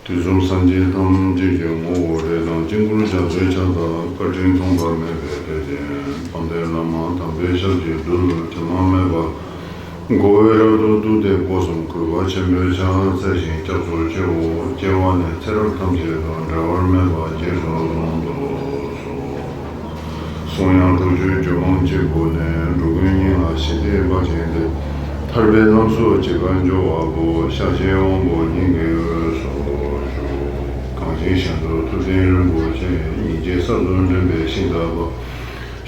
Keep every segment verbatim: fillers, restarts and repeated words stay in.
དུས་གསུམ་སངས་རྒྱས་ཐམས་ཅད་ཀྱི་ངོ་བོ་རིགས་དང་དཀྱིལ་འཁོར་རྒྱ་མཚོའི་ཆ་ལྟར་བཀའ་དྲིན་མཚུངས་པ་མེད་པའི་དཔལ་ལྡན་དཔལ་ལྡན་བླ་མ་དམ་པའི་ཞབས་ཀྱི་རྡུལ་དྲི་མ་མེད་པ། མགོ་བོས་རབ་ཏུ་བཏུད་དེ་སྒོ་གསུམ་གུས་པ་ཆེན་པོས་ཕྱག་འཚལ་ཞིང་སྐྱབས་སུ་མཆིའོ། སྐྱེ་བ་ནས་ཚེ་རབས་ཐམས་ཅད་དུ་འབྲལ་བར་མེད་པ་རྗེས་སུ་བཟུང་དུ་གསོལ། གསུང་དབྱངས་ཁྲོ་ཆུའི་རྒྱུད་མང་གཅིག་པུ་ནས། འགྲོ་ཀུན་སྙིང་ལ་ཞི་བདེའི་དཔལ་ཆེན་ཏེ། ཐར་པའི་ལམ་སོགས་ཇི་དགར་འབྱོར་བ་པོ། ཤཱཀྱའི་དབང་པོ་སྙིང་གི་དབུས་སུ་བཞུགས། གངས་ཅན་ཞབས་ཏོག་ཐུབ་བསྟན་རིན་པོ་ཆེ། སྙིང་རྗེའི་ས་རྫོགས་འདྲེན་པའི་ཤིང་རྟ་པ།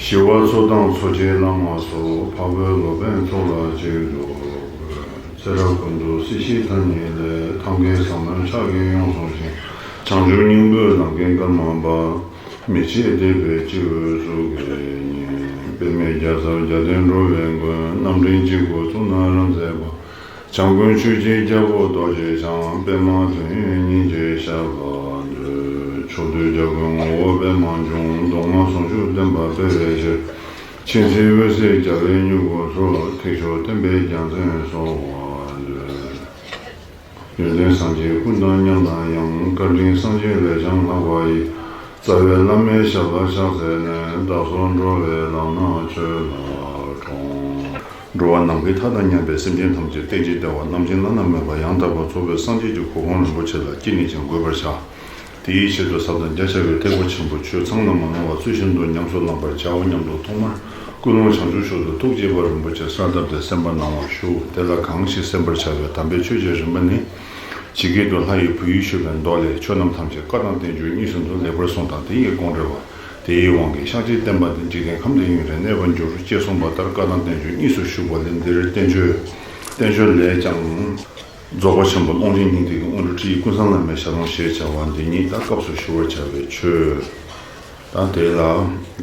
ཞི་བ་འཚོ་དང་འཚོ་བྱེད་བླ་མ་སོགས། འཕགས་བོད་སློབ་དཔོན་ཚོགས་ལ་གཅིག་བསྡུ། ཚེ་རབས་ཀུན་ཏུ་སྲིད་ཞིའི་མཐའ་གཉིས་ལས། ཐང་གའི་ཟབ་མོའི་ཕྱག་གིས་ཡོངས་བཟུང་ཞིང་། བྱང་ཆུབ་སྙིང་པོའི་ལམ་མཁན་ཀརྨ་པ། མི་ཕྱེད་སྡིག་པའི་སྤྱི་བོའི་གཙུག་གི་ཉི། པདྨའི་རྒྱལ་ཚབ་རྒྱལ་བསྟན་འགྲོ་བའི་མགོན། རྣམ་འདྲེན་གཅིག་པུ་གཙུག་ན་རབ་མཛེས་པ། བྱམས་མགོན་ཆོས་ཀྱི་རྒྱལ་པོ་རྡོ་རྗེ་འཆང་། པདྨ་དོན་ཡོད་སྙིང་རྗེའི་ཞབས་ལ་འདུད། ཕྱོགས་དུས་རྒྱལ་ཀུན་ངོ་བོ་པདྨ་འབྱུང་། མདོ་སྔགས་ཟུང་འཇུག་བསྟན་པ་སྤེལ་བའི་ཕྱིར། མཁྱེན་བརྩེའི་འོད་ཟེར་རྒྱ་བལ་མྱུ་གུ་སོགས། ཐེག་མཆོག་བསྟན་པའི་རྒྱལ་མཚན་གསོལ་བ་འདེབས། ཡོན་ཏན་སངས་རྒྱས་ཀུན་དང་མཉམ་དང་ཡང་། བཀའ་དྲིན་སངས་རྒྱས་ལས་ཀྱང་ལྷག་པ་ཡི། རྩ་བའི་བླ་མའི་ཞབས་ལ་ཕྱག་འཚལ་ནས། བདག་སོགས་འགྲོ་བའི་ལམ་སྣ་ཆོས་ལ་དྲངས། འགྲོ་བ་ནམ་མཁའི་མཐའ་དང་མཉམ་པའི་སེམས་ཅན་ཐམས་ཅད་རྟེན་ཅིང་འབྲེལ་བ་རྣམ་མཁྱེན་བླ་ན་མེད་པ་ཡང་དག་པར་རྫོགས་པའི་སངས་རྒྱས་ཀྱི་གོ་འཕང་རིན་པོ་ཆེ་ལ་ཅི་ནས་ཀྱང་འགོད་པར་བྱ། དེའི་ཆེད་དུ་ཟབ་དང་རྒྱ་ཆེ་བའི་ཐེག་པ་ཆེན་པོ་ཆོས་ཚང་ལ་མ་ནོར་བ་ཚུལ་བཞིན་དུ་ཉམས་སུ་བླང་བར་བྱའོ་སྙམ་དུ་ཐོག་མར་ཀུན་སློང་བྱང་ཆུབ་མཆོག་ཏུ་ཐུགས་བསྐྱེད་པ་རིན་པོ་ཆེ་གསལ་བཏབ་སྟེ་གསན་པར་གནང་བར་ཞུ། དེ་ལ་གང་ཞིག་གསན་པར་བྱ་བའི་དམ་པའི་ཆོས་ཀྱི་རིམ་པ་ནི། ཇི་སྐད་དུ་ལྷ་ཡི་བུ་ཡིས་ཞུས་པའི་མདོ་ལས། ཆོས་རྣམས་ཐམས་ཅད་བཀའ་དང་བསྟན་བཅོས་གཉིས་སུ་འདུ། ལེགས་པར་གསུངས་དང་དེ་ཡི་དགོངས་འགྲེལ་བ། དེའི་དབང་གིས་ཤཱཀྱའི་བསྟན་པ་འདི་འཇིག་རྟེན་ཁམས་འདིར་ཡུན་རིང་གནས་པར་འགྱུར། ཅེས་གསུངས་པ་ལྟར་བཀའ་དང་བསྟན་བཅོས་གཉིས་སུ་བཞུགས་པ་ལས་འདིར་བསྟན་བཅོས། བསྟན་བཅོས་ལས་ཀྱང་། རྫོགས་པ་ཆེན་པོ་ཀློང་ཆེན་སྙིང་ཐིག་གི་སྔོན་འགྲོ་ཁྲིད་ཡིག་ཀུན་བཟང་བླ་མའི་ཞལ་ལུང་ཞེས་བྱ་བ་འདི་ཉིད་ད་སྐབས་སུ་ཞུ་བར་བྱ་བའི་ཆོས། ད་དེ་ལ་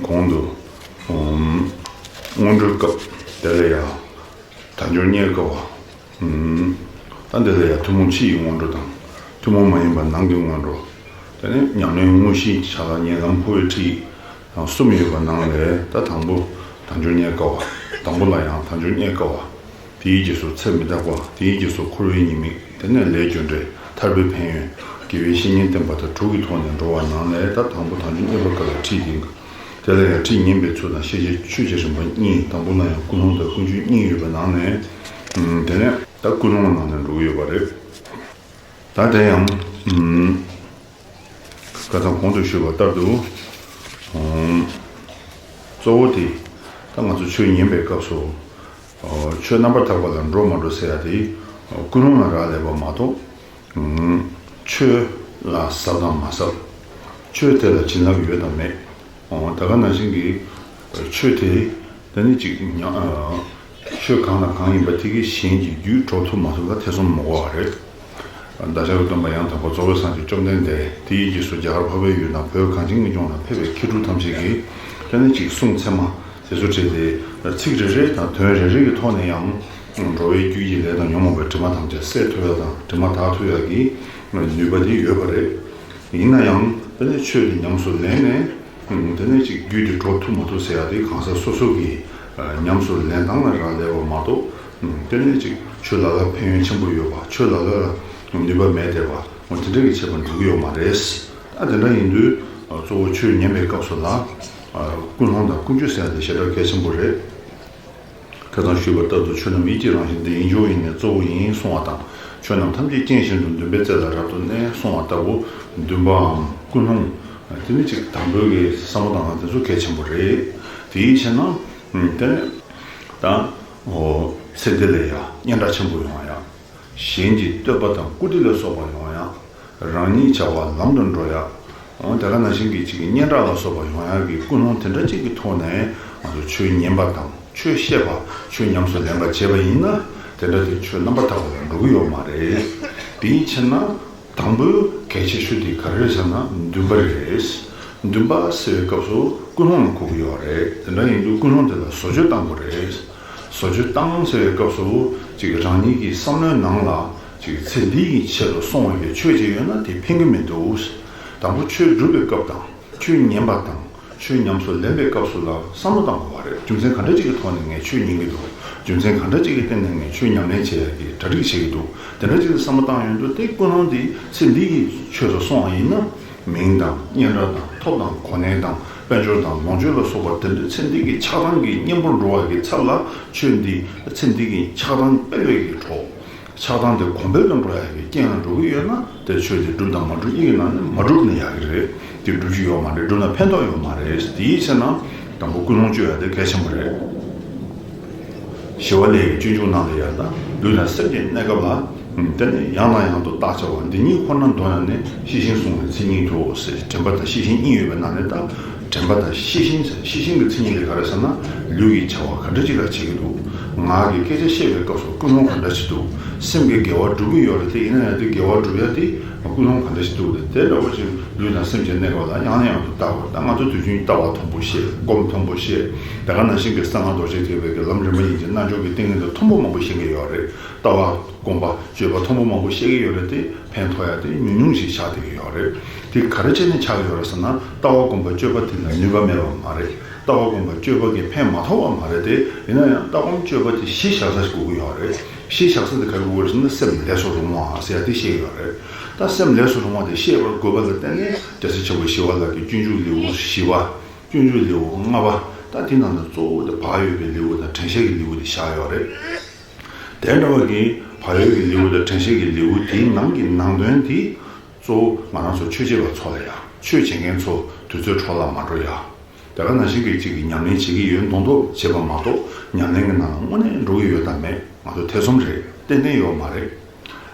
གོང་དུ། ཨོམ། སྔོན་འགྲོའི་སྐབས་དེ་ལ་ཡང་། དལ་འབྱོར་རྙེད་དཀའ་བ། ཨོམ། ད་དེ་ལ་ཡང་ཐུན་མོང་ཕྱི་ཡི་སྔོན་འགྲོ་དང་། ཐུན་མོང་མ་ཡིན་པ་ནང་གི་སྔོན་འགྲོ། དེ་ནས་ཉམས་ལེན་དངོས་གཞིའི་ཆ་ལ་ཉེ་ལམ་འཕོ་བའི་ཁྲིད་ཡིག་དང་གསུམ་ཡོད་པ་ནང་ལས་ད་དང་པོ་དལ་འབྱོར་རྙེད་དཀའ་བ། དང་པོ་ལ་ཡང་དལ་འབྱོར་རྙེད་དཀའ་བ། དེའི་རྗེས་སུ་ཚེ་མི་རྟག་པ། དེའི་རྗེས་སུ་འཁོར་བའི་ཉེས་དམིགས། དེ་ནས་ལས་རྒྱུ་འབྲས། ཐར་པའི་ཕན་ཡོན། དགེ་བའི་བཤེས་གཉེན་བསྟེན་པ་དང་དྲུག་གི་ཐོག་ནས་འགྲོ་བ་ནང་ནས་ད་དང་པོ་དལ་འབྱོར་རྙེད་པར་དཀའ་བའི་ཁྲིད་ཡིན། དེ་ལ་ཡང་ཁྲིད་ཉན་པའི་ཚུལ་དང་ཤེས་བྱའི་ཆོས་ཀྱི་རིམ་པ་གཉིས། དང་པོ་ལ་ཡང་ཀུན་སློང་དང་ཀུན་སྤྱོད་གཉིས་ཡོད་པའི་ནང་ནས། ཨུམ། དེ་ནས་ད་ཀུན་སློང་ནང་ནས་འགྲོ་གི་ཡོད་པ་རེད། ད་དེ་ཡང་། ཨུམ། ཁ་སང་གོང་དུ་ཞུས་པ་ལྟར་དུ། ཨོམ། གཙོ་བོ་དེ། ད་ང་ཚོ་ཆོས་ཉན་པའི་སྐབས་སུ། ཨོ། ཆོས་རྣམ་པར་དག་པ་ལ་འགྲོ་མ་འགྲོ་ཟེར་ཡ་དེ། ཨོ། ཀུན་སློང་ལ་རག་ལས་པ་མ་གཏོགས། ཨོམ། ཆོས་ལ་ཟབ་དང་མ་ཟབ། ཆོས་དེ་ལ་བྱིན་རླབས་ཡོད་དང་མེད། ཨོ། ད་ག་ནང་བཞིན་གྱི་ཆོས་དེ། དེ་ནི་ཅིག་ཉ། ཨ། ཆོས་གང་དང་གང་ཡིན་པ་དེ་གི་གཞན་གྱི་རྒྱུད་གྲོལ་ཐུབ་མ་ཐུབ་ལ་ཐེ་ཚོམ་མི་དགོས་པ་རེད། བདག་ཅག་གི་སྟོན་པ་ཡང་དག་པར་རྫོགས་པའི་སངས་རྒྱས་བཅོམ་ལྡན་འདས་དེའི་རྗེས་སུ་རྒྱ་གར་འཕགས་པའི་ཡུལ་ན་བོད་གངས་ཅན་གྱི་ལྗོངས་ལ་ཕེབས་པའི་མཁས་གྲུབ་ཐམས་ཅད་ཀྱིས། དེ་ནི་ཅིག་གསུང་ཚད་མ་དེ་ཚོ་བྲིས་ཏེ། ཚིག་རེ་རེ་དང་དོན་རེ་རེ་གི་ཐོག་ནས་ཡང་། འགྲོ་བའི་རྒྱུ་ཡི་ལས་དང་ཉོན་མོངས་པའི་དྲི་མ་ཐམས་ཅད་སེལ་ཐུབ་ཡ་དང་དྲི་མ་དག་ཐུབ་ཡ་གི་ནུས་པ་དེ་ཡོད་པ་རེད། ཡིན་ན་ཡང་དེ་ནི་ཆོས་དེ་ཉམས་སུ་ལེན་ནས། ཨང་། དེ་ནས་ཅིག་རྒྱུད་དེ་གྲོལ་ཐུབ་མ་ཐུབ་ཟེར་ཡ་དེ་གང་ཟག་སོ་སོ་གི། ཨ། ཉམས་སུ་ལེན་སྟངས་ལ་རག་ལས་པ་མ་གཏོགས། ཨང་། དེ་ནས་ཅིག་ཆོས་ལ་ལ་ཕན་ཡོན་ཆེན་པོ་ཡོད་པ། ཆོས་ལ་ལ་ལ་ནུས་པ་མེད་བསྡད་པ། འོ། དེ་འདྲ་གི་བྱེད་པ་འགྲིག་གི་ཡོད་མ་རེད། ཨ། དེ་འདྲ་ཡིན་དུས། ཨ། གཙོ་བོ་ཆོས་ཉན་པའི་སྐབས་སུ་ལ། ཨ། ཀུན་སློང་དང་ཀུན་སྤྱོད་ཟེར་ཡ་དེ་ཞེ་དྲག་གལ་ཆེན་པོ་རེད། ཁ་སང་ཞུས་པ་ལྟར་དུ་ཆོས་རྣམས་ཡིད་ཀྱི་རང་བཞིན་དེ་ཡིན་འཇོག་ཡིན་ནས་གཙོ་བོ་ཡིན་གསུང་བ་དང་། ཆོས་རྣམས་ཐམས་ཅད་རྐྱེན་བཞིན་དུ་འདུན་པའི་རྩེ་ལ་རབ་ཏུ་གནས་གསུང་བ་ལྟ་བུ། འདུན་པའམ་ཀུན་སློང་། དེ་ནི་ཅིག་དང་པོའི་གི་བསམ་བློ་བཏང་སྟངས་དེ་ཚོ་གལ་ཆེན་པོ་རེད། དེའི་ཕྱིར་ན། དེ་ནས་ད། འོ། ཚེ་འདི་ལ་ཡང་སྙན་གྲགས་ཆེན་པོ་ཡོང་ཡ། གཞན་གྱི་བསྟོད་པ་དང་བཀུར་སྟི་ལ་སོགས་པ་ཡོང་ཡ། རང་ཉིད་བྱ་བ་ལམ་དུ་འགྲོ་ཡ། འོ། དེ་ག་ནང་བཞིན་གྱི་ཅིག་སྙན་གྲགས་ལ་སོགས་པ་ཡོང་ཡ་གི་ཀུན་སློང་དེ་འདྲ་ཅིག་གི་ཐོག་ནས་ང་ཚོ་ཆོས་ཉན་པ་དང་། ཆོས་བཤད་པ། ཆོས་ཉམས་སུ་ལེན་པ་བྱས་པ་ཡིན་ན། དེ་འདྲ་དེ་ཆོས་རྣམ་པར་དག་པ་ལ་འགྲོ་གི་ཡོད་མ་རེད། དེའི་ཕྱིར་ན། དང་པོའི་གལ་ཆེ་ཤོས་དེ་ག་རེ་རེད་ཟེར་ན་འདུན་པ་རེད། འདུན་པ་ཟེར་བའི་སྐབས་སུ་ཀུན་སློང་ལ་གོ་གི་ཡོད་རེད། དེ་འདྲ་ཡིན་དུས་ཀུན་སློང་དེ་ལ་བཟོ་བཅོས་གཏང་དགོས་རེད། བཟོ་བཅོས་གཏང་ཟེར་བའི་སྐབས་སུ་ཅིག་རང་ཉིད་ཀྱི་བསམ་བློའི་ནང་ལ་ཅིག་ཚེ་འདི་ཡི་ཆེད་དུ་སྲུང་བའི་ཆོས་ཅིག་ཡོད་ན་དེ་ཕན་གྱི་མི་འདུག། དང་པོ་ཆོས་སྒྲུབ་པའི་སྐབས་དང་། ཆོས་ཉན་པ་དང་ ཆོས་ཉམས་སུ་ལེན་པའི་སྐབས་སུ་ལ་བསམ་བློ་བཏང་དགོས་པ་རེད། རྒྱུ་མཚན་ག་འདྲ་ཅིག་གི་ཐོག་ནས་ངས་ཆོས་ཉན་གྱི་འདུག་རྒྱུ་མཚན་ག་འདྲ་ཅིག་གི་སྟེང་ནས་ངས་ཆོས་ཉམས་ལེན་བྱེད་ཡག་གི་གྲ་སྒྲིག་བྱེད་ཀྱི་འདུག་དེ་འདྲ་ཅིག་ལ་བསམ་བློ་བཏང་ཡོང་དུས། དེ་ཀུན་སློང་འདི་ཚེ་འདི་གི་ཆོས་སུ་སོང་བ་ཡིན་ན། མིང་དང་སྙན་གྲགས་དང་ཐོབ་དང་གོ་གནས་དང་དཔལ་འབྱོར་དང་ལོངས་སྤྱོད་ལ་སོགས་པ་དེ་འདྲ་ཚེ་འདི་གི་ཆགས་སྡང་གི་གཉེན་པོར་འགྲོ་བ་གི་ཚབ་ལ། ཆོས་འདི་ཚེ་འདི་གི་ཆགས་སྡང་སྤེལ་བའི་གི་གྲོགས། ཆགས་སྡང་དེ་གོང་འཕེལ་དུ་འགྲོ་ཡག་གི་རྐྱེན་ལ་འགྲོ་གི་ཡོད་ན། དེ་ཆོས་དེ་སྒྲུབ་དང་མ་སྒྲུབ་གཉིས་ཀྱི་ནང་ནས་མ་སྒྲུབ་ན་ཡག་གི་རེད། དེ་སྒྲུབ་རྒྱུ་ཡོད་མ་རེད། སྒྲུབ་ན་ཕན་ཐོགས་ཡོད་མ་རེད། དེའི་ཕྱིར་ན་དང་པོ་ཀུན་སློང་བཅོས་ཡག་དེ་གལ་ཆེན་པོ་རེད། ཞི་བ་ལྷས་ཀྱི་སྤྱོད་འཇུག་ནང་ལ་ཡང་། ད་ལུས་དང་སེམས་ཀྱི་གནས་སྐབས་ལ། དེ་ནི་ཡང་དང་ཡང་དུ་བརྟག་བྱ་བ། འདི་གཉིས་ཁོ་ན་མདོར་ན་ནི་ཤེས་བཞིན་བསྲུང་བའི་མཚན་ཉིད་དོ་ཟེར། དྲན་པ་དང་ཤེས་བཞིན་གཉིས་ཡོད་པའི་ནང་ནས། ད་དྲན་པ་དང་ཤེས་བཞིན་ཟེར། ཤེས་བཞིན་གྱི་མཚན་ཉིད་དེ་ག་རེ་ཟེར་ན། ལུས་ཀྱི་བྱ་བ་ག་འདྲ་ཅིག་ལ་བྱེད་ཀྱི་འདུག་ངག་གི་སྐད་ཆ་བཤད་པའི་སྐབས་སུ་ཀུན་སློང་ག་འདྲ་ཞིག་འདུག་སེམས་ཀྱི་དགེ་བ་སྒྲུབ་ཀྱི་ཡོད་རེད་དེ། ཡིན་ན་ཡང་དེ་དགེ་བ་སྒྲུབ་ཡ་དེ་ཀུན་སློང་ག་འདྲ་ཞིག་འདུག་དེ་འདྲ་བ་ཅིག་ལུས་དང་སེམས་ཀྱི་གནས་སྐབས་ལ་ཡང་ནས་ཡང་དུ་བརྟག་དགོས། ད་ང་ཚོ་དུས་རྒྱུན་ལྟ་བ་མཐོན་པོ་བཤད། སྒོམ་མཐོན་པོ་བཤད། དེ་ག་ནང་བཞིན་གྱི་གསང་སྔགས་རྡོ་རྗེ་ཐེག་པའི་གི་ལམ་རིམ་པ་ཡིན་གྱི་རྣལ་འབྱོར་གྱི་ཏིང་ངེ་འཛིན་མཐོན་པོ་མང་པོ་བཤད་ཀྱི་ཡོད་རེད། ལྟ་བ། སྒོམ་པ། སྤྱོད་པ་མཐོན་པོ་མང་པོ་བཤད་ཀྱི་ཡོད་རེད་དེ། ཕན་ཐོགས་ཡ་དེ་ཉུང་ཉུང་ཞིག་ཆགས་བསྡད་ཀྱི་ཡོད་རེད། དེ་ག་རེ་བྱས་ནས་ཆགས་ཀྱི་ཡོད་རེད་ཟེར་ན། ལྟ་བ་སྒོམ་པ་སྤྱོད་པ་དེ་ལ་ནུས་པ་མེད་པ་མ་རེད། ལྟ་བ་སྒོམ་པ་སྤྱོད་པ་གིས་ཕན་མ་ཐོགས་པ་མ་རེད་དེ། ཡིན་ན་ཡང་ལྟ་སྒོམ་སྤྱོད་པ་དེ་གཞི་བཞག་ས་ཞིག་དགོས་ཀྱི་ཡོད་རེད། གཞི་བཞག་ས་དེ་ག་རེ་དགོས་ཀྱི་རེད་ཟེར་ན། སེམས་ལས་སུ་རུང་བ་ཟེར་ཡ་དེ་བཤད་ཀྱི་ཡོད་རེད། ད་སེམས་ལས་སུ་རུང་བ་དེ་བཤད་པར་དགོས་པ་ལ་བརྟེན་ནས། རྒྱལ་སྲས་ཆེན་པོ་ཞི་བ་ལྷ་གིས་སྤྱོད་འཇུག་ལེའུ་བཞི་པ། སྤྱོད་འཇུག་ལེའུ་ལྔ་པ། ད་དེ་ནང་ནས་གཙོ་བོ་དེ་བག་ཡོད་པའི་ལེའུ་དང་དྲན་ཤེས་ཀྱི་ལེའུ་དེ་བཞག་ཡོད་རེད། དེ་འདྲ་བ་གི་བག་ཡོད་ཀྱི་ལེའུ་དང་དྲན་ཤེས་ཀྱི་ལེའུ་དེའི་ནང་གི་ནང་དོན་དེ། གཙོ་བོ་ང་རང་ཚོ་ཆོས་བྱེད་པ་ཚོ་ལ་ཡ། ཆོས་བྱེད་མཁན་ཚོ་དུས་ཚོད་འཕྲོ་བརླག་མ་འགྲོ་ཡ། དེ་ག་ནང་བཞིན་གྱི་གཅིག་གི་ཉམས་ལེན་བྱེད་ཀྱི་ཡོད་མདོག་མདོག་བྱེད་པ་མ་གཏོགས། ཉམས་ལེན་གྱི་ནང་ལ་དངོས་གནས་འགྲོ་གི་ཡོད་དམ་མེད། ང་ཚོ་ཐེ་ཚོམ་རེད། ཏན་ཏན་ཡོད་མ་རེད།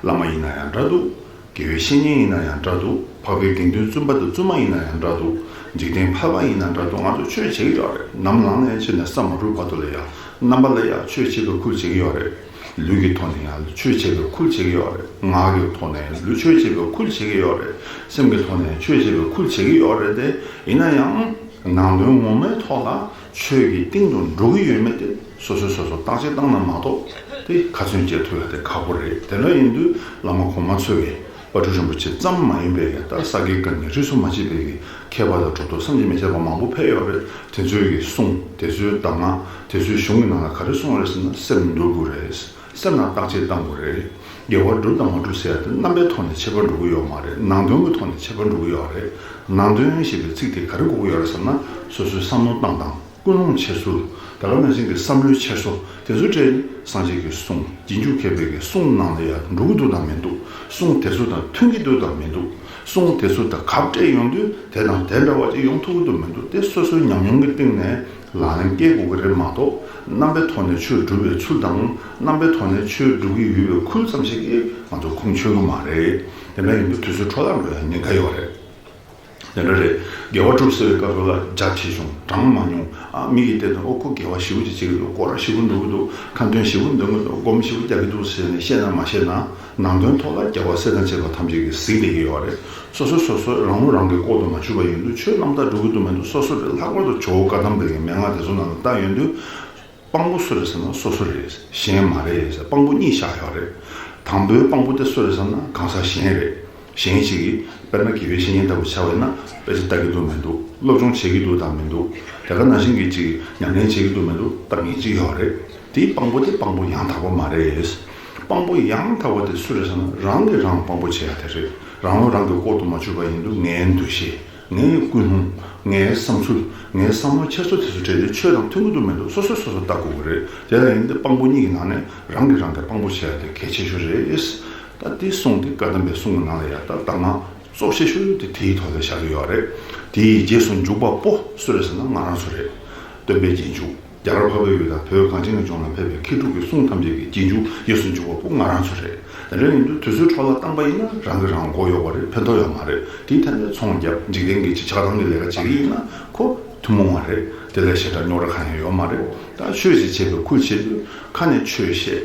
བླ་མ་ཡིན་ན་ཡང་འདྲ་འདུག་དགེ་བའི་བཤེས་གཉེན་ཡིན་ན་ཡང་འདྲ་འདུག་འཕགས་པའི་དགེ་འདུན་བཙུན་པ་དང་བཙུན་མ་ཡིན་ན་ཡང་འདྲ་འདུག་འཇིག་རྟེན་ཕལ་པ་ཡིན་ན་འདྲ་འདུག་ང་ཚོ་ཆོས་བྱེད་ཀྱི་ཡོད་རེད། ནམ་ལངས་ནས་ཕྱིན་ནས་ས་མ་རུབ་བར་དུ་ལ་ཡ། རྣམ་པ་ལ་ཡ་ཆོས་བྱེད་པའི་ཁུལ་བྱེད་ཀྱི་ཡོད་རེད། ལུས་ཀྱི་ཐོག་ནས་ཡང་ཆོས་བྱེད་པའི་ཁུལ་བྱེད་ཀྱི་ཡོད་རེད། ངག་གི་ཐོག་ནས་ལུས་ཆོས་བྱེད་པའི་ཁུལ་བྱེད་ཀྱི་ཡོད་རེད། སེམས་ཀྱི་ཐོག་ནས་ཆོས་བྱེད་པའི་ཁུལ་བྱེད་ཀྱི་ཡོད་རེད་དེ། ཡིན་ན་ཡང་། ནང་དོན་ངོ་མའི་ཐོག་ལ་ཆོས་ཀྱི་སྟེང་དུ་འགྲོ་གི་ཡོད་མེད་དེ། སོ་སོས་སོ་སོ་བརྟག་དཔྱད་བཏང་ན་མ་གཏོགས། དེ་ཁ་ཚོན་བཅད་ཐུབ་ཡ་དེ་ཁག་པོ་རེད། དེ་འདྲ་ཡིན་དུས་བླ་མ་གོང་མ་ཚོ་གིས། དཔལ་སྤྲུལ་རིན་པོ་ཆེ་ཙམ་མ་ཡིན་པའི། ད་ས་དགེ་བཀའ་རྙིང་རིས་སུ་མ་ཆད་པའི་མཁས་པ་དང་གྲུབ་ཐོབ་བསམ་གྱིས་མི་ཁྱབ་པ་མང་པོ་ཕེབས་ཡོད་རེད། དེ་ཚོའི་གི་གསུང་། དེ་ཚོའི་གདམས་ངག་དེ་ཚོའི་གཞུང་གི་ནང་ལ་ག་རེ་གསུངས་རེད་ཟེར་ན། སེམས་འདུལ་དགོས་རེད། སེམས་ནང་བརྟག་དཔྱད་བཏང་དགོས་རེད། དགེ་བ་སྒྲུབ་དང་མ་སྒྲུབ་ཟེར་ཡ་དེ་རྣམ་པའི་ཐོག་ནས་ཁྱད་པར་འགྲོ་གི་ཡོད་མ་རེད། ནང་དོན་གྱི་ཐོག་ནས་ཁྱད་པར་འགྲོ་གི་ཡོད་རེད། ནང་དོན་ཞེས་པའི་ཚིག་དེ་ག་རེ་གོ་གི་ཡོད་རེད་ཟེར་ན། སོ་སོའི་བསམ་བློ་བཏང་སྟངས། ཀུན་སློང་འཁྱེར་སྲོལ། ད་ག་ནང་བཞིན་གྱི་བསམ་བློའི་འཁྱེར་སོ་དེ་ཚོ་འདྲ་ནི་སངས་རྒྱས་ཀྱི་གསུང་། རྗེས་འཇུག་མཁས་པའི་གི་གསུང་ནང་ལ་ཡ་འགྲོ་གི་འདུག་དང་མི་འདུག་གསུང་དེ་ཚོ་དང་མཐུན་གྱི་འདུག་དང་མི་འདུག་གསུང་དེ་ཚོ་དང་གབ་སྤྲད་ཡོང་དུས་དེ་དང་དེ་འདྲ་བ་ཅིག་ཡོང་ཐུབ་ཀྱི་འདུག་མི་འདུག་དེ་སོ་སོའི་ཉམས་མྱོང་གི་སྟེང་ནས་ལག་ལེན་སྐྱེལ་དགོས་ཀྱི་རེད་མ་གཏོགས། རྣམ་པའི་ཐོག་ནས་ཆོས་སྒྲུབ་པའི་ཚུལ་དང་། རྣམ་པའི་ཐོག་ནས་ཆོས་སྒྲུབ་ཀྱི་ཡོད་པའི་ཁུལ་ཙམ་ཞིག་གིས་ང་ཚོ་ཁུངས་འཁྱོལ་གྱི་མ་རེད། དེ་འདྲ་ཡིན་དུས་དུས་ཚོད་འཕྲོ་བརླག་འགྲོ་ཡ་ཉེན་ཁ་ཡོད་རེད། དེ་འདྲ་རེད། དགེ་བ་སྒྲུབ་ཟེར་བའི་སྐབས་སུ་ལ་རྒྱ་ཆེ་ཆུང་གྲངས་མང་ཉུང་། ཨ། མིག་གིས་བལྟས་ན། ཨོ། ཁོ་དགེ་བ་ཞེ་པོ་ཅིག་བྱེད་ཀྱི་འདུག་སྐོར་ར་ཞེ་པོ་འགྲོ་གི་འདུག་ཁ་འདོན་ཞེ་པོ་འདོན་གྱི་འདུག་སྒོམ་ཞེ་པོ་རྒྱག་གི་འདུག་ཟེར་ནས་བཤད་ན་མ་བཤད་ན། ནང་དོན་ཐོག་ལ་རྒྱལ་བ་སྲས་དང་བཅས་པ་ཐམས་ཅད་ཀྱིས་གཟིགས་བསྡད་ཀྱི་ཡོད་རེད། སོ་སོ་སོ་སོ་རང་ལུགས་རང་གིས་ལྐོག་ཏུ་མ་གྱུར་པ་ཡིན་དུས། ཆོས་རྣམ་དག་འགྲོ་གི་འདུག་མི་འདུག་སོ་སོ་རེད། ལྷག་པར་དུ་ཇོ་བོ་བཀའ་གདམས་པའི་མན་ངག་དེ་ཚོ་ནང་ལ་བལྟ་ཡོང་དུས། དཔང་པོ་སུ་རེད་ཟེར་ན་སོ་སོ་རེད། གཞན་མ་རེད་ཟེར། དཔང་པོ་གཉིས་བཞག་ཡོད་རེད། དང་པོའི་དཔང་པོ་དེ་སུ་རེད་ཟེར་ན་གང་ཟག་གཞན་རེད། གཞན་ཞིག་གིས་དཔེར་ན་དགེ་བའི་བཤེས་གཉེན་ལྟ་བུ་ཆགས་པ་ཡིན་ན། དཔེ་ཆ་ལྟ་གི་འདུག་མི་འདུག་སློབ་སྦྱོང་བྱེད་ཀྱི་འདུག་དང་མི་འདུག་དེ་ག་ནང་བཞིན་གྱི་ཅིག་ཉམས་ལེན་བྱེད་ཀྱི་འདུག་མི་འདུག་ལྟ་མཁན་ཅིག་ཡོད་རེད། དེའི་དཔང་པོ་དེ་དཔང་པོ་ཡང་དག་པ་མ་རེད། དཔང་པོ་ཡང་དག་པ་དེ་སུ་རེད་ཟེར་ན། རང་གིས་རང་དཔང་པོ་བྱེད་ཡ་དེ་རེད། རང་ལུགས་རང་གིས་ལྐོག་ཏུ་མ་གྱུར་པ་ཡིན་དུས། ངའི་འདུ་ཤེས། ངའི་ཀུན་སློང་། ངའི་བསམ་ཚུལ། ངའི་བསམ་བློ་འཁྱེར་སོ་དེ་ཚོ་བྲལ་ཏེ་ཆོས་དང་མཐུན་གྱི་འདུག་མི་འདུག་སོ་སོས་སོ་སོ་བལྟ་དགོས་ཀྱི་རེད། དེ་ལ་ཡིན་ཏེ་དཔང་པོ་གཉིས་ཀྱི་ནང་ནས་རང་གིས་རང་གི་དཔང་པོ་བྱེད་ཡ་དེ་གལ་ཆེ་ཤོས་རེད། ད་དེ་གསུངས་ཏེ། བཀའ་གདམས་པའི་གསུང་གི་ནང་ལ་ཡ། ད་གདམས་ངག་གཙོ་ཆེ་ཤོས་དེ་དེའི་ཐོག་ལ་བཞག་གི་ཡོད་རེད། དེའི་རྗེས་སུ་འཇུག་པ་པོ་སུ་རེད་ཟེར་ན། ང་རང་ཚོ་རེད། སྟོན་པའི་རྗེས་འཇུག་རྒྱ་གར་འཕགས་པའི་ཡུལ་དང་བོད་གངས་ཅན་གྱི་ལྗོངས་ལ་ཕེབས་པའི་མཁས་གྲུབ་ཀྱི་གསུང་ཐམས་ཅད་ཀྱི་རྗེས་འཇུག་རྗེས་སུ་འཇུག་པ་པོ་ང་རང་ཚོ་རེད། དེ་འདྲ་ཡིན་དུས་དུས་ཚོད་འཕྲོ་བརླག་བཏང་པ་ཡིན་ན་རང་གིས་རང་མགོ་གཡོག་པ་རེད། ཕན་ཐོགས་ཡོད་མ་རེད། དེའི་ཐད་ནས་ཚོང་རྒྱབ། འཇིག་རྟེན་གྱི་ཆགས་སྡང་གི་ལས་ཀ་བྱེད་ཀྱི་ཡིན་ན་ཁོ་ཐུན་མོང་བ་རེད། དེ་ལས་ཞེ་དྲག་རྙོག་དྲ་གང་ཡང་ཡོད་མ་རེད། ད་ཆོས་ཞིག་བྱེད་པའི་ཁུལ་བྱེད་དུས་ཁ་ནས་ཆོས་བཤད།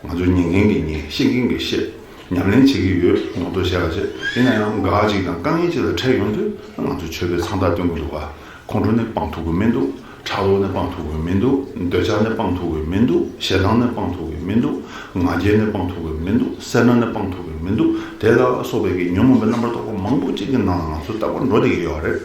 ང་ཚོ་ཉན་མཁན་གྱིས་ཉན། བཤད་མཁན་གྱིས་བཤད། ཉམས་ལེན་བྱེད་ཀྱི་ཡོད། ངོ་ཐོག་བཤད་པ་བྱེད། ཡིན་ན་ཡང་འགའ་ཞིག་དང་དཀའ་ངལ་ཅིག་ལ་འཕྲད་ཡོང་དུས། ང་ཚོ་ཆོས་པའི་མཚང་རྟགས་སྟོན་གྱི་འདུག་ག་ཁོང་ཁྲོ་ནི་སྤང་ཐུབ་ཀྱི་མི་འདུག་ཕྲག་དོག་ནི་སྤང་ཐུབ་ཀྱི་མི་འདུག་འདོད་ཆགས་ནི་སྤང་ཐུབ་ཀྱི་མི་འདུག་ཞེ་སྡང་ནི་སྤང་ཐུབ་ཀྱི་མི་འདུག་ང་རྒྱལ་ནི་སྤང་ཐུབ་ཀྱི་མི་འདུག་སེར་སྣ་ནི་སྤང་ཐུབ་ཀྱི་མི་འདུག་དེ་ལ་སོགས་པའི་གི་ཉོན་མོངས་པའི་རྣམ་པར་རྟོག་པ་མང་པོ་ཅིག་གི་ནང་ལ་ང་ཚོ་རྟག་པར་འགྲོ་བསྡད་ཀྱི་ཡོད་རེད།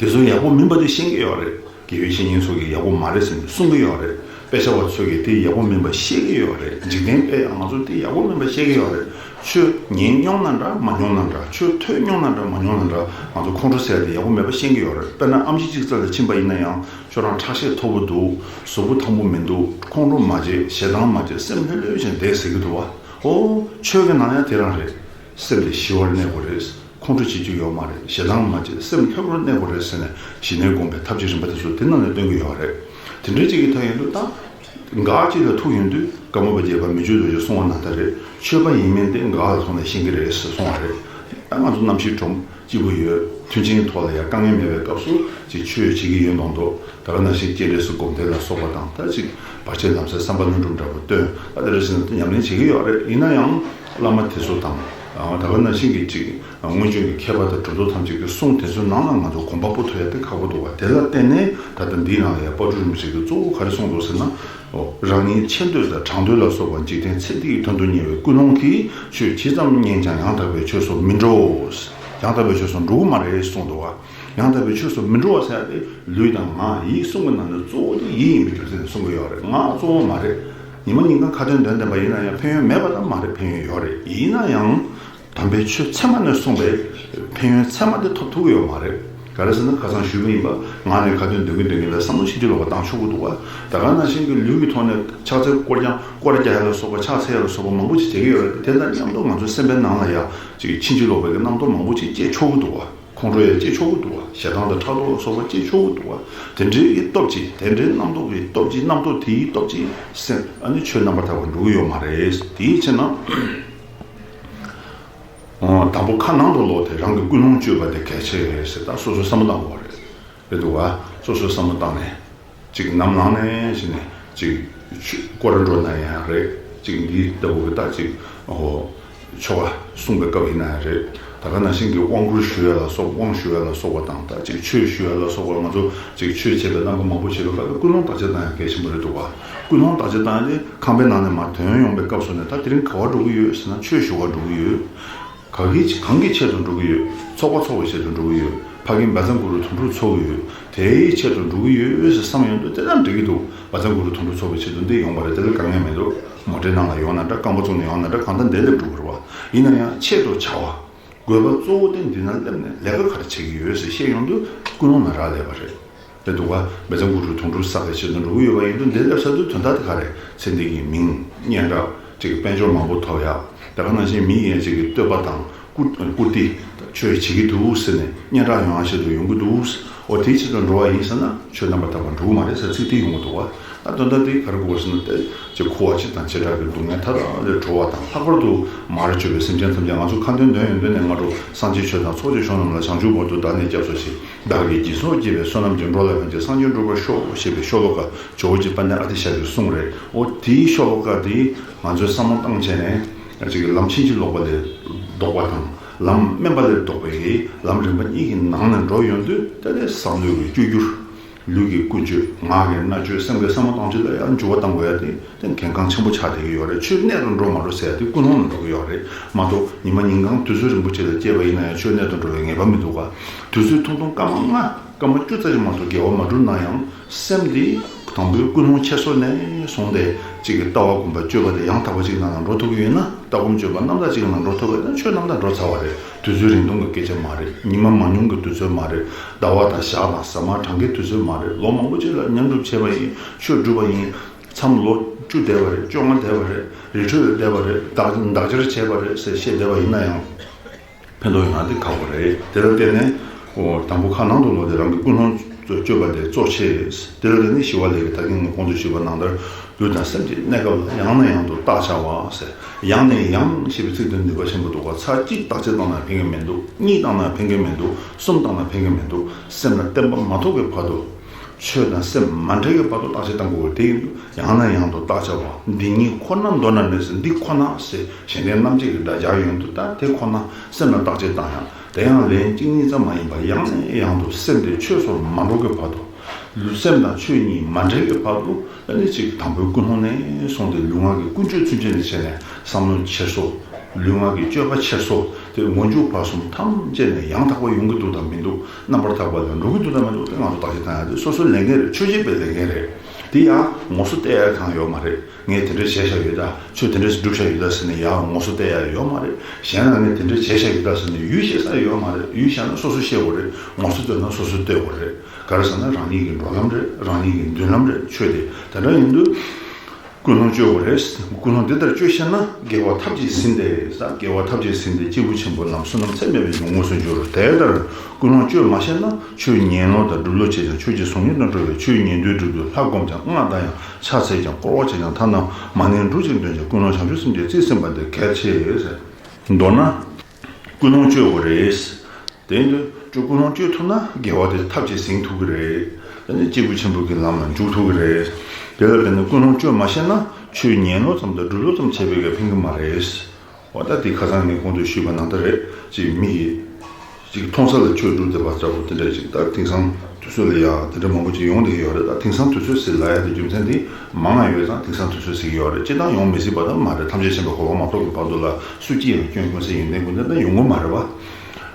དེ་ཚོ་ཡག་པོ་མིན་པ་དེ་ཤེས་ཀྱི་ཡོད་རེད། དགེ་བའི་བཤེས་གཉེན་ཚོ་གིས་ཡག་པོ་མ་རེད་ཟེར་ནས་གསུང་གི་ཡོད་རེད། དཔེ་ཆ་བ་ཚོ་གིས་དེ་ཡག་པོ་མིན་པ་ཤེས་ཀྱི་ཡོད་རེད། འཇིག་རྟེན་པས་ང་ཚོ་དེ་ཡག་པོ་མིན་པ་ཤེས་ཀྱི་ཡོད་རེད། ཆོས་ཉན་མྱོང་ན་འདྲ་མ་མྱོང་ན་འདྲ། ཆོས་ཐོས་མྱོང་ན་འདྲ་མ་མྱོང་ན་འདྲ། ང་ཚོ་ཁོང་ཁྲོ་ཟེར་ཡ་དེ་ཡག་པོ་མེད་པ་ཤེས་ཀྱི་ཡོད་རེད། དཔེར་ན་ཨེམ་ཆི་ཅིག་རྩ་ལ་ཕྱིན་པ་ཡིན་ན་ཡང་ཁྱོད་རང་ཁྲག་ཤེད་མཐོ་པོ་འདུག་གཟུགས་པོ་ཐང་པོ་མི་འདུག་ཁོང་ཁྲོ་མ་བྱེད། ཞེ་སྡང་མ་བྱེད། སེམས་ལྷོད་ལྷོད་བྱས་བསྡད་ཟེར་གྱི་འདུག་བ། ཨོ། ཆོས་ཀྱི་ནང་ཡང་དེ་རང་རེད། སེམས་དེ་ཞི་བར་གནས་དགོས་རེད། ཁོང་ཁྲོ་བྱེད་རྒྱུ་ཡོད་མ་རེད། ཞེ་སྡང་མ་བྱེད། སེམས་ལྷོད་པོར་གནས་དགོས་རེད་ཟེར་ནས་ཞི་གནས་སྒོམ་པའི་ཐབས་ཀྱི་རིམ་པ་དེ་ཚོ་དེ་ནང་ནས་སྟོན་གྱི་ཡོད་རེད། དེ་འདྲའི་ཅིག་གི་ཐོག་ཡིན་དུས་ད། འགག་ཅིག་ལ་ཐུག་ཡོང་དུས་ཀརྨ་པ་བརྒྱད་པ་མི་བསྐྱོད་རྡོ་རྗེས་གསུངས་པ་ནང་ལྟར་རེད། ཆོས་པ་ཡིན་མིན་དེ་འགག་ལ་ཐུག་ནས་ཤེས་ཀྱི་རེད་ཟེར་གསུངས་པ་རེད། ད་ང་ཚོ་རྣམ་ཤེས་གྲུང་སྐྱིད་པོ་ཡོད། མཐུན་རྐྱེན་ཐོག་ལ་ཡང་དཀའ་ངལ་མེད་པའི་སྐབས་སུ་ཅིག་ཆོས་བྱེད་ཀྱི་ཡོད་མདོག་མདོག་ད་ག་ནང་བཞིན་སྤྱན་རས་གཟིགས་སྒོམ་བཟླས་ལ་སོགས་པ་དང་། ད་ཅིག་བར་ཆད་ལམ་སེལ་བསམ་པ་ལྷུན་གྲུབ་འདྲ་པོ་བཏོན། ད་དེ་འདྲ་ཞིག་ཉམས་ལེན་བྱེད་ཀྱི་ཡོད་རེད། ཡིན་ན་ཡང་བླ་མ་དེ་ཚོ་དང་། ད་ག་ནང་བཞིན་གྱི་ཅིག་སྔོན་བྱོན་གྱི་མཁས་པ་དང་གྲུབ་ཐོབ་ཐམས་ཅད་ཀྱི་གསུང་དེ་ཚོའི་ནང་ལ་ང་ཚོ་གོམ་པ་སྤོ་ཐུབ་ཡ་དེ་ཁག་པོ་འདུག་བ། དེ་ལ་བརྟེན་ནས་ད་ལྟ་འདིའི་ནང་ལ་ཡང་དཔལ་སྤྲུལ་རིན་པོ་ཆེ་གིས་གཙོ་བོ་ག་རེ་གསུངས་འདུག་ཟེར་ན། རང་ཉིད་ཆེ་འདོད་དང་གྲགས་འདོད་ལ་སོགས་པ་འཇིག་རྟེན་ཚེ་འདི་ཡི་དོན་དུ་གཉེར་བའི་ཀུན་སློང་གིས་ཆོས་ཇི་ཙམ་ཉན་ཀྱང་ཡང་དག་པའི་ཆོས་སུ་མི་འགྲོ། ཡང་དག་པའི་ཆོས་སུ་འགྲོ་གི་མ་རེད་གསུངས་འདུག་བ། ཡང་དག་པའི་ཆོས་སུ་མི་འགྲོ་བ་ཟེར་ཡ་དེ་ལུས་དང་ངག་ཡིད་གསུམ་གྱི་ནང་ནས་གཙོ་བོ་དེ་ཡིད་ཡིན་པའི་རྒྱུ་མཚན་ནས་གསུང་གི་ཡོད་རེད། ངག་གཙོ་བོ་མ་རེད། ཉི་མ་ཉིན་གང་ཁ་ཏོན་འདོན་བསྡད་པ་ཡིན་ན་ཡང་ཕན་ཡོན་མེད་པ་ད་མ་རེད། ཕན་ཡོན་ཡོད་རེད། ཡིན་ན་ཡང་། དམ་པའི་ཆོས་ཚད་མ་ནས་གསུངས་པའི་ཕན་ཡོན་ཚད་མ་དེ་ཐོབ་ཐུབ་ཀྱི་ཡོད་མ་རེད། ག་རེ་ཟེར་ན་ཁ་སང་ཞུས་པ་ཡིན་པ། ངག་ནས་ཁ་ཏོན་འདོན་གྱིན་འདོན་གྱིན་ལ་བསམ་བློ་ཕྱིན་ཅི་ལོག་པ་བཏང་ཆོག་གི་འདུག་བ། ད་ག་ནང་བཞིན་གྱི་ལུས་ཀྱི་ཐོག་ནས་ཕྱག་འཚལ་སྐོར་རྐྱང་སྐོར་རྒྱག་ཡ་ལ་སོགས་པ་ཕྱག་འཚལ་ཡ་ལ་སོགས་པ་མང་པོ་ཅིག་བྱེད་ཀྱི་ཡོད་རེད། དེ་དང་མཉམ་དུ་ང་ཚོའི་སེམས་པའི་ནང་ལ་ཡ་ཅིག་ཕྱིན་ཅི་ལོག་པའི་གི་རྣམ་རྟོག་མང་པོ་ཅིག་སྐྱེ་ཆོག་གི་འདུག་བ། ཁོང་ཁྲོ་ཡང་སྐྱེ་ཆོག་གི་འདུག་བ། ཞེ་སྡང་དང་ཕྲག་དོག་ལ་སོགས་པ་སྐྱེ་ཆོག་གི་འདུག་བ། དེ་འདྲའི་གི་སྟོབས་ཀྱིས། དེ་འདྲའི་རྣམ་རྟོག་གི་སྟོབས་ཀྱིས། རྣམ་རྟོག་དེའི་སྟོབས་ཀྱིས་སེམས་ཨ་ནི་ཆོས་རྣམ་པར་དག་པར་འགྲོ་གི་ཡོད་མ་རེད། དེའི་ཕྱིར་ན། ཨོ། དང་པོ་ཁ་ནང་དུ་ལོག་སྟེ་རང་གི་ཀུན་སློང་བཅོས་པ་དེ་གལ་ཆེ་རེད་ཟེར། ད་སོ་སོས་བསམ་བློ་བཏང་དགོས་རེད། རེད་འདུག་བ། སོ་སོས་བསམ་བློ་བཏང་ནས། ཅིག་ནམ་ལངས་ནས་བྱས་ནས་ཅིག་ཆུ་སྐོར་ར་འགྲོ་ན་ཡང་རེད། ཅིག་འདི་ལྟ་བུ་གི་ད་ཅིག་ཨོ། ཆོ་ག་གསུང་པའི་སྐབས་ཡིན་ན་ཡང་རེད། ད་ག་ནང་བཞིན་གྱི་དབང་བསྐུར་ཞུ་ཡ་ལ་སོགས། དབང་ཞུ་ཡ་ལ་སོགས་པ་དང་། ད་ཅིག་ཆོས་ཞུ་ཡ་ལ་སོགས་པ། ང་ཚོ་ཅིག་ཆོས་བྱེད་པའི་རྣམ་པ་མང་པོ་བྱེད་པའི་སྐབས་ལ་ཀུན་སློང་བརྟག་དཔྱད་བཏང་ཡ་གལ་ཆེན་པོ་རེད་འདུག་བ། ཀུན་སློང་བརྟག་དཔྱད་བཏང་ཡ་དེ་ཁང་པའི་ནང་ནས་མར་ཐོན་ཡོང་པའི་སྐབས་སུ་ནས། ད་དེ་རིང་ག་པར་འགྲོ་གི་ཡོད་ཟེར་ན་ཆོས་ཞུ་བར་འགྲོ་གི་ཡོད། ག་གི་གང་གི་ཆེད་དུ་འགྲོ་གི་ཡོད། ཚོགས་པ་ཚོགས་པའི་ཆེད་དུ་འགྲོ་གི་ཡོད། ཕ་གི་བཛྲ་གུ་རུ་དོན་གྲུབ་ཚོགས་ཀྱི་ཡོད། དེའི་ཆེད་དུ་འགྲོ་གི་ཡོད་ཟེར་བསམ་ཡོང་དུས་དེ་ལྟར་འགྲིག་གི་འདུག་བཛྲ་གུ་རུ་དོན་གྲུབ་ཚོགས་པའི་ཆེད་དུ་འདི་ཡོང་བ་རེད། དེ་ལ་དཀའ་ངལ་མི་འདུག་མོ་ཊའི་ནང་ལ་ཡོང་ན་འདྲ། རྐང་པ་བཙུགས་ནས་ཡོང་ན་འདྲ། གང་ལྟར་འདིར་སླེབས་འགྲོ་གི་རེད་བ། ཡིན་ན་ཡང་ཆེད་དུ་བྱ་བ། དགོས་པ་གཙོ་བོ་དེ་འདི་ན་སླེབས་ནས་ལས་ཀ་ག་རེ་བྱེད་ཀྱི་ཡོད་ཟེར་ཤེས་ཡོང་དུས་ཀུན་སློང་ལ་རག་ལས་པ་རེད། དེ་འདུག་ག་བཛྲ་གུ་རུ་དོན་གྲུབ་བསགས་པའི་ཆེད་དུ་འགྲོ་གི་ཡོད་པ་ཡིན་དུས། འདིར་སླེབས་ཚར་དུས་དོན་དག་དེ་ག་རེ། ཚེ་འདི་གི་མིང་སྙན་གྲགས། ཅིག་དཔལ་འབྱོར་མང་པོ་ཐོབ་ཡ། དེ་ག་ནང་བཞིན་མི་ཡན་ཆད་ཀྱི་བསྟོད་པ་དང་བཀུར་བཀུར་སྟི། ཆོས་བྱེད་ཀྱི་འདུག་ཟེར་ནས་སྙན་གྲགས་ཡོང་བ་ཆེད་དུ་ཡོང་གི་འདུག་འོ། དེའི་ཆེད་དུ་འགྲོ་བ་ཡིན་ཟེར་ན་ཆོས་རྣམ་པར་དག་པར་འགྲོ་གི་མ་རེད་ཟེར་ཚིག་དེ་ཡོང་གི་འདུག་བ། ད་དོན་དག་དེ་ག་རེ་གོ་དགོས་ཟེར་ན། དེ་ཅིག་འཁོར་བ་འཆི་དང་བྱེ་བྲག་གི་སྡུག་བསྔལ་མཐའ་དག་ལས་གྲོལ་བ་དང་། ལྷག་པར་དུ་མར་བཅོས་པའི་སེམས་ཅན་ཐམས་ཅད། ང་ཚོ་ཁ་འདོན་འདོན་ཡོང་དུས་ནས་སྔ་དྲོ། སངས་རྒྱས་ཆོས་དང་ཚོགས་ཀྱི་མཆོག་རྣམས་ལ། བྱང་ཆུབ་འོག་ཏུ་བདག་ནི་སྐྱབས་སུ་མཆི། བདག་གིས་སྦྱིན་སོགས་བགྱིས་པའི་བསོད་ནམས་ཀྱིས། འགྲོ་ལ་ཕན་ཕྱིར་སངས་རྒྱས་འགྲུབ་པར་ཤོག་ཞེས་པའི་ཤོ་ལོ་ཀ་ཇོ་བོ་རྗེ་དཔལ་ལྡན་ཨ་ཏི་ཤ་གིས་གསུངས་རེད། འོ། དེའི་ཤོ་ལོ་ཀ་དེ་ང་ཚོས་བསམ་བློ་བཏང་བྱས་ནས། ཅིག་ལམ་ཕྱིན་ཅི་ལོག་པ་ལས་ལྡོག་པ་དང་། ལམ་དམན་པ་ལས་ལྡོག་པའི་ལམ་རིམ་པ་གཉིས་ཀྱི་ནང་ནས་འགྲོ་ཡོང་དུས། དེ་ནས་བསམ་བློའི་བཅོས་བསྒྱུར། ལུས་ཀྱི་ཀུན་སྤྱོད། ངག་གི་སྨྲ་བརྗོད། སེམས་ཀྱི་བསམ་བློ་གཏོང་ཕྱོགས་ལ་ཡང་འགྱུར་བ་གཏང་དགོས་ཡ་དེ་དེ་གལ་འགངས་ཆེན་པོ་ཆགས་བསྡད་ཀྱི་ཡོད་རེད། ཆོས་གནད་དུ་འགྲོ་མ་འགྲོ་ཟེར་ཡ་དེ་ཀུན་སློང་ལ་འགྲོ་གི་ཡོད་རེད་མ་གཏོགས། ཉི་མ་ཉིན་གང་དུས་ཚོད་རིང་པོ་ཅིག་ལ་སྐྱེས་པ་ཡིན་ན་ཡང་ཆོས་གནད་དུ་འགྲོ་བའི་ངེས་པ་མི་འདུག་ག་དུས་ཚོད་ཐུང་ཐུང་སྐར་མ་ལྔ་སྐར་མ་བཅུ་ཙམ་ཞིག་མ་གཏོགས་དགེ་བ་མ་བསྒྲུབས་ན་ཡང་། སེམས་འདི་དང་པོའི་ཀུན་སློང་ཆེ་ཤོས་ནས་བཟུང་སྟེ། གཅིག་གི་ལྟ་བ་སྒོམ་པ་སྤྱོད་པ་དེ་ཡང་དག་པ་གཅིག་ནང་ལ་འགྲོ་ཐུབ་ཀྱི་ཡོད་ན། ལྟ་སྒོམ་སྤྱོད་པ་རྣམ་དག་གཅིག་ནང་འགྲོ་ཐུབ་པ་ཡིན་ན། ཆོས་རྣམ་དག་འགྲོ་ཚར་བ་རེད། དུས་ཚོད་རིང་ཐུང་གི་སྐད་ཆ་མ་རེད། ཉི་མ་མང་ཉུང་གི་དུས་ཚོད་མ་རེད། ཟླ་བ་དང་ཞག་དང་ཟ་མ་གྲངས་ཀའི་དུས་ཚོད་མ་རེད། ལོ་མང་པོ་ཅིག་ལ་ཉམས་སྒྲུབ་བྱས་པ་ཡིན། ཆོས་བསྒྲུབས་པ་ཡིན། མཚམས་ལོ་བཅུ་བསྡད་པ་རེད། བཅོ་ལྔ་བསྡད་པ་རེད། རི་ཁྲོད་ལ་བསྡད་པ་རེད། བདག་བདག་འབྱར་བྱས་པ་རེད་ཟེར་བཤད་བསྡད་པ་ཡིན་ན་ཡང་། ཕན་ཐོགས་ཡོང་ཡ་དེ་ཁག་པོ་རེད། དེ་ལ་བརྟེན་ནས། འོ། དང་པོ་ཁ་ནང་དུ་ལོག་སྟེ་རང་གི་ཀུན་སློང་བཅོས་པ་དེ་གཙོ་ཆེ། དེ་ལ་བརྟེན་ནས་ཞི་བ་ལྷས་ཀྱིས་ད་གིན་ངས་གོང་དུ་ཞུས་པ་ནང་ལྟར། ལུས་དང་སེམས་ཀྱི་གནས་སྐབས་ལ་ཡང་ནས་ཡང་དུ་བརྟག་བྱ་བ་ཟེར། ཡང་ནས་ཡང་ཞེས་པའི་ཚིག་དེ་ནུས་པ་ཆེན་པོ་འདུག་ག་ཚར་གཅིག་བརྟག་དཔྱད་བཏང་ན་ཕན་གྱི་མི་འདུག་གཉིས་བཏང་ན་ཕན་གྱི་མི་འདུག་གསུམ་བཏང་ན་ཕན་གྱི་མི་འདུག་སེམས་ལ་བརྟན་པ་མ་ཐོབ་པའི་བར་དུ། ཆོས་དང་སེམས་མ་འབྲེལ་བའི་བར་དུ་བརྟག་དཔྱད་གཏང་དགོས་པ་དེ་ཡིན་དུས། ཡང་ནས་ཡང་དུ་བརྟག་བྱ་བ། འདི་ཉིད་ཁོ་ན་མདོར་ན་མེད་ཟེར། འདི་ཁོ་ན་ཟེར་གཞན་ལྡན་རྣམ་འབྱེད་ཀྱི་སྒྲ་སྦྱར་ཡོང་དུས། ད་དེ་ཁོ་ན་སེམས་ལ་བརྟག་དཔྱད་བཏང་ཡང་། དེ་ཡང་ལན་གཅིག་གཉིས་ཙམ་མ་ཡིན་པར། ཡང་ནས་ཡང་དུ་སེམས་དེ་ཆོས་སུ་མ་འགྲོ་གི་བར་དུ། ལུས་སེམས་དང་ཆོས་གཉིས་མ་འབྲེལ་གྱི་བར་དུ། ཨ་ནི་གཅིག་དང་པོའི་ཀུན་སློང་ནས་བཟུང་སྟེ་ལུས་ངག་གི་ཀུན་སྤྱོད་ཚུན་ཆད་ནས་བྱས་ནས། བསམ་བློ་འཁྱེར་སོ། ལུས་ངག་གི་སྤྱོད་པ་འཁྱེར་སོ། དེ་མངོན་བརྗོད་བར་གསུམ་ཐམས་ཅད་ནས་ཡང་དག་པ་ཡོང་གི་འདུག་དང་མི་འདུག་རྣམ་པར་དག་པ་ལ་འགྲོ་གི་འདུག་དང་མི་འདུག་དེ་ང་ཚོ་བརྟག་དཔྱད་བཏང་ཡ་དེ་སོ་སོའི་ལས་འགན་རེད། ཆོས་བྱེད་པའི་ལས་འགན་རེད། དེ་ཡང་ངོ་སོ་བལྟ་ཡ་གང་ཡོད་མ་རེད། ངས་དེ་འདྲ་བྱས་བཞག་ཡོད་ད། ཆོས་དེ་འདྲ་ཞིག་སྒྲུབ་བཞག་ཡོད་ད་ཟེར་ནས་ཡང་ངོ་སོ་བལྟ་ཡ་ཡོད་མ་རེད། གཞན་ལ་ངས་དེ་འདྲ་བྱས་བཞག་ཡོད་ད་ཟེར་ནས་ཡུལ་ཤེས་ས་ཡོད་མ་རེད། ཡུལ་ཤེས་ན་སོ་སོ་ཤེས་དགོས་རེད། ངོ་སོ་བསྟོད་ན་སོ་སོ་བསྟོད་དགོས་རེད། ག་རེ་ཟེར་ན་རང་ཉིད་ཀྱི་འགྲོ་ལམ་རེད། རང་ཉིད་ཀྱི་མདུན་ལམ་རེད། ཆོས་དེ་དེ་འདྲ་ཡིན་དུས། ཀུན་སློང་བཅོས་དགོས་རེད། ཀུན་སློང་འདི་ལྟར་བཅོས་ཤེས་ན། དགེ་བ་ཐབས་ཀྱིས་ཟིན་ཏེ། ས་དགེ་བ་ཐབས་ཀྱིས་ཟིན་ཏེ། སྐྱེས་བུ་ཆེན་པོ་རྣམས་བསོད་ནམས་ཚད་མེད་པའི་འབྱུང་ཁུངས་སུ་འགྱུར། དེ་ལྟར་ཀུན་སློང་བཅོས་མ་ཤེས་ན། ཆོས་ཉན་ལོང་དང་སྒྲུབ་ལོང་བྱས་ཀྱང་ཆོས་ཀྱི་གཟུགས་བརྙན་དུ་འགྲོ་བས། ཆོས་ཉན་དུས་སྒྲུབ་དུས་ལྷ་བསྒོམས་ཀྱང་སྔགས་བཟླས་ཀྱང་ཕྱག་འཚལ་ཀྱང་བསྐོར་བ་བྱས་ཀྱང་ཐ་ན་མ་ཎི་འབྲུ་གཅིག་འདོན་ཀྱང་ཀུན་སློང་བྱང་ཆུབ་སེམས་ཀྱིས་རྩིས་ཟིན་པ་འདི་གལ་ཆེ། མདོར་ན། ཀུན་སློང་བཅོས་དགོས་རེད། དེ་ཡིན་དུས་ཀུན་སློང་བཅོས་ཐུབ་ན་དགེ་བ་དེ་ཐབས་ཀྱིས་ཟིན་ཐུབ་ཀྱི་རེད། དེ་ནི་སྐྱེས་བུ་ཆེན་པོ་གི་ལམ་ལ་འཇུག་ཐུབ་ཀྱི་རེད། དེ་ལ་བརྟེན་ནས་ཀུན་སློང་བཅོས་མ་ཤེས་ན་ཆོས་ཉན་ལོང་ཙམ་དང་སྒྲུབ་ལོང་ཙམ་བྱས་པས་ཀྱང་ཕན་གྱི་མ་རེད། འོ་ད་དེ་ཁ་སང་ངས་གོང་དུ་ཞུས་པ་ནང་ལྟར་རེད། ཅིག་མི་ཡིས་ཅིག་མཐོང་ས་ལ་ཆོས་སྒྲུབ་བསྡད་པ་འདྲ་པོ་དེ་འདྲ་ཅིག་ད་དེང་སང་དུས་ཚོད་ལ་ཡང་དེ་འདྲ་མང་པོ་ཅིག་ཡོང་བསྡད་ཀྱི་ཡོད་རེད། ད་དེང་སང་དུས་ཚོད་ཟེར་ལབ་ཡ་དེ་རྒྱུ་མཚན་དེ་མང་ང་ཡོད་ཙང་དེང་སང་དུས་ཚོད་ཟེར་གྱི་ཡོད་རེད། སྤྱིར་བཏང་ཡོང་མི་སྲིད་པ་ད་མ་རེད། ཐམས་ཅད་མཁྱེན་པའི་གོ་འཕང་མ་ཐོབ་ཀྱི་བར་དུ་ལ་སུ་སྐྱེ་ཡང་སྐྱོན་ཀུན་ཟད་ཡོན་ཏན་ཀུན་ལྡན་ད་ཡོང་གི་མ་རེད་པ།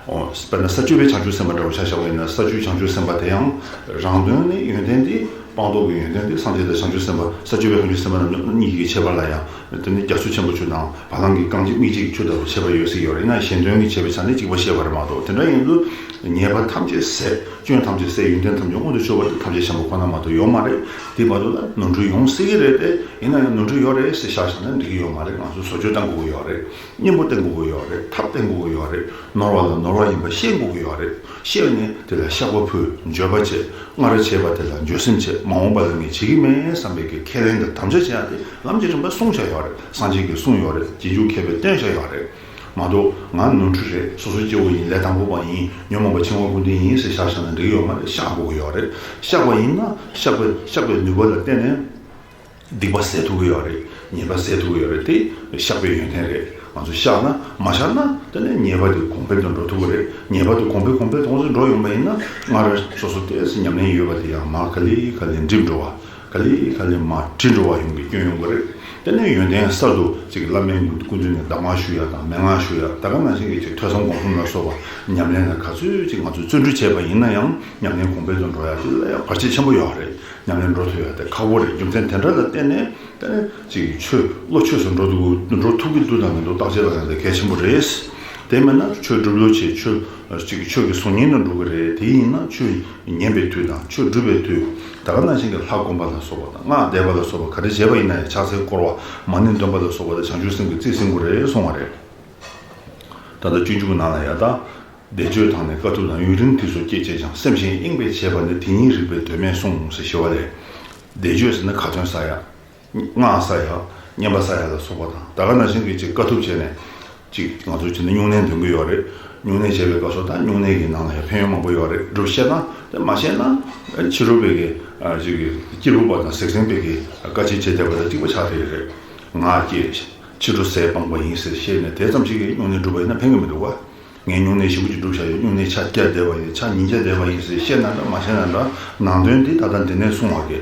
ཨོ། དཔེར་ན་ས་བཅུ་པའི་བྱང་ཆུབ་སེམས་དཔའ་འདྲ་བོ་ཆ་བཞག་པ་ཡིན་ན། ས་བཅུའི་བྱང་ཆུབ་སེམས་དཔའ་དེ་ཡང་རང་དོན་ནི་ཡོན་ཏན་དེ། སྤངས་རྟོགས་ཀྱི་ཡོན་ཏན་དེ་སངས་རྒྱས་དང་བྱང་ཆུབ་སེམས་དཔའ། ས་བཅུ་པའི་བྱང་ཆུབ་སེམས་དཔའ་རྣམས་གཉིས་ཀྱི་ཁྱད་པར་ལ་ཡང་། དེ་ནི་རྒྱ་མཚོ་ཆེན་པོ་ཆུ་དང་བ་ལང་གི་རྐང་རྗེས་སྨིག་རྗེས་ཀྱི་ཆུ་ལྟ་བུ་ཁྱད་པར་ཡོད་ཟེར་གྱི་ཡོད་རེད། ཡིན་ན་གཞན་དོན་གྱི་བྱས་པའི་ཆ་ནས་གཅིག་པ་ཤེས་པ་རེད་མ་གཏོགས། དེ་འདྲ་ཡིན་དུས་ཉེས་པ་ཐམས་ཅད་ཟད། སྐྱོན་ཐམས་ཅད་ཟད། ཡོན་ཏན་ཐམས་ཅད་མངོན་དུ་ཕྱོགས་པ་དེ་ཐམས་ཅད་མཁྱེན་པ་ཁོ་ན་མ་གཏོགས་ཡོད་མ་རེད། དེ་བར་དུ་ལ་ནོར་འཁྲུལ་ཡོང་སྲིད་ཀྱི་རེད་དེ། ཡིན་ན་ཡང་ནོར་འཁྲུལ་ཡོད་རེད་ཟེར་བཞག་བཞག་ན་འགྲིག་གི་ཡོད་མ་རེད། ང་ཚོ་བཟོ་བཅོས་གཏང་དགོས་ཀྱི་ཡོད་རེད། གཉེན་པོ་བསྟེན་དགོས་ཀྱི་ཡོད་རེད། ཐབས་བསྟེན་དགོས་ཀྱི་ཡོད་རེད། ནོར་བ་ལ་ནོར་བ་ཡིན་པ་ཤེས་དགོས་ཀྱི་ཡོད་རེད། ཤེས་ནས་དེ་ལ་བཤགས་པ་ཕུལ། འགྱོད་པ་བྱེད། སྔར་བྱས་པ་དེ་ལ་འགྱོད་སེམས་བྱེད། མ་འོངས་པ་ལ་ངས་བྱེད་ཀྱི་མེད་བསམ་པའི་གི་ཁས་ལེན་དང་དམ་བཅའ་བྱེད་ཡ་དེ་ལམ་གྱི་རིམ་པ་གསུངས་བཞག་ཡོད་རེད། སངས་རྒྱས་ཀྱིས་གསུངས་ཡོད་རེད། རྗེས་འཇུག་མཁས་པས་བསྟན་བཞག་ཡོད་རེད། མ་གཏོགས་ང་ནོར་འཁྲུལ་རེད། སོ་སོ་སྐྱེ་བོ་ཡིན། ལས་དང་པོ་པ་ཡིན། ཉོན་མོངས་པ་འཆིང་བ་ཀུན་ལྡན་ཡིན་ཟེར་བཞག་བཞག་ན་འགྲིག་གི་ཡོད་མ་རེད། བཤགས་དགོས་ཀྱི་ཡོད་རེད། བཤགས་པ་ཡིན་ན་བཤགས་པའི་བཤགས་པའི་ནུས་པ་ལ་བརྟེན་ནས། སྡིག་པ་ཟད་ཐུབ་ཀྱི་ཡོད་རེད། ཉེས་པ་ཟད་ཐུབ་ཀྱི་ཡོད་རེད། དེ་བཤགས་པའི་ཡོན་ཏན་རེད། ང་ཚོ་བཤགས་ན་མ་བཤགས་ན་དེ་ནས་ཉེས་པ་དེ་གོང་འཕེལ་དུ་འགྲོ་ཐུབ་ཀྱི་རེད། ཉེས་པ་དེ་གོང་འཕེལ་གོང་འཕེལ་དུ་འགྲོ་ཡོང་པ་ཡིན་ན། སྔར་སོ་སོ་ཏོག་ཙམ་ཉམས་ལེན་ཡོད་པ་དེ་ཡང་མར་ག་ལེ་ག་ལེ་འགྲིབ་འགྲོ་བ། ག་ལེ་ག་ལེ་མར་བྲི་འགྲོ་བ་ཡོང་གི་སྐྱོན་ཡོང་གི་རེད། དེ་ནས་ཡོན་ཏན་གསར་དུ་ཅིག་བླ་མའི་སྐུ་མདུན་ནས་གདམས་ངག་ཞུ་ཡ་དང་མན་ངག་ཞུ་ཡ། ད་ག་ནང་བཞིན་གྱི་ཅིག་ཐོས་བསམ་སྒོམ་གསུམ་ལ་སོགས་པ་ཉམས་ལེན་ལ་ག་ཚོད་ཅིག་ང་ཚོས་བརྩོན་འགྲུས་བྱས་པ་ཡིན་ན་ཡང་ཉམས་ལེན་གོང་འཕེལ་དུ་འགྲོ་ཡ་དེ་ལ་ཡང་བར་ཆད་ཆེན་པོ་ཡོད་རེད། ཉམས་ལེན་འགྲོ་ཐུབ་ཡ་དེ་ཁག་པོ་རེད། རྒྱུ་མཚན་དེ་འདྲ་ལ་བརྟེན་ནས་དེ་ནས་ཅིག་ཆོས་བློ་ཆོས་སུ་འགྲོ་ཐུབ་འགྲོ་ཐུབ་ཀྱི་འདུག་དང་མི་འདུག་བརྟག་དཔྱད་ལ་ཡང་དེ་གལ་ཆེན་པོ་རེད། དེ་མིན་ན་ཆོས་སྒྲུབ་ལོ་བྱེད། ཆོས་ཅིག་ཆོས་ཀྱི་གཟུགས་བརྙན་དུ་འགྲོ་གི་རེད། དེ་ཡིན་ན་ཆོས་ཉན་པའི་དུས་དང་ཆོས་སྒྲུབ་པའི་དུས། ད་ག་ནང་བཞིན་གྱི་ལྷ་བསྒོམ་པ་ལ་སོགས་པ་དང་སྔགས་བཟླས་པ་ལ་སོགས་པ་ག་རེ་བྱས་པ་ཡིན་ན་ཡང་ཕྱག་འཚལ་བསྐོར་བ་མ་ཎི་འདོན་པ་ལ་སོགས་པ་དང་བྱང་ཆུབ་སེམས་ཀྱི་རྩིས་ཟིན་དགོས་རེད་གསུང་བ་རེད། ད་ལྟ་སྤྱོད་འཇུག་གི་ནང་ལ་ཡ་ད། བཟླས་བརྗོད་དང་ནི་དཀའ་ཐུབ་དང་། ཡུན་རིང་དུས་སུ་བསྐྱེད་བྱས་ཀྱང་། སེམས་གཞན་གཡེངས་པས་བྱས་པ་ནི། དེ་ཉིད་རིག་པའི་དོན་མེད་གསུངས་ཟེར་ཞུ་བ་ལས། བཟླས་བརྗོད་ཟེར་ན་ཁ་ཏོན་ཟ་ཡ། སྔགས་ཟ་ཡ། བསྙེན་པ་ཟ་ཡ་ལ་སོགས་པ་དང་ད་ག་ནང་བཞིན་གྱི་ཅིག་དཀའ་ཐུབ་བྱས་ནས། ཅིག་ང་ཚོ་བྱས་ན་སྨྱུང་གནས་འདོན་གྱི་ཡོད་རེད། སྨྱུང་གནས་བྱས་པའི་སྐབས་སུ་ད་སྨྱུང་གནས་ཀྱི་ནང་ལ་ཡང་ཕན་ཡོན་མང་པོ་ཡོད་རེད། སྒྲུབ་ཤེས་ན་དེ་མ་ཤེས་ན། ཕྱི་རོལ་པའི་གི་ཅིག་གི་སྐྱེས་བུ་པ་དང་གཟེགས་ཟན་པའི་གི་བཀའ་ཆད་བྱེད་བསྡད་པ་དང་གཅིག་པ་ཆགས་བསྡད་ཡོད་རེད། ངག་བཅད། ཕྱི་རོལ་ཟས་སྤངས་པ་ཡིན་ཟེར་ཤེས་ནས་དེ་ཙམ་ཞིག་གིས་སྨྱུང་གནས་སྒྲུབ་པ་ཡིན་ན་ཕན་གྱི་མི་འདུག་བ། ངས་སྨྱུང་གནས་ཞིབ་པོ་ཅིག་སྒྲུབ་བཞག་ཡོད། སྨྱུང་གནས་ཕྱག་བརྒྱ་བཟླས་པ་ཡིན། ཕྱག་ཉིས་བརྒྱ་བཟླས་པ་ཡིན་ཟེར་བཤད་ན་འདྲ་མ་བཤད་ན་འདྲ། ནང་དོན་འདི་ད་ལྟ་འདི་ནས་གསུངས་པ་གི་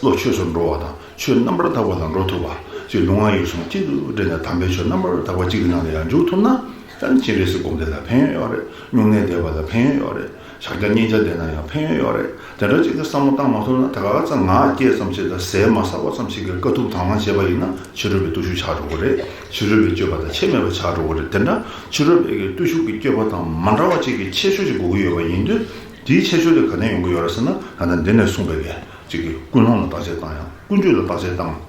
བློ་ཆོས་སུ་འགྲོ་བ་དང་ཆོས་རྣམ་པར་དག་པ་ལ་འགྲོ་ཐུབ་པ་ཅིག་ལུས་ངག་ཡིད་གསུམ་གཅིག་ཏུ་དྲིལ་ནས་དམ་པའི་ཆོས་རྣམ་པར་དག་པ་གཅིག་གི་ནང་ལ་ཡང་འཇུག་ཐུབ་ན། ད་ནི་སྤྱན་རས་གཟིགས་སྒོམ་བཟླས་ལ་ཕན་ཡོན་ཡོད་རེད། སྨྱུང་གནས་བཟླས་པ་ལ་ཕན་ཡོན་ཡོད་རེད། ཕྱག་བརྒྱ་བསྙེན་བརྒྱ་བཟླས་ན་ཡང་ཕན་ཡོན་ཡོད་རེད། དེ་འདྲ་ཅིག་གི་བསམ་བློ་བཏང་མ་ཐུབ་ན་ད་ག་ཚ་ངག་བཅད་ཙམ་ཞིག་དང་ཟས་མ་ཟ་བ་ཙམ་ཞིག་གི་དཀའ་ཐུབ་དང་བླངས་བྱས་པ་ཡིན་ན་ཕྱི་རོལ་པའི་བརྟུལ་ཞུགས་ཆགས་འགྲོ་གི་རེད། ཕྱི་རོལ་པའི་སྤྱོད་པ་དང་ཁྱད་མེད་པ་ཆགས་འགྲོ་གི་རེད། དེ་འདྲ་ཕྱི་རོལ་པའི་གི་བརྟུལ་ཞུགས་ཀྱི་སྤྱོད་པ་དང་མ་འདྲ་བ་ཅིག་གི་ཁྱད་ཆོས་ཅིག་དགོས་ཀྱི་ཡོད་པ་ཡིན་དུས། དེའི་ཁྱད་ཆོས་དེ་ག་ནས་ཡོང་གི་ཡོད་རེད་ཟེར་ན། ད་ལྟ་འདི་ནས་གསུངས་པའི་གི་ཅིག་གི་ཀུན་སློང་ལ་བརྟག་དཔྱད་བཏང་ཡང་ཀུན་སྤྱོད་ལ་བརྟག་དཔྱད་བཏང་།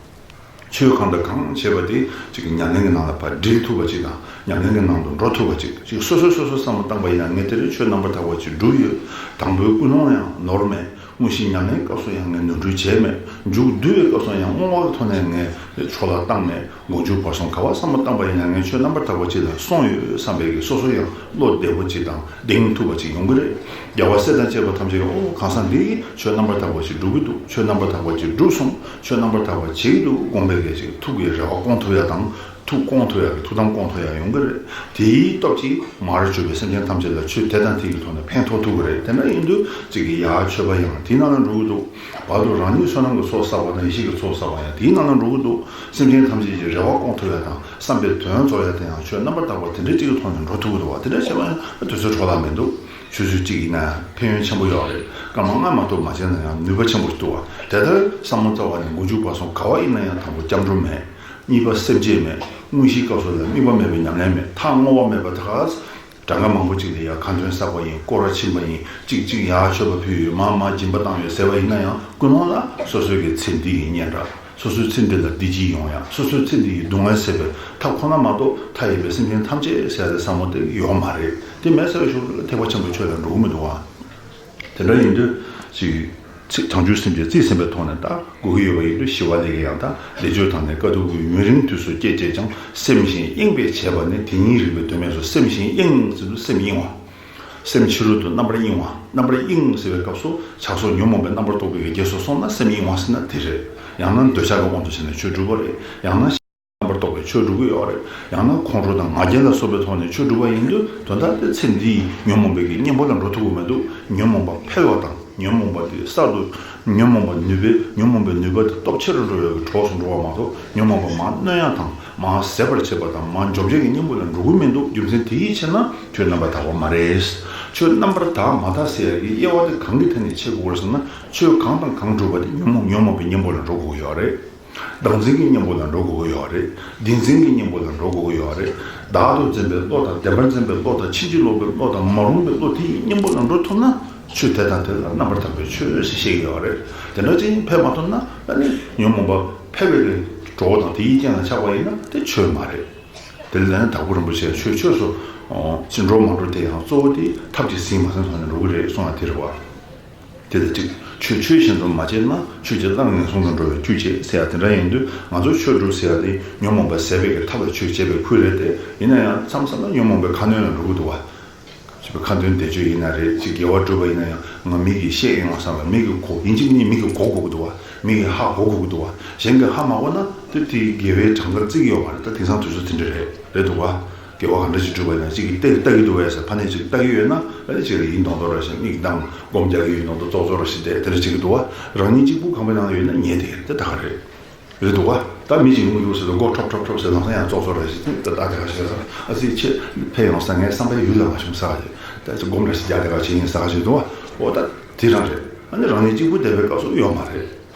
ཆོས་གང་དང་གང་བྱེད་པ་དེ་ཅིག་ཉམས་ལེན་གྱི་ནང་ལ་ཕར་སྒྲིལ་ཐུབ་པ་ཅིག་དང་ཉམས་ལེན་གྱི་ནང་དུ་འགྲོ་ཐུབ་པ་ཅིག་ཅིག་སོ་སོས་སོ་སོ་བསམ་བློ་བཏང་པ་ཡིན་ན་ངས་དེ་རིང་ཆོས་རྣམ་པར་དག་པ་ཅིག་བསྒྲུབས་ཡོད། དང་པོའི་ཀུན་སློང་ཡང་ནོར་མེད། དངོས་གཞི་ཉམས་ལེན་སྐབས་སུ་ཡང་ངས་ནོར་འཁྲུལ་བྱས་མེད། མཇུག་བསྡུ་བའི་སྐབས་སུ་ཡང་བསྔོ་བ་གི་ཐོག་ནས་ངས་ཕྱོགས་ལ་བཏང་མེད། མགོ་མཇུག་བར་གསུམ་ག་པར་བསམ་བློ་བཏང་པ་ཡིན་ན་ངས་ཆོས་རྣམ་པར་དག་པ་ཅིག་ལ་སོང་ཡོད་བསམ་པའི་གི་སོ་སོ་ཡང་བློ་བདེ་པོ་ཅིག་དང་གདེང་ཐུབ་པ་ཅིག་ཡོང་གི་རེད། རྒྱལ་བ་སྲས་དང་བཅས་པ་ཐམས་ཅད་ཀྱིས་ཨོ་གང་ཟག་འདི་ཡིས་ཆོས་རྣམ་པར་དག་པ་ཅིག་སྒྲུབ་ཀྱི་འདུག་ཆོས་རྣམ་པར་དག་པ་ཅིག་སྒྲུབ་སོང་། ཆོས་རྣམ་པར་དག་པ་བྱེད་ཀྱི་འདུག་དགོངས་པའི་གི་ཅིག་ཐུགས་ཀྱི་རེ་བ་སྐོང་ཐུབ་ཡ་དང་། ཐུགས་སྐོང་ཐུབ་ཡག་གི་ཐུགས་དམ་སྐོང་ཐུབ་ཡག་ཡོང་གི་རེད། དེའི་སྟོབས་ཀྱིས་མར་གྱུར་པའི་སེམས་ཅན་ཐམས་ཅད་ལ་ཆོས་དེ་དང་དེ་གི་ཐོག་ནས་ཕན་ཐོགས་ཐུབ་ཀྱི་རེད། དེ་འདྲ་ཡིན་དུས་གཅིག་གིས་ཡར་མཆོད་པ་ཡང་དེའི་ནང་ལ་འགྲོ་གི་འདུག་བར་དུ་རང་ཉིད་བསོད་ནམས་ཀྱི་ཚོགས་བསགས་པ་དང་ཡེ་ཤེས་ཀྱི་ཚོགས་བསགས་པ་ཡང་དེའི་ནང་ལ་འགྲོ་གི་འདུག་སེམས་ཅན་ཐམས་ཅད་ཀྱི་རེ་བ་སྐོང་ཐུབ་ཡག་དང་བསམ་པའི་དོན་རྫོགས་ཡག་དེ་ཡང་ཆོས་རྣམ་པར་དག་པ་དེ་འདྲའི་གཅིག་གི་ཐོག་ནས་འགྲོ་ཐུབ་ཀྱི་འདུག་བ། དེ་འདྲ་བྱས་པ་ཡང་དུས་ཚོད་འཕྲོ་བརླག་མི་འདུག་ཆུ་ཚོད་གཅིག་ཡིན་ན་ཡང་ཕན་ཡོན་ཆེན་པོ་ཡོད་རེད། སྐར་མ་ལྔ་མ་གཏོགས་མ་བྱས་ན་ཡང་ནུས་པ་ཆེན་པོ་ཞིག་འདུག་བ། དེ་ལྟར་ཟབ་མོ་རྩ་བ་ནས་མགོ་མཇུག་བར་གསུམ་ག་བ་ཡིན་ན་ཡང་དང་པོ་སྐྱབས་འགྲོ་མེད། གཉིས་པ་སེམས་བསྐྱེད་མེད། དངོས་གཞིའི་སྐབས་སུ་ལ་དམིགས་པ་མེད་པའི་ཉམས་ལེན་མེད། ཐག་བསྔོ་བ་མེད་པ་དག་གྲངས་ཀ་མང་པོ་ཅིག་ལ་ཡང་ཁ་འདོན་བསགས་པ་ཡིན། སྐོར་ར་ཕྱིན་པ་ཡིན། གཅིག་གཅིག་ཡར་མཆོད་པ་ཕུལ་ཡོད། མར་མར་སྦྱིན་པ་བཏང་ཡོད་ཟེར་བ་ཡིན་ན་ཡང་ཀུན་སློང་ལ་སོ་སོའི་གི་ཚེ་འདི་ཡི་སྙན་གྲགས། སོ་སོའི་ཚེ་འདི་ལ་བདེ་སྐྱིད་ཡོང་ཡག་སོ་སོའི་ཚེ་འདི་ཡི་སྡུག་བསྔལ་སེལ་བའི་ཐབས་ཁོ་ན་མ་གཏོགས་མཐའ་ཡས་པའི་སེམས་ཅན་ཐམས་ཅད་ཟེར་ཡག་དེ་ཟབ་མོ་དེ་ཡོད་མ་རེད། དེ་མེད་ཟེར་བའི་ཤུགས་ལ་ཐེག་པ་ཆེན་པོའི་ཆོས་ལ་འགྲོ་གི་མི་འདུག་བ། དེ་འདྲ་ཡིན་དུས་ཅིག་ཚིག་བྱང་ཆུབ་སེམས་ཀྱི་རྩིས་ཟིན་པའི་ཐོག་ནས་ད་དགོས་ཀྱི་ཡོད་པ་ཡིན་དུས་ཞི་བ་ལྷས་ཀྱིས་ཡང་དག་བཟླས་བརྗོད་དང་ནི་དཀའ་ཐུབ་ཀྱིས་ཡུན་རིང་དུས་སུ་བསྐྱེད་བྱས་ཀྱང་། སེམས་གཞན་གཡེངས་པས་བྱས་པ་ནི་དེ་ཉིད་རིག་པའི་དོན་མིན་སོ། སེམས་གཞན་གཡེངས་ཟེར་དུས་སེམས་གཡེང་བ། སེམས་ཕྱི་རོལ་དུ་རྣམ་པར་གཡེང་བ། རྣམ་པར་གཡེང་ཟེར་བའི་སྐབས་སུ་ཆགས་སོགས་ཉོན་མོངས་པའི་རྣམ་པར་རྟོག་པའི་གི་རྗེས་སུ་སོང་ན་སེམས་གཡེང་བ་ཟེར་ན་དེ་རེད། ཡང་ན་འདོད་ཆགས་ཀྱི་དབང་དུ་བྱས་ནས་ཆོས་སྒྲུབ་པ་རེད། ཡང་ན་རྣམ་པར་རྟོག་པའི་ཆོས་སྒྲུབ་ཀྱི་ཡོད་རེད། ཡང་ན་ཁོང་ཁྲོ་དང་ང་རྒྱལ་ལ་སོགས་པའི་ཐོག་ནས་ཆོས་སྒྲུབ་པ་ཡིན་དུས་དོན་དག་དེ་ཚེ་འདིའི་ཉོན་མོངས་པའི་གི་གཉེན་པོ་ལ་འགྲོ་ཐུབ་ཀྱི་མི་འདུག་ཉོན་མོངས་པ་འཕེལ་བ་དང་ཉོན་མོངས་པ་དེ་གསར་དུ་ཉོན་མོངས་པ་ནུས་པའི་ཉོན་མོངས་པའི་ནུས་པ་དེ་སྟོབས་ཆེ་རུ་འགྲོ་བའི་གི་གྲོགས་སུ་འགྲོ་བ་མ་གཏོགས། ཉོན་མོངས་པ་མར་གནོན་ཡག་དང་མར་ཟད་པར་བྱེད་པ་དང་མར་འཇོམས་བྱེད་ཀྱི་གཉེན་པོ་ལ་འགྲོ་གི་མི་འདུག་རྒྱུ་མཚན་དེ་ཡིས་བྱས་ན་ཆོས་རྣམ་པར་དག་པ་མ་རེད། ཆོས་རྣམ་པར་དག་མ་དག་ཟེར་ཡག་གི་དབྱེ་བ་དེ་གང་གི་ཐད་ནས་ཕྱེ་དགོས་རེད་ཟེར་ན། ཆོས་གང་དང་གང་སྒྲུབ་པ་དེ་ཉོན་མོངས་ཉོན་མོངས་པའི་གཉེན་པོ་ལ་འགྲོ་དགོས་ཀྱི་ཡོད་རེད། བདག་འཛིན་གྱི་གཉེན་པོ་ལ་འགྲོ་དགོས་ཀྱི་ཡོད་རེད། བདེན་འཛིན་གྱི་གཉེན་པོ་ལ་འགྲོ་དགོས་ཀྱི་ཡོད་རེད། བདག་ཏུ་འཛིན་པའི་བློ་དང་བདེན་པར་འཛིན་པའི་བློ་དང་ཕྱིན་ཅི་ལོག་པའི་བློ་དང་མ་རུངས་པའི་བློ་དེ་ཡི་གཉེན་པོ་ལ་འགྲོ་ཐུབ་ན་ཆོས་དེ་དང་དེ་ལ་རྣམ་པར་དག་པའི་ཆོས་ཞེས་བཤད་ཀྱི་ཡོད་རེད། དེ་འདྲ་ཅིག་འཕེལ་མ་ཐུབ་ན་ཨ་ནི་ཉོན་མོངས་པ་འཕེལ་བའི་གི་གྲོགས་དང་དེ་ཡི་རྐྱེན་ལ་ཆགས་པ་ཡིན་ན་དེ་ཆོས་མ་རེད། དེ་ལས་དྭགས་པོ་རིན་པོ་ཆེ་ཆོས་ཆོས་སུ་ཅི་འགྲོ་མ་འགྲོ་དེ་ཡང་གཙོ་བོ་དེ་ཐབས་ཀྱིས་ཟིན་མ་ཟིན་ཐོག་ནས་འགྲོ་གི་རེད་གསུངས་པ་དེ་རེད་བ། དེ་ལ་གཅིག་ཆོས་ཆོས་བཞིན་དུ་མ་བྱས་ན་ཆོས་ཀྱི་རླབས་ངན་སོང་དུ་འགྲོ་བའི་རྒྱུ་བྱེད་ཟེར་ཡ་དེ་འདྲ་ཡིན་དུས། ང་ཚོ་ཆོས་སྒྲུབ་ཟེར་ཡ་དེ་ཉོན་མོངས་པ་ཟད་པའི་གི་ཐབས་ལ་ཆོས་བྱེད་པའི་ཁུལ་རེད་དེ། ཡིན་ན་ཡང་མཚམས་མཚམས་ལ་ཉོན་མོངས་པའི་ཁ་གནོན་ལ་འགྲོ་གི་འདུག་བ། ཅེས་པའི་ཁ་འདོན་བཟླས་བརྗོད་ཡིན་ན་རེད། ཅིག་དགེ་བ་སྒྲུབ་པ་ཡིན་ན་ཡང་ང་མི་གིས་བཤད་ཡོང་བསམ་ལ་མི་གིས་གོ། ཡིན་གཅིག་མིན་གཉིས་མི་གིས་གོ་དགོས་ཀྱི་འདུག་བ། མི་གིས་ཧ་གོ་དགོས་ཀྱི་འདུག་བ། གཞན་གྱིས་ཧ་མ་གོ་ན་དེ་དེའི་དགེ་བའི་གྲངས་ཀར་བརྩི་གི་ཡོད་མ་རེད། ད་དེང་སང་དུས་ཚོད་དེ་འདྲ་རེད། རེད་འདུག་བ། དགེ་བ་ག་འདྲ་ཞིག་སྒྲུབ་པ་ཡིན་ན་གཅིག་གིས་ལྟ་ལྟ་གི་འདུག་བས་ཟེར། ཕ་ནས་ཅིག་ལྟ་གི་ཡོད་ན་ཨ་ནི་ཅིག་ལ་ཡིན་མདོག་མདོག་འདྲ་ཞིག་མིག་གདངས་སྒོམ་རྒྱག་གི་ཡོད་མདོག་མདོག་ཙོག་ཙོག་འདྲ་ཞིག་བསྡད། དེ་འདྲ་བྱེད་ཀྱི་འདུག་བ། རང་ཉིད་གཅིག་པུ་ཁང་པའི་ནང་ལ་ཡོད་ན་ཉལ་བསྡད་ཀྱི་རེད། དེ་ད་ག་རེད། རེད་འདུག་བ། ད་མི་གཅིག་ཡོང་གི་འདུག་ཟེར་དུས་མགོ་ཁྲོབ་ཁྲོབ་ཁྲོབ་ཟེར། ལམ་སང་ཡང་ཙོག་ཙོག་འདྲ་ཞིག་ད་ད་དེ་ག་ཞིག་ཟེར། ཨ་ཙི་ཁྱེད་ཕེབས་ཡོང་ཟེར། ངའི་བསམ་པའི་ཡུལ་ལ་མ་བྱུང་ཟེར་བ་ཞིག་ད་ཅིག་སྒོམ་འདྲ་ཞིག་རྒྱག། དེ་ག་བྱེད་ཡིན་ཟེར་བ་ཞིག་འདུག་བ། འོ་ད་དེ་རང་རེད། ཨ་ནི་རང་ཉིད་གཅིག་པུ་བསྡད་པའི་སྐབས་སུ་ཡོད་མ་རེད།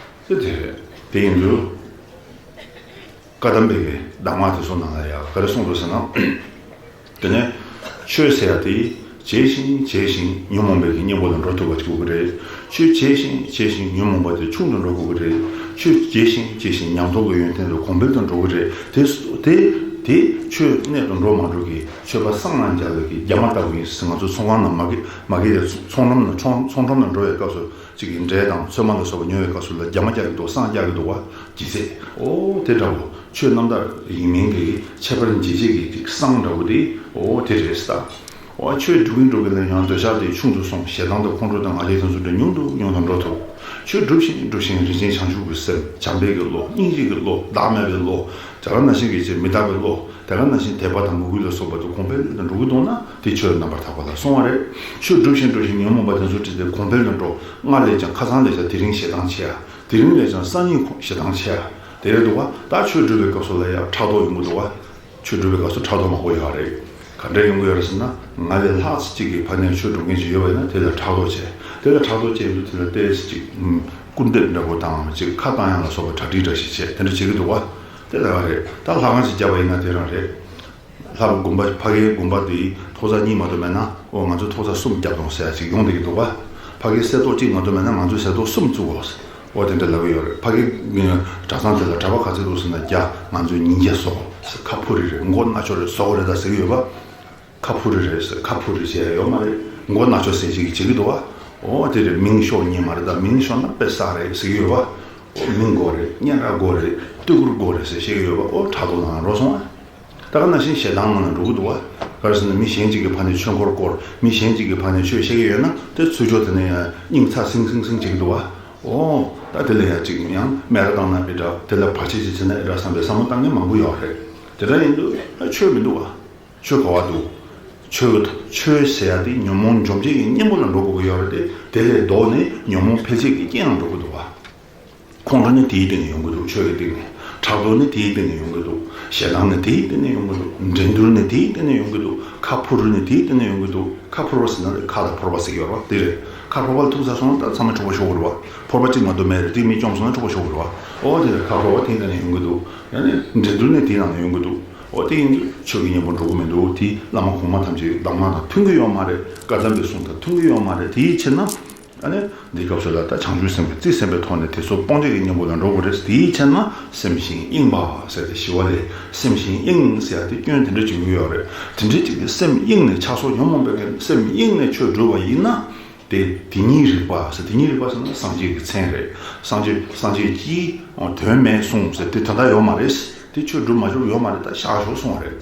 དེ་དེ་རེད། དེ་ཡིན་དུས། བཀའ་གདམས་པའི་གདམས་ངག་དེ་ཚོ་ནང་ལ་ཡང་ག་རེ་གསུངས་འདུག་ཟེར་ན། དེ་ནས་ཆོས་ཟེར་ཡ་དེ་བྱས་ཤིང་བྱས་ཤིང་ཉོན་མོངས་པའི་གི་གཉེན་པོ་ལ་འགྲོ་ཐུབ་པ་ཅིག་དགོས་ཀྱི་རེད། ཆོས་བྱས་ཤིང་བྱས་ཤིང་ཉོན་མོངས་པ་དེ་ཆུང་དུ་འགྲོ་དགོས་ཀྱི་རེད། ཆོས་བྱས་ཤིང་བྱས་ཤིང་ཉམས་རྟོགས་ཀྱི་ཡོན་ཏན་དེ་གོང་འཕེལ་དུ་འགྲོ་གི་རེད། དེ་དེ་དེ་ཆོས་གནད་དུ་འགྲོ་མ་འགྲོ་གི་ཆོས་པ་སངས་ལ་འཇལ་བའི་གི་རྒྱ་མ་ལྟ་བུ་ཡིན་ཟེར། ང་ཚོ་ཚོང་ཁང་ནང་མ་གི་མ་གི་དེ་ཚོང་ཁྲོམ་ནང་ཚོང་ཚོང་ཁྲོམ་ནང་འགྲོ་བའི་སྐབས་སུ། གཅིག་གིས་འབྲས་དང་ཚོད་མ་ལ་སོགས་པ་ཉོ་བའི་སྐབས་སུ་ལ་རྒྱ་མ་རྒྱག་གི་འདུག་སྲང་རྒྱག་གི་འདུག་བ། ཇི་སྲིད། ཨོ་དེ་འདྲ་བོ་ཆོས་རྣམ་དག་ཡིན་མིན་གྱི་ཁྱད་པར་འབྱེད་བྱེད་ཀྱི་ཅིག་སྲང་འདྲ་བོ་དེ་ཨོ་དེ་རེད་ཟེར། ཨོ་ཆོས་སྒྲུབ་ཀྱིན་སྒྲུབ་ཀྱིན་ལ་ཡང་འདོད་ཆགས་དེ་ཆུང་དུ་སོང་། ཞེ་སྡང་དང་ཁོང་ཁྲོ་དང་ང་རྒྱལ་དེ་ཚོ་དེ་ཉུང་དུ་ཉུང་དུ་འགྲོ་ཐུབ། ཆོས་སྒྲུབ་བཞིན་སྒྲུབ་བཞིན་རིན་ཆེན་བྱང་ཆུབ་ཀྱི་སེམས། བྱམས་པའི་གི་བློ། སྙིང་རྗེ་གི་བློ། བདག་མེད་པའི་བློ། དེ་ག་ནང་བཞིན་གྱི་ཅིག་མི་རྟག་པའི་བློ། དེ་ག་ནང་བཞིན་དད་པ་དང་མོས་གུས་ལ་སོགས་པ་དེ་གོང་འཕེལ་དུ་འགྲོ་གི་འདུག་ན་དེ་ཆོས་རྣམ་པར་དག་པ་ལ་སོང་བ་རེད། ཆོས་སྒྲུབ་བཞིན་སྒྲུབ་བཞིན་ཉོན་མོངས་པ་དེ་ཚོ་དྲིས་ཏེ་གོང་འཕེལ་དུ་འགྲོ། སྔར་ལས་ཀྱང་ཁ་སང་ལས་ཀྱང་དེ་རིང་ཞེ་སྡང་ཆེ་ཡ། དེ་རིང་ལས་ཀྱང་སང་ཉིན་ཁོ་ཞེ་སྡང་ཆེ་ཡ། དེ་རེད་འདུག་བ། ད་ཆོས་སྒྲུབ་པའི་སྐབས་སུ་ལ་ཡང་ཕྲག་དོག་ཡོང་གི་འདུག་བ། ཆོས་སྒྲུབ་པའི་སྐབས་སུ་ཕྲག་དོག་མང་པོ་ཡོད་རེད། ག་འདྲ་ཡོང་གི་ཡོད་རེད་ཟེར་ན། ང་ལས་ལྷག་ཅིག་གི་ཕ་ནས་ཆོས་སྒྲུབ་མཁན་ཅིག་ཡོད་པ་ཡིན་ན་དེ་ལ་ཕྲག་དོག་བྱས། དེ་ལ་ཕྲག་དོག་བྱས་དུས་དེ་ལ་ཏོག་ཙམ་ཅིག་སྐུར་འདེབས་འདྲ་པོ་དང་ཅིག་ཁ་བཏང་ཡག་ལ་སོགས་པ་གྲ་སྒྲིག་འདྲ་ཞིག་བྱས། དེ་འདྲ་བྱེད་ཀྱི་འདུག་བ། དེ་ལ་རེད། ད་ལྷ་ཁང་ཅིག་བརྒྱབ་པ་ཡིན་ན་དེ་རང་རེད། ལྷ་དགོན་པ། ཕ་གིའི་དགོན་པ་དེ་ཐོག་ས་གཉིས་མ་གཏོགས་མེད་ན། འོ་ང་ཚོས་ཐོག་ས་གསུམ་བརྒྱབ་དང་ཟེར་ཡ་ཅིག་ཡོང་བསྡད་ཀྱི་འདུག་བ། ཕ་གིའི་གསེར་ཏོག་གཅིག་མ་གཏོགས་མེད་ན་ང་ཚོས་གསེར་ཏོག་གསུམ་བཙུགས་འོ། འོ་དེ་འདྲ་ལབ་ཀྱི་ཡོད་རེད། ཕ་གིའི་གྲྭ་ཚང་དེ་ལ་གྲྭ་པ་ག་ཚོད་འདུག་ཟེར་ན་བརྒྱ། ང་ཚོས་ཉིས་བརྒྱ་བཟོ་ཟེར། ཁ་ཕུ་རེ་རེད། མགོ་ན་ཆོ་རེད། བཟོ་གི་རེད་ད་ཟེར་གྱི་ཡོད་པ། ཁ་ཕུ་རེ་རེད་ཟེར། ཁ་ཕུ་རེ་བྱས་ཡོད་མ་རེད། མགོ་ན་ཆོ་ཟེར་ཅིག་བྱེད་ཀྱི་འདུག་བ། འོ་དེ་རེད། མིང་ཤོག་ཉན་མ་རེད། ད་མིང་ཤོག་ན་དཔེ་བསགས་རེད་ཟེར་གྱི་ཡོད་པ། འོ་མིང་དགོས་རེད། སྙན་གྲགས་དགོས་རེད། བསྟོད་བཀུར་དགོས་རེད་ཟེར་བཤད་ཀྱི་ཡོད་པ། འོ་ཕྲག་དོག་ནང་འགྲོ་སོང་བ། ད་ག་ནང་བཞིན་ཞེ་སྡང་ནང་ལ་འགྲོ་གི་འདུག་བ། ག་རེ་ཟེར་ན་མི་གཞན་གཅིག་གི་ཕ་ནས་ཆོས་འཁོར་བསྐོར། མི་གཞན་གཅིག་གི་ཕ་ནས་ཆོས་བཤད་ཀྱི་ཡོད་ན་དེ་ཚུར་ཕྱོགས་དེ་ནས་ཡང་སྙིང་ཚ་སིང་སིང་སིང་བྱེད་ཀྱི་འདུག་བ། འོ་ད་དེ་ལ་ཡང་ཅིག་ཡང་སྨད་ར་བཏང་ན་འདྲ། དེ་ལ་བར་ཆད་ཅིག་བྱེད་ན་འདྲ་བསམ་པའི་བསམ་བློ་བཏང་མཁན་མང་པོ་ཡོད་རེད། དེ་འདྲ་ཡིན་དུས་ཆོས་མི་འདུག་བ། ཆོས་ག་བ་འདུག་ཆོས་ཆོས་ཟེར་ཡ་དེ་ཉོན་མོངས་འཇོམས་བྱེད་ཀྱི་གཉེན་པོ་ལ་འགྲོ་དགོས་ཀྱི་ཡོད་རེད་དེ། དེ་ལས་ལྡོག་ནས་ཉོན་མོངས་འཕེལ་བྱེད་ཀྱི་རྐྱེན་ལ་འགྲོ་གི་འདུག་བ། ཁོང་ཁྲོ་ནི་དེའི་སྟེང་ནས་ཡོང་གི་འདུག་ཆོས་ཀྱི་སྟེང་ནས། ཕྲག་དོག་ནི་དེའི་སྟེང་ནས་ཡོང་གི་འདུག་ཞེ་སྡང་ནི་དེའི་སྟེང་ནས་ཡོང་གི་འདུག་འགྲན་བསྡུར་ནི་དེའི་སྟེང་ནས་ཡོང་གི་འདུག་ཁ་ཕོ་རུ་ནི་དེའི་སྟེང་ནས་ཡོང་གི་འདུག་ཁ་ཕོར་པ་ཟེར་ན་རེད། ཁ་དང་ཕོར་པ་ཟེར་གྱི་ཡོད་རེད་བ། དེ་རེད། ཁ་ཕོར་པ་ལ་ཐུག་ཚར་སོང་ན་ད་ཚང་མས་འཁྲུག་པ་ཤོར་གི་རེད་བ། ཕོར་པ་གཅིག་མ་གཏོགས་མེད་རེད། དེ་མི་བཅོམ་སོང་ན་འཁྲུག་པ་ཤོར་གི་རེད་བ། ཨོ་དེ་རེད། ཁ་ཕོར་པ་དེའི་སྟེང་ནས་ཡོང་གི་འདུག་ཡང་ནི་འགྲན་བསྡུར་ནི་དེའི་ནང་ནས་ཡོང་གི་འདུག་ཨོ་དེ་ཡིན་དུས་ཆོས་ཀྱི་གཉེན་པོ་འགྲོ་གི་མི་འདུག་དེ་བླ་མ་གོང་མ་ཐམས་ཅད་གདམས་ངག་དང་མཐུན་གི་ཡོད་མ་རེད། བཀའ་གདམས་པའི་གསུང་དང་མཐུན་གི་ཡོད་མ་རེད། དེའི་ཕྱིར་ན། ཨ་ནི། འདི་སྐབས་སུ་ལ་ད་བྱང་ཆུབ་སེམས་ཀྱི་རྩིས་ཟིན་པའི་ཐོག་ནས་དེ་ཚོ་སྤོང་བྱེད་ཀྱི་གཉེན་པོ་ལ་འགྲོ་དགོས་རེད། དེའི་ཕྱིར་ན་སེམས་ཤིང་གཡེངས་པ་ཟེར་ཏེ་ཞི་བ་ལྷས་སེམས་ཤིང་གཡེངས་ཟེར་ཏེ་སྐྱོན་དེ་འདྲ་བྱུང་གི་ཡོད་རེད། དེ་འདྲའི་ཅིག་གི་སེམས་གཡེངས་ནས་ཆགས་སོགས་ཉོན་མོངས་པའི་གི་སེམས་གཡེངས་ནས་ཆོས་སྒྲུབ་པ་ཡིན་ན། དེ་དེ་ཉིད་རིག་པ་ཟེར། དེ་ཉིད་རིག་པ་ཟེར་ན་སངས་རྒྱས་ཀྱི་མཚན་རེད། སངས་རྒྱས་སངས་རྒྱས་ཀྱིས་དོན་མེད་གསུངས་ཟེར་དེ་དོན་དག་ཡོད་མ་རེད། དེ་ཆོས་སྒྲུབ་མ་བཅུག་ཡོད་མ་རེད། ད་བཞག་ཞོག་གསུངས་པ་རེད།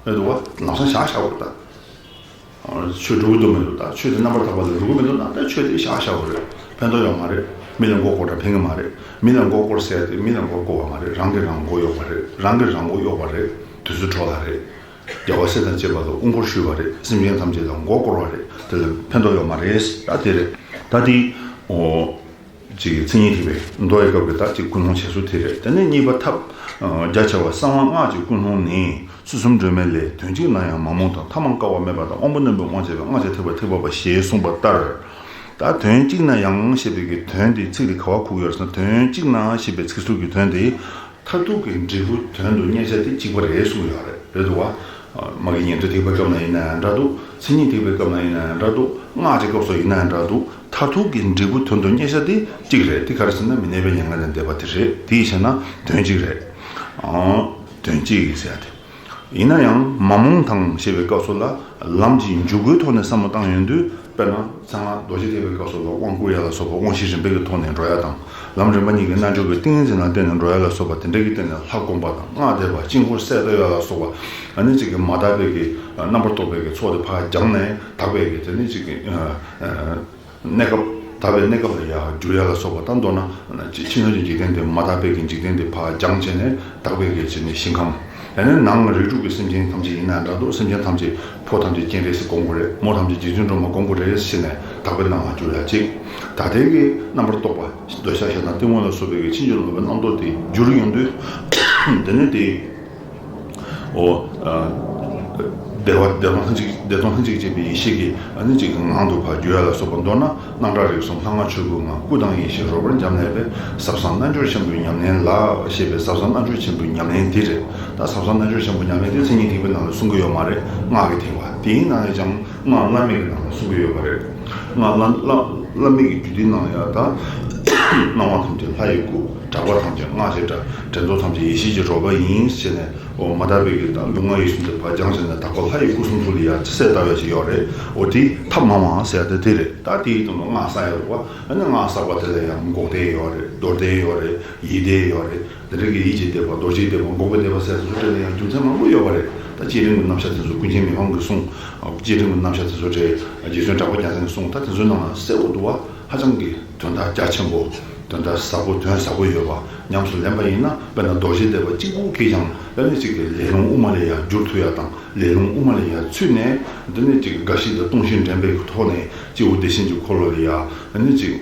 རེད་འདུག་བ། ལམ་སང་བཞག་བཞག་དགོས་ད། ཆོས་སྒྲུབ་ཀྱི་འདུག་མི་འདུག་ད་ཆོས་དེ་རྣམ་པར་དག་པ་ལ་འགྲོ་གི་མི་འདུག་ན། ད་ཆོས་དེ་བཞག་བཞག་དགོས་རེད། ཕན་ཐོགས་ཡོད་མ་རེད། མི་ལ་མགོ་སྐོར་དང་ཕན་གི་མ་རེད། མི་ལ་མགོ་སྐོར་ཟེར་ཏེ་མི་ལ་མགོ་སྐོར་བ་མ་རེད། རང་གིས་རང་མགོ་གཡོག་པ་རེད། རང་གིས་རང་མགོ་གཡོག་པ་རེད། དུས་ཚོད་འཕྲོ་བརླག་རེད། རྒྱལ་བ་སྲས་དང་བཅས་པ་ལ་དབུ་འཁོར་ཞུས་པ་རེད། སེམས་ཅན་ཐམས་ཅད་ལ་མགོ་སྐོར་བ་རེད། དེ་ལ་ཕན་ཐོགས་ཡོད་མ་རེད། ད་དེ་རེད། ད་དེ། འོ། ཅིག་མཚན་ཉིད་ཐེག་པའི་མདོ་ཡི་སྐབས་ཀྱི་ད་ཅིག་ཀུན་སློང་བྱེད་སྲོལ་དེ་རེད། དེ་ནས་གཉིས་པ་ཐབས་རྒྱ་ཆེ་བ་གསང་བ་སྔགས་ཀྱི་ཀུན་སློང་ནི། ཚུལ་གསུམ་སྒྲོན་མེ་ལས། དོན་གཅིག་ན་ཡང་མ་རྨོངས་དང་། ཐ་མ་དཀའ་བ་མེད་པ་དང་། དབང་པོ་རྣོན་པོས་དབང་བྱས་པའི། སྔགས་ཀྱི་ཐེག་པ་ཐེག་པ་པ་ཞེས་གསུངས་པ་ལྟར། ད་དོན་གཅིག་ན་ཡང་ཞེས་པའི་གི་དོན་དེ་ཚིག་དེ་ག་བ་ཁུག་ཡོད་ཟེར་ན། དོན་གཅིག་ན་ཞེས་པའི་ཚིག་ཟུར་གྱི་དོན་དེ། མཐར་ཐུག་གི་འབྲས་བུ་དོན་དུ་གཉེར་བྱ་དེ་གཅིག་པ་རེད་གསུངས་ཡོད་རེད། རེད་འདུག་བ། མ་གི་ཉན་ཐོས་ཐེག་པའི་སྐབས་ན་ཡིན་ན་ཡང་འདྲ་འདུག་མཚན་ཉིད་ཐེག་པའི་སྐབས་ན་ཡིན་ན་ཡང་འདྲ་འདུག་སྔགས་ཀྱི་སྐབས་སུ་ཡིན་ན་ཡང་འདྲ་འདུག་མཐར་ཐུག་གི་འབྲས་བུ་དོན་དུ་གཉེར་བྱ་དེ་གཅིག་རེད། དེ་ག་རེ་ཟེར་ན་མི་གནས་པའི་མྱ་ངན་ལས་འདས་པ་དེ་རེད། དེའི་ཕྱིར་ན་དོན་གཅིག་རེད། ཨང་། དོན་གཅིག་ཡིན་ཟེར་ཏེ། ཡིན་ན་ཡང་མ་རྨོངས་དང་ཞེས་པའི་སྐབས་སུ་ལ་ལམ་གྱི་འཇུག་སྒོའི་ཐོག་ནས་བསམ་བློ་བཏང་ཡོང་དུས། དཔེར་ན་གསང་སྔགས་རྡོ་རྗེ་ཐེག་པའི་སྐབས་སུ་ལ་དབང་བསྐུར་ཡ་ལ་སོགས་པ་དབང་བཞི་རིམ་པའི་གི་ཐོག་ནས་འགྲོ་ཡ་དང་། ལམ་རིམ་པ་གཉིས་ཀྱི་རྣལ་འབྱོར་གྱི་ཏིང་ངེ་འཛིན་ལ་བརྟེན་ནས་འགྲོ་ཡ་ལ་སོགས་པ་དེ་འདྲ་གི་སྟེང་ནས་ལྷ་བསྒོམ་པ་དང་། སྔགས་བཟླས་པ། དཀྱིལ་འཁོར་གསལ་བཏབ་ཡ་ལ་སོགས་པ། ཨ་ནི་གཅིག་གི་མ་དག་པའི་གི་རྣམ་པར་རྟོག་པའི་གི་ཚོགས་དེ་ཕར་སྦྱངས་ནས་དག་པའི་གི་དེ་ནི་གཅིག་གི་གནས་སྐབས། དག་པའི་གནས་སྐབས་ལ་ཡར་འགྱུར་ཡ་ལ་སོགས་པ་དང་། མདོར་ན་ཕྱི་སྣོད་ཀྱི་འཇིག་རྟེན་དེ་མ་དག་པའི་གི་འཇིག་རྟེན་དེ་ཕར་སྦྱངས་བྱས་ནས་དག་པའི་གི་བྱས་ནས་ཞིང་ཁམས། ཡང་ན་ནང་རིགས་དྲུག་གི་སེམས་ཅན་ཐམས་ཅད་ཡིན་ན་འདྲ་འདུག་སེམས་ཅན་ཐམས་ཅད་ཕོ་ཐམས་ཅད་སྤྱན་རས་གཟིགས་བསྒོམ་དགོས་རེད། མོ་ཐམས་ཅད་རྗེ་བཙུན་སྒྲོལ་མ་བསྒོམ་དགོས་རེད་ཟེར་ནས་དག་པའི་སྣང་བ་འགྱུར་ཡ་གཅིག་ད་ལྟའི་གི་རྣམ་པར་རྟོག་པ་འདོད་ཆགས་ཞེ་སྡང་གཏི་མུག་ལ་སོགས་པའི་གི་ཕྱིན་ཅི་ལོག་པའི་རྣམ་རྟོག་དེ་འགྱུར་ཡོང་དུས། དེ་ནས་དེ། འོ། ཨ། བདེ་བ་བདེ་སྟོང་ལྷན་ཅིག་བདེ་སྟོང་ལྷན་ཅིག་སྐྱེས་པའི་ཡེ་ཤེས་ཀྱི་ཨ་ནི་གཅིག་གི་ངང་དུ་ཕར་འགྱུར་ཡ་ལ་སོགས་པ། མདོར་ན་སྣང་གྲགས་རིག་གསུམ་ལྷ་སྔགས་ཆོས་སྐུའི་ངང་། སྐུ་དང་ཡེ་ཤེས་རོལ་པར་འབྱམས་ལས་པའི། ཟབ་གསང་རྣལ་འབྱོར་ཆེན་པོའི་ཉམས་ལེན་ལ་ཞེས་པའི་ཟབ་གསང་རྣལ་འབྱོར་ཆེན་པོའི་ཉམས་ལེན་འདི་རེད། ད་ཟབ་གསང་རྣལ་འབྱོར་ཆེན་པོའི་ཉམས་ལེན་དེ་མཚན་ཉིད་ཐེག་པའི་ནང་ལ་གསུང་གི་ཡོད་མ་རེད། སྔགས་ཀྱི་ཐེག་པ་དེའི་ནང་ནས་ཀྱང་སྔགས་བླ་མེད་ཀྱི་ནང་ལ་གསུང་གི་ཡོད་པ་རེད། སྔགས་བླ་བླ་བླ་མེད་ཀྱི་རྒྱུད་སྡེའི་ནང་ལ་ཡང་ད་སྣང་བ་ཐམས་ཅད་ལྷ་ཡི་སྐུ། གྲགས་པ་ཐམས་ཅད་སྔགས་ཀྱི་སྒྲ། དྲན་རྟོག་ཐམས་ཅད་ཡེ་ཤེས་ཀྱི་རོལ་པ་ཡིན་ཞེས་ནས། འོ། མ་དག་པའི་གི་ད་ལུས་ངག་ཡིད་གསུམ་དེ་ཕར་སྦྱངས་བྱས་ནས་དག་པ་ལྷ་ཡི་སྐུ་གསུང་ཐུགས་ལ་ཡར་གསལ་བཏབ་ཡ་ཅིག་ཡོད་རེད། འོ་དེ་ཐབས་མང་བ་ཟེར་ཡ་དེ་དེ་རེད། ད་དེའི་དོན་དུ་སྔགས་བསགས་ཡ་རེད་བ། ཨ་ནི་སྔགས་བསགས་པ་དེ་ལ་ཡང་འགོག་བཟླས་ཡོད་རེད། རྡོར་བཟླས་ཡོད་རེད། ཡིད་བཟླས་ཡོད་རེད། དེ་འདྲ་གི་ཡིད་ཀྱི་བཟླས་པ། རྡོ་རྗེ་བཟླས་པ། འགོག་པའི་བཟླས་པ་ཟེར་ཡ་དེ་ཚོ་སྤྲད་ན་ཡང་རྒྱུ་མཚན་མང་པོ་ཡོད་པ་རེད། ད་བསྐྱེད་རིམ་གྱི་རྣམ་གཞག་དེ་ཚོ་ཀུན་མཁྱེན་མི་ཕམ་གྱིས་གསུངས། བསྐྱེད་རིམ་གྱི་རྣམ་གཞག་དེ་ཚོ་སྤྲད། རྗེ་བཙུན་གྲགས་པ་རྒྱལ་མཚན་གྱིས་གསུངས། ད་དེ་ཚོའི་ནང་ལ་གསལ་པོ་འདུག་བ། ཧ་ཅང་གི་དོན་དག་རྒྱ་ཆེན་པོ། དོན་དག་ཟབ་པོ། དོན་ཟབ་པོ་ཡོད་པ་ཉམས་སུ་ལེན་པ་ཡིན་ན། དཔེར་ན་རྡོ་རྗེ་བཟླས་པ་གཅིག་པུ་གིས་ཀྱང་ཨ་ནི་གཅིག་གི་ལས་རླུང་དབུ་མ་ལ་ཡར་བསྒྱུར་ཐུབ་ཡ་དང་། ལས་རླུང་དབུ་མ་ལ་ཡར་ཚུད་ནས། འདི་ནི་གཅིག་གི་དགའ་བཞི་དང་སྟོང་བཞི་འདྲེན་པའི་ཐོག་ནས་སྤྱི་བོ་བདེ་ཆེན་གྱི་འཁོར་ལོ་ལ་ཡར་ཨ་ནི་གཅིག་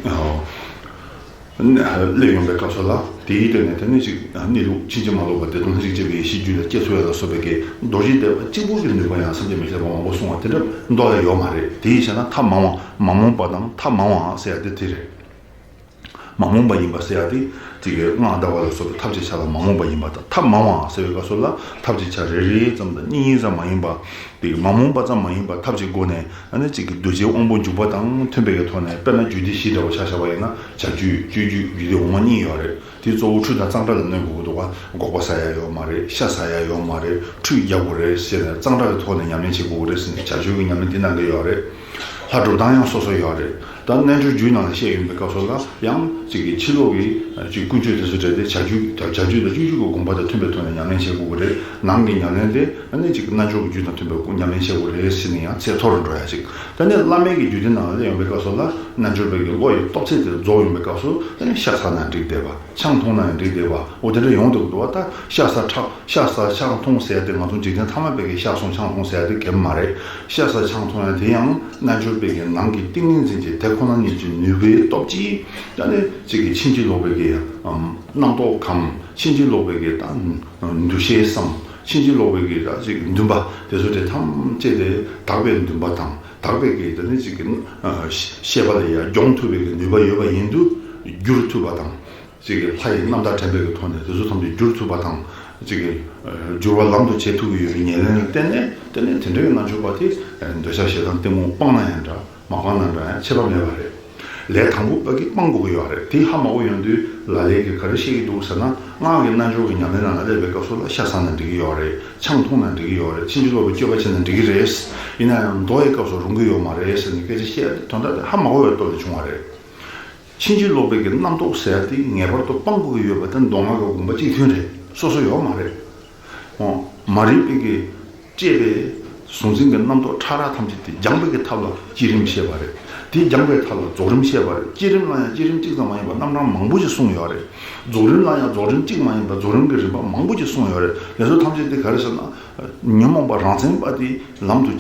སླེབས་ཡོང་པའི་སྐབས་སུ་ལ། དེའི་སྟེང་ནས་དེ་ནི་གཅིག་གནས་ལུགས་ཕྱིན་ཅི་མ་ལོག་པ་བདེ་སྟོང་ལྷན་ཅིག་སྐྱེས་པའི་ཡེ་ཤེས་རྒྱུད་ལ་སྐྱེ་ཚུགས་ཡ་ལ་སོགས་པའི་གི་རྡོ་རྗེ་བཟླས་པ་གཅིག་པུ་གི་ནུས་པ་ཡང་སེམས་ཅན་མི་ཤེས་པ་མང་པོ་གསུངས་པ་དེ་འདྲ་མདོ་ལ་ཡོད་མ་རེད། དེའི་ཕྱིར་ན་ཐབས་མང་བ། མ་རྨོངས་པ་དང་ཐབས་མང་བ་ཟེར་ཡ་དེ་དེ་རེད། མ་རྨོངས་པ་ཡིན་པ་ཟེར་ཡ་དེ་གཅིག་གི་སྔགས་བཟླ་བ་ལ་སོགས་པའི་ཐབས་ཀྱི་ཆ་ལ་མ་རྨོངས་པ་ཡིན་པ་དང་། ཐབས་མང་བ་ཟེར་བའི་སྐབས་སུ་ལ་ཐབས་ཀྱི་ཆ་རེ་རེ་ཙམ་དང་གཉིས་གཉིས་ཙམ་མ་ཡིན་པ། དེ་མ་རྨོངས་པ་ཙམ་མ་ཡིན་པ་ཐབས་ཀྱི་སྒོ་ནས་ཨ་ནི་གཅིག་གི་གདུལ་བྱའི་དབང་པོ་འཇུག་པ་དང་མཐུན་པའི་གི་ཐོག་ནས། དཔེར་ན་རྒྱུད་སྡེ་བཞི་འདྲ་བོ་ཆ་བཞག་པ་ཡིན་ན། བྱ་རྒྱུད། སྤྱོད་རྒྱུད། རྒྱུད་སྡེ་འོག་མ་གཉིས་ཡོད་རེད། དེ་གཙོ་བོ་འཁྲུལ་དང་གཙང་སྦྲ་ལ་གནོན་དགོས་ཀྱི་འདུག་བ། འགོག་པ་ཟ་ཡ་ཡོད་མ་རེད། ཤ་ཟ་ཡ་ཡོད་མ་རེད། ཁྲུས་རྒྱག་དགོས་རེད་ཟེར་ནས་གཙང་སྦྲ་གི་ཐོག་ནས་ཉམས་ལེན་བྱེད་དགོས་ཀྱི་རེད་ཟེར་ནས་བྱ་སྤྱོད་ཀྱི་ཉམས་ལེན་འདི་གནང་གི་ཡོད་རེད། ལྷ་སྒྲུབ་སྟངས་ཡང་སོ་སོ་ཡོད་རེད། ད་ ད་རྣལ་འབྱོར་རྒྱུད་ནང་ལ་བཤད་ཡོང་པའི་སྐབས་སུ་ལ་ཡང་ཅིག་གི་ཕྱི་ལོགས་ཀྱི་ཅིག་ཀུན་སྤྱོད་དེ་ཚོ་འདྲ་སྟེ་བྱ་རྒྱུད་བྱ་རྒྱུད་དང་སྤྱོད་རྒྱུད་ཀྱི་དགོངས་པ་དང་མཐུན་པའི་ཐོག་ནས་ཉམས་ལེན་བྱེད་དགོས་ཀྱི་རེད། ནང་གི་ཉམས་ལེན་དེ་ཨ་ནི་ཅིག་རྣལ་འབྱོར་གྱི་རྒྱུད་དང་མཐུན་པའི་ཉམས་ལེན་བྱེད་དགོས་རེད་ཟེར་ནས་ཡང་ཚད་མཐོ་རུ་འགྲོ་ཡ་ཅིག་ད་ནི་བླ་མེད་ཀྱི་རྒྱུད་སྡེ་ནང་ལ་སླེབས་ཡོང་པའི་སྐབས་སུ་ལ་རྣལ་འབྱོར་པའི་གི་བློ་ཡི་སྟོབས་ཚད་དེ་རྫོགས་ཡོང་པའི་སྐབས་སུ་ཨ་ནི་ཤ་ཟ་ན་འགྲིག་བསྡད་པ། ཆང་འཐུང་ན་ཡང་འགྲིག་བསྡད་པ། འོ་དེ་འདྲ་ཡོང་འདུག་འདུག་བ། ད་ཤ་ཟ་ཁྲག་ཤ་ཟ་ཆང་འཐུང་ཟེར་ཏེ་ང་ཚོ་འཇིག་རྟེན་ཐ་མལ་པའི་གི་ཤ་ཟ་ཆང་འཐུང་ཟེར་ཏེ་གལ་མ་རེད། ཤ་ཟ་ཆང་འཐུང་ཡང་དེ་ཡང་རྣལ་འབྱོར་པའི་གི་ནང་གི་ཏིང་ངེ་འཛིན་གྱི་དེ་ཁོ་ན་ཉིད་ཀྱི་ནུས་པའི་སྟོབས་ཀྱིས་ད་ནི་ཅིག་གི་ཕྱིན་ཅི་ལོག་པའི་གི་རྣམ་རྟོག་གམ་ཕྱིན་ཅི་ལོག་པའི་གི་ད་འདུ་ཤེས་སམ་ཕྱིན་ཅི་ལོག་པའི་གི་ད་ཅིག་འདུན་པ་དེ་ཚོ་དེ་ཐམས་ཅད་དེ་དག་པའི་འདུན་པ་དང་དག་པའི་གི་ད་ནི་ཅིག་གི་ཤེས་པ་ལ་ཡང་སྦྱོང་ཐུབ་པའི་གི་ནུས་པ་ཡོད་པ་ཡིན་དུས་བསྒྱུར་ཐུབ་པ་དང་། ཅིག་གི་ལྷ་ཡི་རྣམ་ཐར་དྲན་པའི་གི་ཐོག་ནས་དེ་ཚོ་ཐམས་ཅད་བསྒྱུར་ཐུབ་པ་དང་། ཅིག་གི་འགྱུར་བ་ལམ་དུ་བྱེད་ཐུབ་ཀྱི་ཡོད་པའི་ཉེར་ལེན་ལ་བརྟེན་ནས་དེ་ནས་དེ་འདྲའི་རྣལ་འབྱོར་པ་དེ་འདོད་ཆགས་ཞེ་སྡང་གཏི་མུག་སྤངས་ན་ཡང་འདྲ་མ་སྤངས་ན་འདྲ་ཡང་ཁྱད་པར་མེད་པ་རེད། ལས་དང་པོ་པ་གི་སྤང་དགོས་ཀྱི་ཡོད་རེད། དེ་ཧ་མ་གོ་ཡོང་དུས་ལ་ལས་ཀྱི་ག་རེ་བཤད་ཀྱི་འདུག་ཟེར་ན། སྔགས་ཀྱི་རྣལ་འབྱོར་གྱི་ཉམས་ལེན་ནང་ལ་སླེབས་པའི་སྐབས་སུ་ལ་ཤ་ཟ་ན་འགྲིག་གི་ཡོད་རེད། ཆང་འཐུང་ན་འགྲིག་གི་ཡོད་རེད། ཕྱིན་ཅི་ལོག་པའི་སྤྱོད་པ་བྱེད་ན་འགྲིག་གི་རེད། ཡིན་ན་ཡང་མདོ་ཡི་སྐབས་སུ་རུང་གི་ཡོད་མ་རེད་ཟེར་ནས་སྐད་ཆ་བཤད་དེ་དོན་དག་དེ་ཧ་མ་གོ་བའི་ཐོག་ནས་བྱུང་བ་རེད། ཕྱིན་ཅི་ལོག་པའི་གི་རྣམ་རྟོག་ཟེར་ཡ་དེ་ངེས་པར་དུ་སྤང་དགོས་ཀྱི་ཡོད་པ་དེ་མདོ་སྔགས་ཀྱི་དགོངས་པ་གཅིག་མཐུན་རེད། སོ་སོ་ཡོད་མ་རེད། འོ། མ་རིག་པའི་གི་བཅས་པའི་གཟུང་འཛིན་གྱི་རྣམ་རྟོག་ཕྲ་རགས་ཐམས་ཅད་དེ་སྦྱང་བའི་གི་ཐབས་ལ་བསྐྱེད་རིམ་བཤད་པ་རེད། དེ་སྦྱང་བའི་ཐབས་ལ་རྫོགས་རིམ་བཤད་པ་རེད། བསྐྱེད་རིམ་ལ་ཡང་བསྐྱེད་རིམ་གཅིག་ཙམ་མ་ཡིན་པ་རྣམ་གྲངས་མང་པོ་ཞིག་གསུངས་ཡོད་རེད། རྫོགས་རིམ་ལ་ཡང་རྫོགས་རིམ་གཅིག་མ་ཡིན་པ་རྫོགས་རིམ་གྱི་རིམ་པ་མང་པོ་ཞིག་གསུངས་ཡོད་རེད། དེ་ཚོ་ཐམས་ཅད་དེ་ག་རེ་ཟེར་ན། ཉོན་མོངས་པ་རང་མཚན་པ་དེ་ལམ་དུ།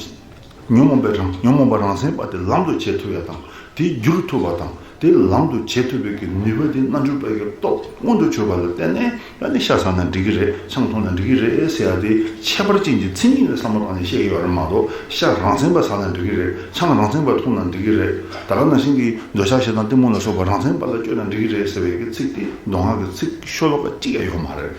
ཉོན་མོངས་པའི་རང་ཉོན་མོངས་པ་རང་མཚན་པ་དེ་ལམ་དུ་བྱེད་ཐུབ་ཡ་དང་། དེ་བསྒྱུར་ཐུབ་པ་དང་། དེ་ལམ་དུ་བྱེད་ཐུབ་པའི་གི་ནུས་པ་དེ་རྣལ་འབྱོར་པ་གི་སྟོབས་མངོན་དུ་གྱུར་པ་ལ་བརྟེན་ནས་ཨ་ནི་ཤ་ཟ་ན་འགྲིག་གི་རེད། ཆང་འཐུང་ན་འགྲིག་གི་རེད་ཟེར་ཡ་དེ་ཁྱད་པར་ཅན་གྱི་མཚན་ཉིད་ལ་བསམ་བློ་བཏང་ནས་བཤད་ཀྱི་ཡོད་རེད་མ་གཏོགས། ཤ་རང་མཚན་པ་ཟ་ན་འགྲིག་གི་རེད། ཆང་རང་མཚན་པ་འཐུང་ན་འགྲིག་གི་རེད། ད་ག་ནང་བཞིན་གྱི་འདོད་ཆགས་ཞེ་སྡང་གཏི་མུག་ལ་སོགས་པ་རང་མཚན་པ་ལ་སྤྱོད་ན་འགྲིག་གི་རེད་ཟེར་བའི་གི་ཚིག་དེ་མདོ་སྔགས་ཀྱི་ཚིག་ཤོ་ལོ་ཀ་གཅིག་ཡང་ཡོད་མ་རེད།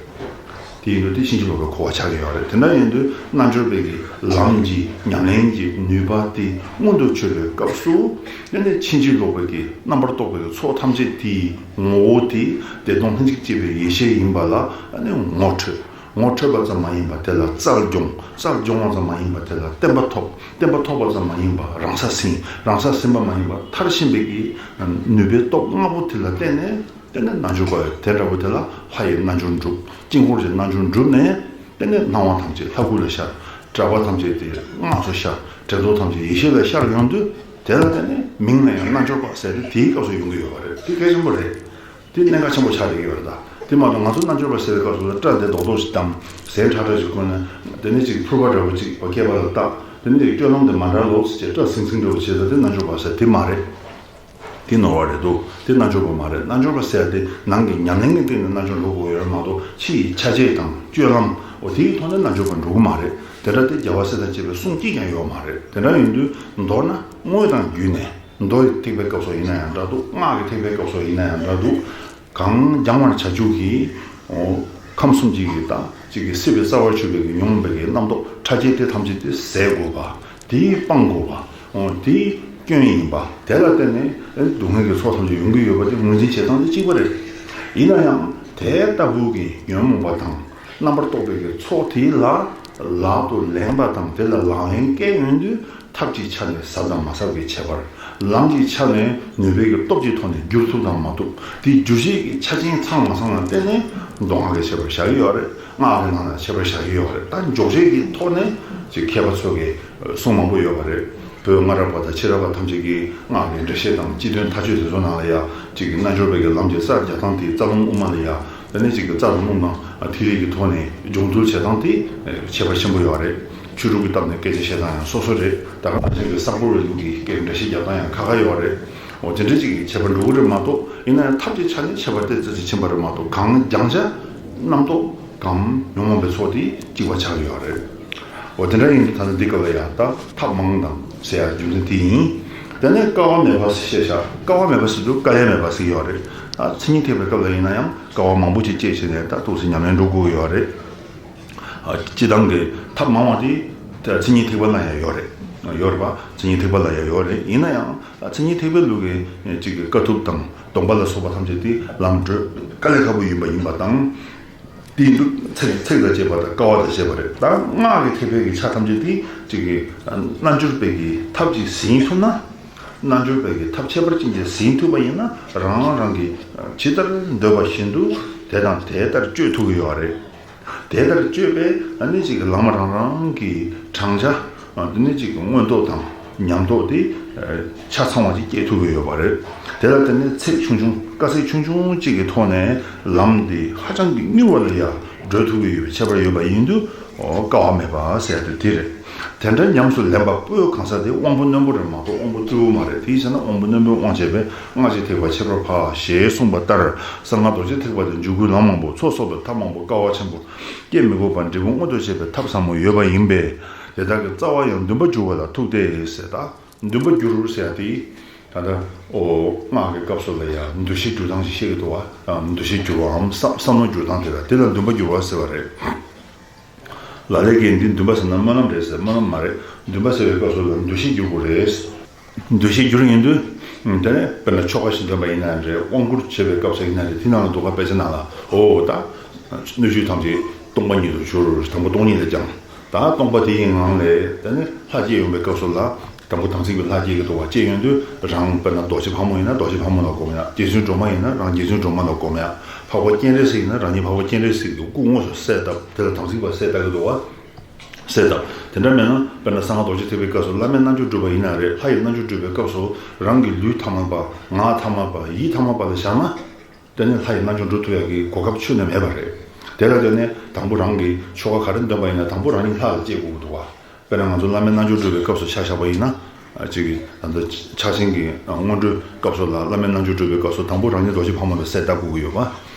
དེ་ཡིན་དུས་དེ་ཕྱིན་ཅི་ལོག་པའི་གོ་བ་ཆགས་ཀྱི་ཡོད་རེད། དེ་འདྲ་ཡིན་དུས་རྣལ་འབྱོར་པའི་གི་ལམ་གྱི་ཉམས་ལེན་གྱི་ནུས་པ་དེ་མངོན་དུ་གྱུར་པའི་སྐབས་སུ། དེ་ནས་ཕྱིན་ཅི་ལོག་པའི་གི་རྣམ་པར་རྟོག་པའི་གི་ཚོགས་ཐམས་ཅད་དེའི་ངོ་བོ་དེ་བདེ་སྟོང་ལྷན་ཅིག་སྐྱེས་པའི་ཡེ་ཤེས་ཡིན་པ་ལ་ཨ་ནི་ངོ་འཕྲོད། ངོ་འཕྲོད་པ་ཙམ་མ་ཡིན་པར་དེ་ལ་རྩལ་སྦྱོང་། རྩལ་སྦྱོང་བ་ཙམ་མ་ཡིན་པར་དེ་ལ་བརྟན་པ་ཐོབ། བརྟན་པ་ཐོབ་པ་ཙམ་མ་ཡིན་པར་རང་ས་ཟིན། རང་ས་ཟིན་པ་མ་ཡིན་པར་མཐར་ཕྱིན་པའི་གི་ནུས་པའི་སྟོབས་ལྔ་པོ་དེ་ལ་བརྟེན་ནས། དེ་ནས་རྣལ་འབྱོར་པ་དེ་འདྲ་བོ་དེ་ལ་ལྷ་ཡི་རྣལ་འབྱོར་འགྲུབ། དཀྱིལ་འཁོར་གྱི་རྣལ་འབྱོར་འགྲུབ་ནས། དེ་ནས་སྣང་བ་ཐམས་ཅད་ལྷ་སྐུ་ལ་ཤར། གྲགས་པ་ཐམས་ཅད་དེ་སྔགས་སུ་ཤར། དྲན་རྟོག་ཐམས་ཅད་ཡེ་ཤེས་ལ་ཤར་ཡོང་དུས། དེ་ལ་བརྟེན་ནས་མིང་ལ་ཡང་རྣལ་འབྱོར་པ་ཟེར་ཏེ་དེའི་སྐབས་སུ་ཡོང་གི་ཡོད་པ་རེད། དེ་གལ་ཆེན་པོ་རེད། དེ་གནད་འགག་ཆེན་པོ་ཆགས་བསྡད་ཀྱི་ཡོད་རེད་ད། དེ་མ་གཏོགས་ང་ཚོ་རྣལ་འབྱོར་པ་ཟེར་བའི་སྐབས་སུ་ལ་སྐྲ་དེ་རྡོག་རྡོག་ཅིག་བསྡམས། ཟས་ཁྲ་ཁྲ་ཅིག་གོན་ནས། དེ་ནས་ཅིག་ཕུར་པ་འདྲ་བོ་ཅིག་སྐེད་པ་ལ་བཏགས། དེ་ནས་ཅིག་སྤྱོད་ལམ་དེ་མ་འདྲ་ལོག་ཟེར་བྱས་སྐྲ་ཟིང་ཟིང་འདྲ་བོ་བྱས་ཟེར་དེ་རྣལ་འབྱོར་པ་ཟེར་དེ་མ་རེད། དེ་ནོར་བ་རེད་འདུག་དེ་རྣལ་འབྱོར་པ་མ་རེད། རྣལ་འབྱོར་པ་ཟེར་ཡ་དེ་ནང་གི་ཉམས་ལེན་གྱི་སྟེང་ནས་རྣལ་འབྱོར་འགྲོ་དགོས་ཡོད་མ་གཏོགས། ཕྱི་ཡི་ཆ་བྱད་དང་སྤྱོད་ལམ། འོ་དེའི་ཐོག་ནས་རྣལ་འབྱོར་པ་འགྲོ་གི་མ་རེད། དེ་འདྲ་དེ་རྒྱལ་བ་སྲས་དང་བཅས་པའི་གསུང་གཅིག་ཀྱང་ཡོད་མ་རེད། དེ་འདྲ་ཡིན་དུས་མདོར་ན་དངོས་དང་བརྒྱུད་ནས། མདོ་ཡི་ཐེག་པའི་སྐབས་སུ་ཡིན་ན་ཡང་འདྲ་འདུག་སྔགས་ཀྱི་ཐེག་པའི་སྐབས་སུ་ཡིན་ན་ཡང་འདྲ་འདུག་གང་སྦྱང་བར་བྱ་རྒྱུ་གི། འོ། ཁམས་གསུམ་གྱི་གི་དང་གཅིག་གི་སྲིད་པའི་རྩ་བར་གྱུར་པའི་གི་ཉོན་མོངས་པའི་གི་རྣམ་རྟོག་ཕྲ་རྒྱས་དེ་ཐམས་ཅད་དེ་ཟད་དགོས་པ། དེའི་སྤང་དགོས་པ། འོ། དེའི་སྐྱོན་ཡིན་པ། དེ་ལ་བརྟེན་ནས་སྡུག་བསྔལ་གྱི་ཚོགས་ཐམས་ཅད་ཡོང་གི་ཡོད་པ་དེ་ངོས་འཛིན་བྱེད་སྟངས་དེ་གཅིག་པ་རེད། ཡིན་ན་ཡང་དེ་ལྟ་བུ་གི་ཉོན་མོངས་པ་དང་རྣམ་པར་རྟོག་པའི་གི་ཚོགས་དེ་ལ་ལག་ཏུ་ལེན་པ་དང་དེ་ལ་ལག་ལེན་བཀལ་ཡོང་དུས། ཐབས་ཀྱི་ཆ་ནས་ཟབ་དང་མ་ཟབ་ཀྱི་ཁྱད་པར། ལམ་གྱི་ཆ་ནས་ནུས་པའི་གི་སྟོབས་ཀྱི་ཐོག་ནས་བསྒྱུར་ཐུབ་དང་མ་ཐུབ། དེའི་སྒྱུར་བྱེད་ཀྱི་ཆ་རྐྱེན་ཚང་མ་ཚང་ལ་བརྟེན་ནས་མདོ་སྔགས་ཀྱི་ཁྱད་པར་བཞག་གི་ཡོད་རེད། སྔགས་ཀྱི་ནང་ལ་ཁྱད་པར་བཞག་གི་ཡོད་རེད། ད་འཇོག་བྱེད་ཀྱི་ཐོག་ནས་ཅིག་མཁས་པ་ཚོ་གིས་གསུང་མང་པོ་ཡོད་པ་རེད། བོད་སྔ་རབས་པ་དང་ཕྱི་རབས་པ་ཐམས་ཅད་ཀྱིས་སྔགས་ཀྱི་འགྲེལ་བཤད་དང་སྤྱི་དོན་མཐའ་དཔྱོད་དེ་ཚོ་ནང་ལ་ཡ་ཅིག་གི་རྣལ་འབྱོར་པའི་གི་ལམ་གྱི་རྩལ་རྒྱག་སྟངས་དེ་རྩ་རླུང་དབུ་མ་ལ་ཡ། དེ་ནས་ཅིག་གི་རྩ་དང་རླུང་དང་ཐིག་ལེ་གི་ཐོག་ནས་སྦྱོང་ཚུལ་བྱེད་སྟངས་དེ་ཁྱད་པར་ཆེན་པོ་ཡོད་རེད། ཆོས་དྲུག་གི་སྟེང་ནས་སྐད་ཆ་བཤད་སྟངས་ཡང་སོ་སོ་རེད། ད་ག་ནང་བཞིན་གྱི་གསང་ཕུར་བའི་ལུགས་ཀྱི་སྐད་འགྲེལ་བཤད་རྒྱག་སྟངས་ཡང་ཁ་ཁ་ཡོད་རེད། འོ་དེ་འདྲ་ཅིག་གི་ཁྱད་པར་འགྲོ་གི་རེད་མ་གཏོགས། ཡིན་ན་ཡང་ཐབས་ཀྱི་ཆ་ནས་ཁྱད་པར་ཏོག་ཙམ་ཅིག་ཕྱིན་པ་རེད་མ་གཏོགས། གང་སྦྱང་བྱ་རྣམ་རྟོག་གམ་ཉོན་མོངས་པའི་ཚོགས་དེ་གཅིག་པ་ཆགས་ཀྱི་ཡོད་རེད། འོ་དེ་འདྲ་ཡིན་དུས་ད་ནི་འདི་སྐབས་ལ་ཡང་ད་ཐབས་མང་དང་ཟེར་ཡ་རྒྱུ་མཚན་དེ་ཡིན། དེ་ནས་དཀའ་བ་མེད་པ་ཞེས་བྱ། དཀའ་བ་མེད་པ་ཟེར་དུས་དཀའ་ལས་མེད་པ་ཟེར་གྱི་ཡོད་རེད། ཨ་མཚན་ཉིད་ཐེག་པའི་སྐབས་ལ་ཡིན་ན་ཡང་དཀའ་བ་མང་པོ་ཅིག་སྤྱད་བྱས་ནས་ད་ཏོག་ཙམ་ཉམས་ལེན་འགྲོ་དགོས་ཀྱི་ཡོད་རེད། ཨ་སྤྱིར་བཏང་གི་ཐབས་མང་བ་དེ་མཚན་ཉིད་ཐེག་པ་ལ་ཡང་ཡོད་རེད། ཡོད་རེད་པ། མཚན་ཉིད་ཐེག་པ་ལ་ཡང་ཡོད་རེད། ཡིན་ན་ཡང་མཚན་ཉིད་ཐེག་པའི་ལུགས་ཀྱི་གཅིག་གི་དཀའ་ཐུབ་དང་སྡོམ་པ་ལ་སོགས་པ་ཐམས་ཅད་དེ་ལམ་བགྲོད་དཀའ་ལས་ཁག་པོ་ཡིན་པ་ཡིན་པ་དང་། དེ་ཡིན་དུས་ཚེགས་ཚེགས་དང་བཅས་པ་དང་དཀའ་བ་དང་བཅས་པ་རེད། ད་སྔགས་ཀྱི་ཐེག་པའི་གི་ཆ་ཐམས་ཅད་དེ་གཅིག་གི་རྣལ་འབྱོར་པའི་གི་ཐབས་ཀྱིས་ཟིན་ཐུབ་ན། རྣལ་འབྱོར་པའི་གི་ཐབས་ཁྱད་པར་ཅན་གྱིས་ཟིན་ཐུབ་པ་ཡིན་ན། རང་རང་གིས་ཇི་ལྟར་འདོད་པ་བཞིན་དུ་དེ་དང་དེ་ལྟར་སྤྱོད་ཐུབ་ཀྱི་ཡོད་རེད། དེ་ལྟར་སྤྱོད་པས་ཨ་ནི་ཅིག་ལམ་རང་རང་གི་བགྲང་བྱ་དེ་ནི་ཅིག་མངོན་རྟོགས་དང་ཉམས་རྟོགས་དེ་ཆ་ཚང་བ་ཅིག་སྐྱེ་ཐུབ་ཀྱི་ཡོད་པ་རེད། དེ་ལ་བརྟེན་ནས་ཚེགས་ཆུང་ཆུང་དཀའ་ཚེགས་ཆུང་ཆུང་ཅིག་གི་ཐོག་ནས་ལམ་འདི་ཧ་ཅང་གི་མྱུར་བ་ལ་ཡང་བགྲོད་ཐུབ་ཀྱི་ཡོད་པའི་ཁྱད་པར་ཡོད་པ་ཡིན་དུས། ཨོ། དཀའ་བ་མེད་པ་ཟེར་ཡ་དེ་དེ་རེད། དེ་འདྲ་ཉམས་སུ་ལེན་པ་པོའི་གང་ཟག་དེ་དབང་པོ་རྣོན་པོ་རེད་མ་གཏོགས་དབང་པོ་རྩུབ་པོ་མ་རེད། དེའི་ཕྱིར་ན་དབང་པོ་རྣོན་པོའི་དབང་བྱེད་པས་སྔ་ཕྱི་ཐེག་པ་ཁྱད་པར་འཕགས་ཞེས་གསུངས་པ་ལྟར། གསང་སྔགས་རྡོ་རྗེ་ཐེག་པ་དེ་འཇུག་སྒོའི་ལམ་མང་པོ། ཚོགས་གསོག་པའི་ཐབས་མང་པོ། དཀའ་བ་ཆེན་པོ་སྐྱེ་མི་དགོས་པར་འབྲས་བུ་མངོན་དུ་བྱེད་པའི་ཐབས་ཟབ་མོ་ཡོད་པ་ཡིན་པས། དེ་དག་གི་རྩ་བ་ཡང་འདུན་པ་བསྒྱུར་བ་ལ་ཐུག་སྟེ་ཟེར། ད་འདུན་པ་བསྒྱུར་ཟེར་ཡ་དེ། ད་ལྟ་ཨོ་སྔགས་ཀྱི་སྐབས་སུ་ལ་ཡང་འདུ་ཤེས་བསྒྱུར་སྟངས་ཤིག་བཤད་ཀྱི་འདུག་བ། འདུ་ཤེས་བསྒྱུར་བའམ་བསམ་བསམ་བློ་བསྒྱུར་སྟངས་དེ་ལ། དེ་ལ་འདུན་པ་བསྒྱུར་བ་ཟེར་བ་རེད། ལ་ལས་ཀྱི་འདི་འདུན་པ་ཟེར་ན་སྨོན་ལམ་རེད་ཟེར། སྨོན་ལམ་མ་རེད། འདུན་པ་ཟེར་བའི་སྐབས་སུ་ལ་འདུ་ཤེས་བསྒྱུར་དགོས་རེད། འདུ་ཤེས་བསྒྱུར་ཡིན་དུས། དེ་ནས་དཔེར་ན་ཆོ་ག་ཞིག་འདོན་པ་ཡིན་ན་རེད། དབང་བསྐུར་བྱེད་པའི་སྐབས་སུ་ཡིན་ན་རེད། དེ་ནང་ལ་འདུག་ག་དཔེ་ཆ་ནང་ལ། འོ་ད། སྣོད་བཅུད་ཐམས་ཅད་སྟོང་པ་ཉིད་དུ་གྱུར། དང་པོ་སྟོང་ཉིད་ལ་སྦྱངས། ད་སྟོང་པ་དེ་ཡི་ངང་ལས་དེ་ནས་ལྷ་སྐྱེ་ཡོང་བའི་སྐབས་སུ་ལ། དང་པོ་དམ་ཚིག་གི་ལྷ་སྐྱེ་གི་འདུག་བ། སྐྱེ་ཡོང་དུས་རང་དཔེར་ན་རྡོ་རྗེ་ཕག་མོ་ཡིན་ན་རྡོ་རྗེ་ཕག་མོ་ལ་སྒོམ་ཡ། རྗེ་བཙུན་སྒྲོལ་མ་ཡིན་ན་རང་རྗེ་བཙུན་སྒྲོལ་མ་ལ་སྒོམ་ཡ། འཕགས་པ་སྤྱན་རས་གཟིགས་ཡིན་ན་རང་ཉིད་འཕགས་པ་སྤྱན་རས་གཟིགས་ཀྱི་སྐུ་དངོས་སུ་གསལ་བཏབ། དེ་ལ་དམ་ཚིག་པ་གསལ་བཏབ་ཀྱི་འདུག་བ། གསལ་བཏབ། དེ་འདྲ་མེད་ན་དཔེར་ན་གསང་སྔགས་རྡོ་རྗེ་ཐེག་པའི་སྐབས་སུ་བླ་མའི་རྣལ་འབྱོར་སྒྲུབ་པ་ཡིན་ན་རེད། ལྷ་ཡི་རྣལ་འབྱོར་སྒྲུབ་པའི་སྐབས་སུ་རང་གི་ལུས་ཐ་མལ་པ། ངག་ཐ་མལ་པ། ཡིད་ཐ་མལ་པ་ལ་བཞག་ན། དེ་ནས་ལྷ་ཡི་རྣལ་འབྱོར་སྒྲུབ་ཐུབ་ཡག་གི་གོ་སྐབས་ཁྱོན་ནས་མེད་པ་རེད། དེ་ལ་བརྟེན་ནས་དང་པོ་རང་གིས་ཆོ་ག་ག་རེ་འདོན་པ་ཡིན་ན་དང་པོ་རང་ཉིད་ལྷ་ལ་སྐྱེ་དགོས་ཀྱི་འདུག་བ། དཔེར་ན་ང་ཚོ་བླ་མའི་རྣལ་འབྱོར་སྒྲུབ་པའི་སྐབས་སུ་ཆ་བཞག་པ་ཡིན་ན། ཨ། གཅིག་གིས་ད་ལྟ་ཕྱག་ཆེན་གྱི་སྔོན་འགྲོའི་སྐབས་སུ་ལ་བླ་མའི་རྣལ་འབྱོར་སྒྲུབ་པའི་སྐབས་སུ་དང་པོ་རང་ཉིད་རྡོ་རྗེ་ཕག་མོ་ལ་གསལ་བཏབ་དགོས་ཀྱི་ཡོད་པ།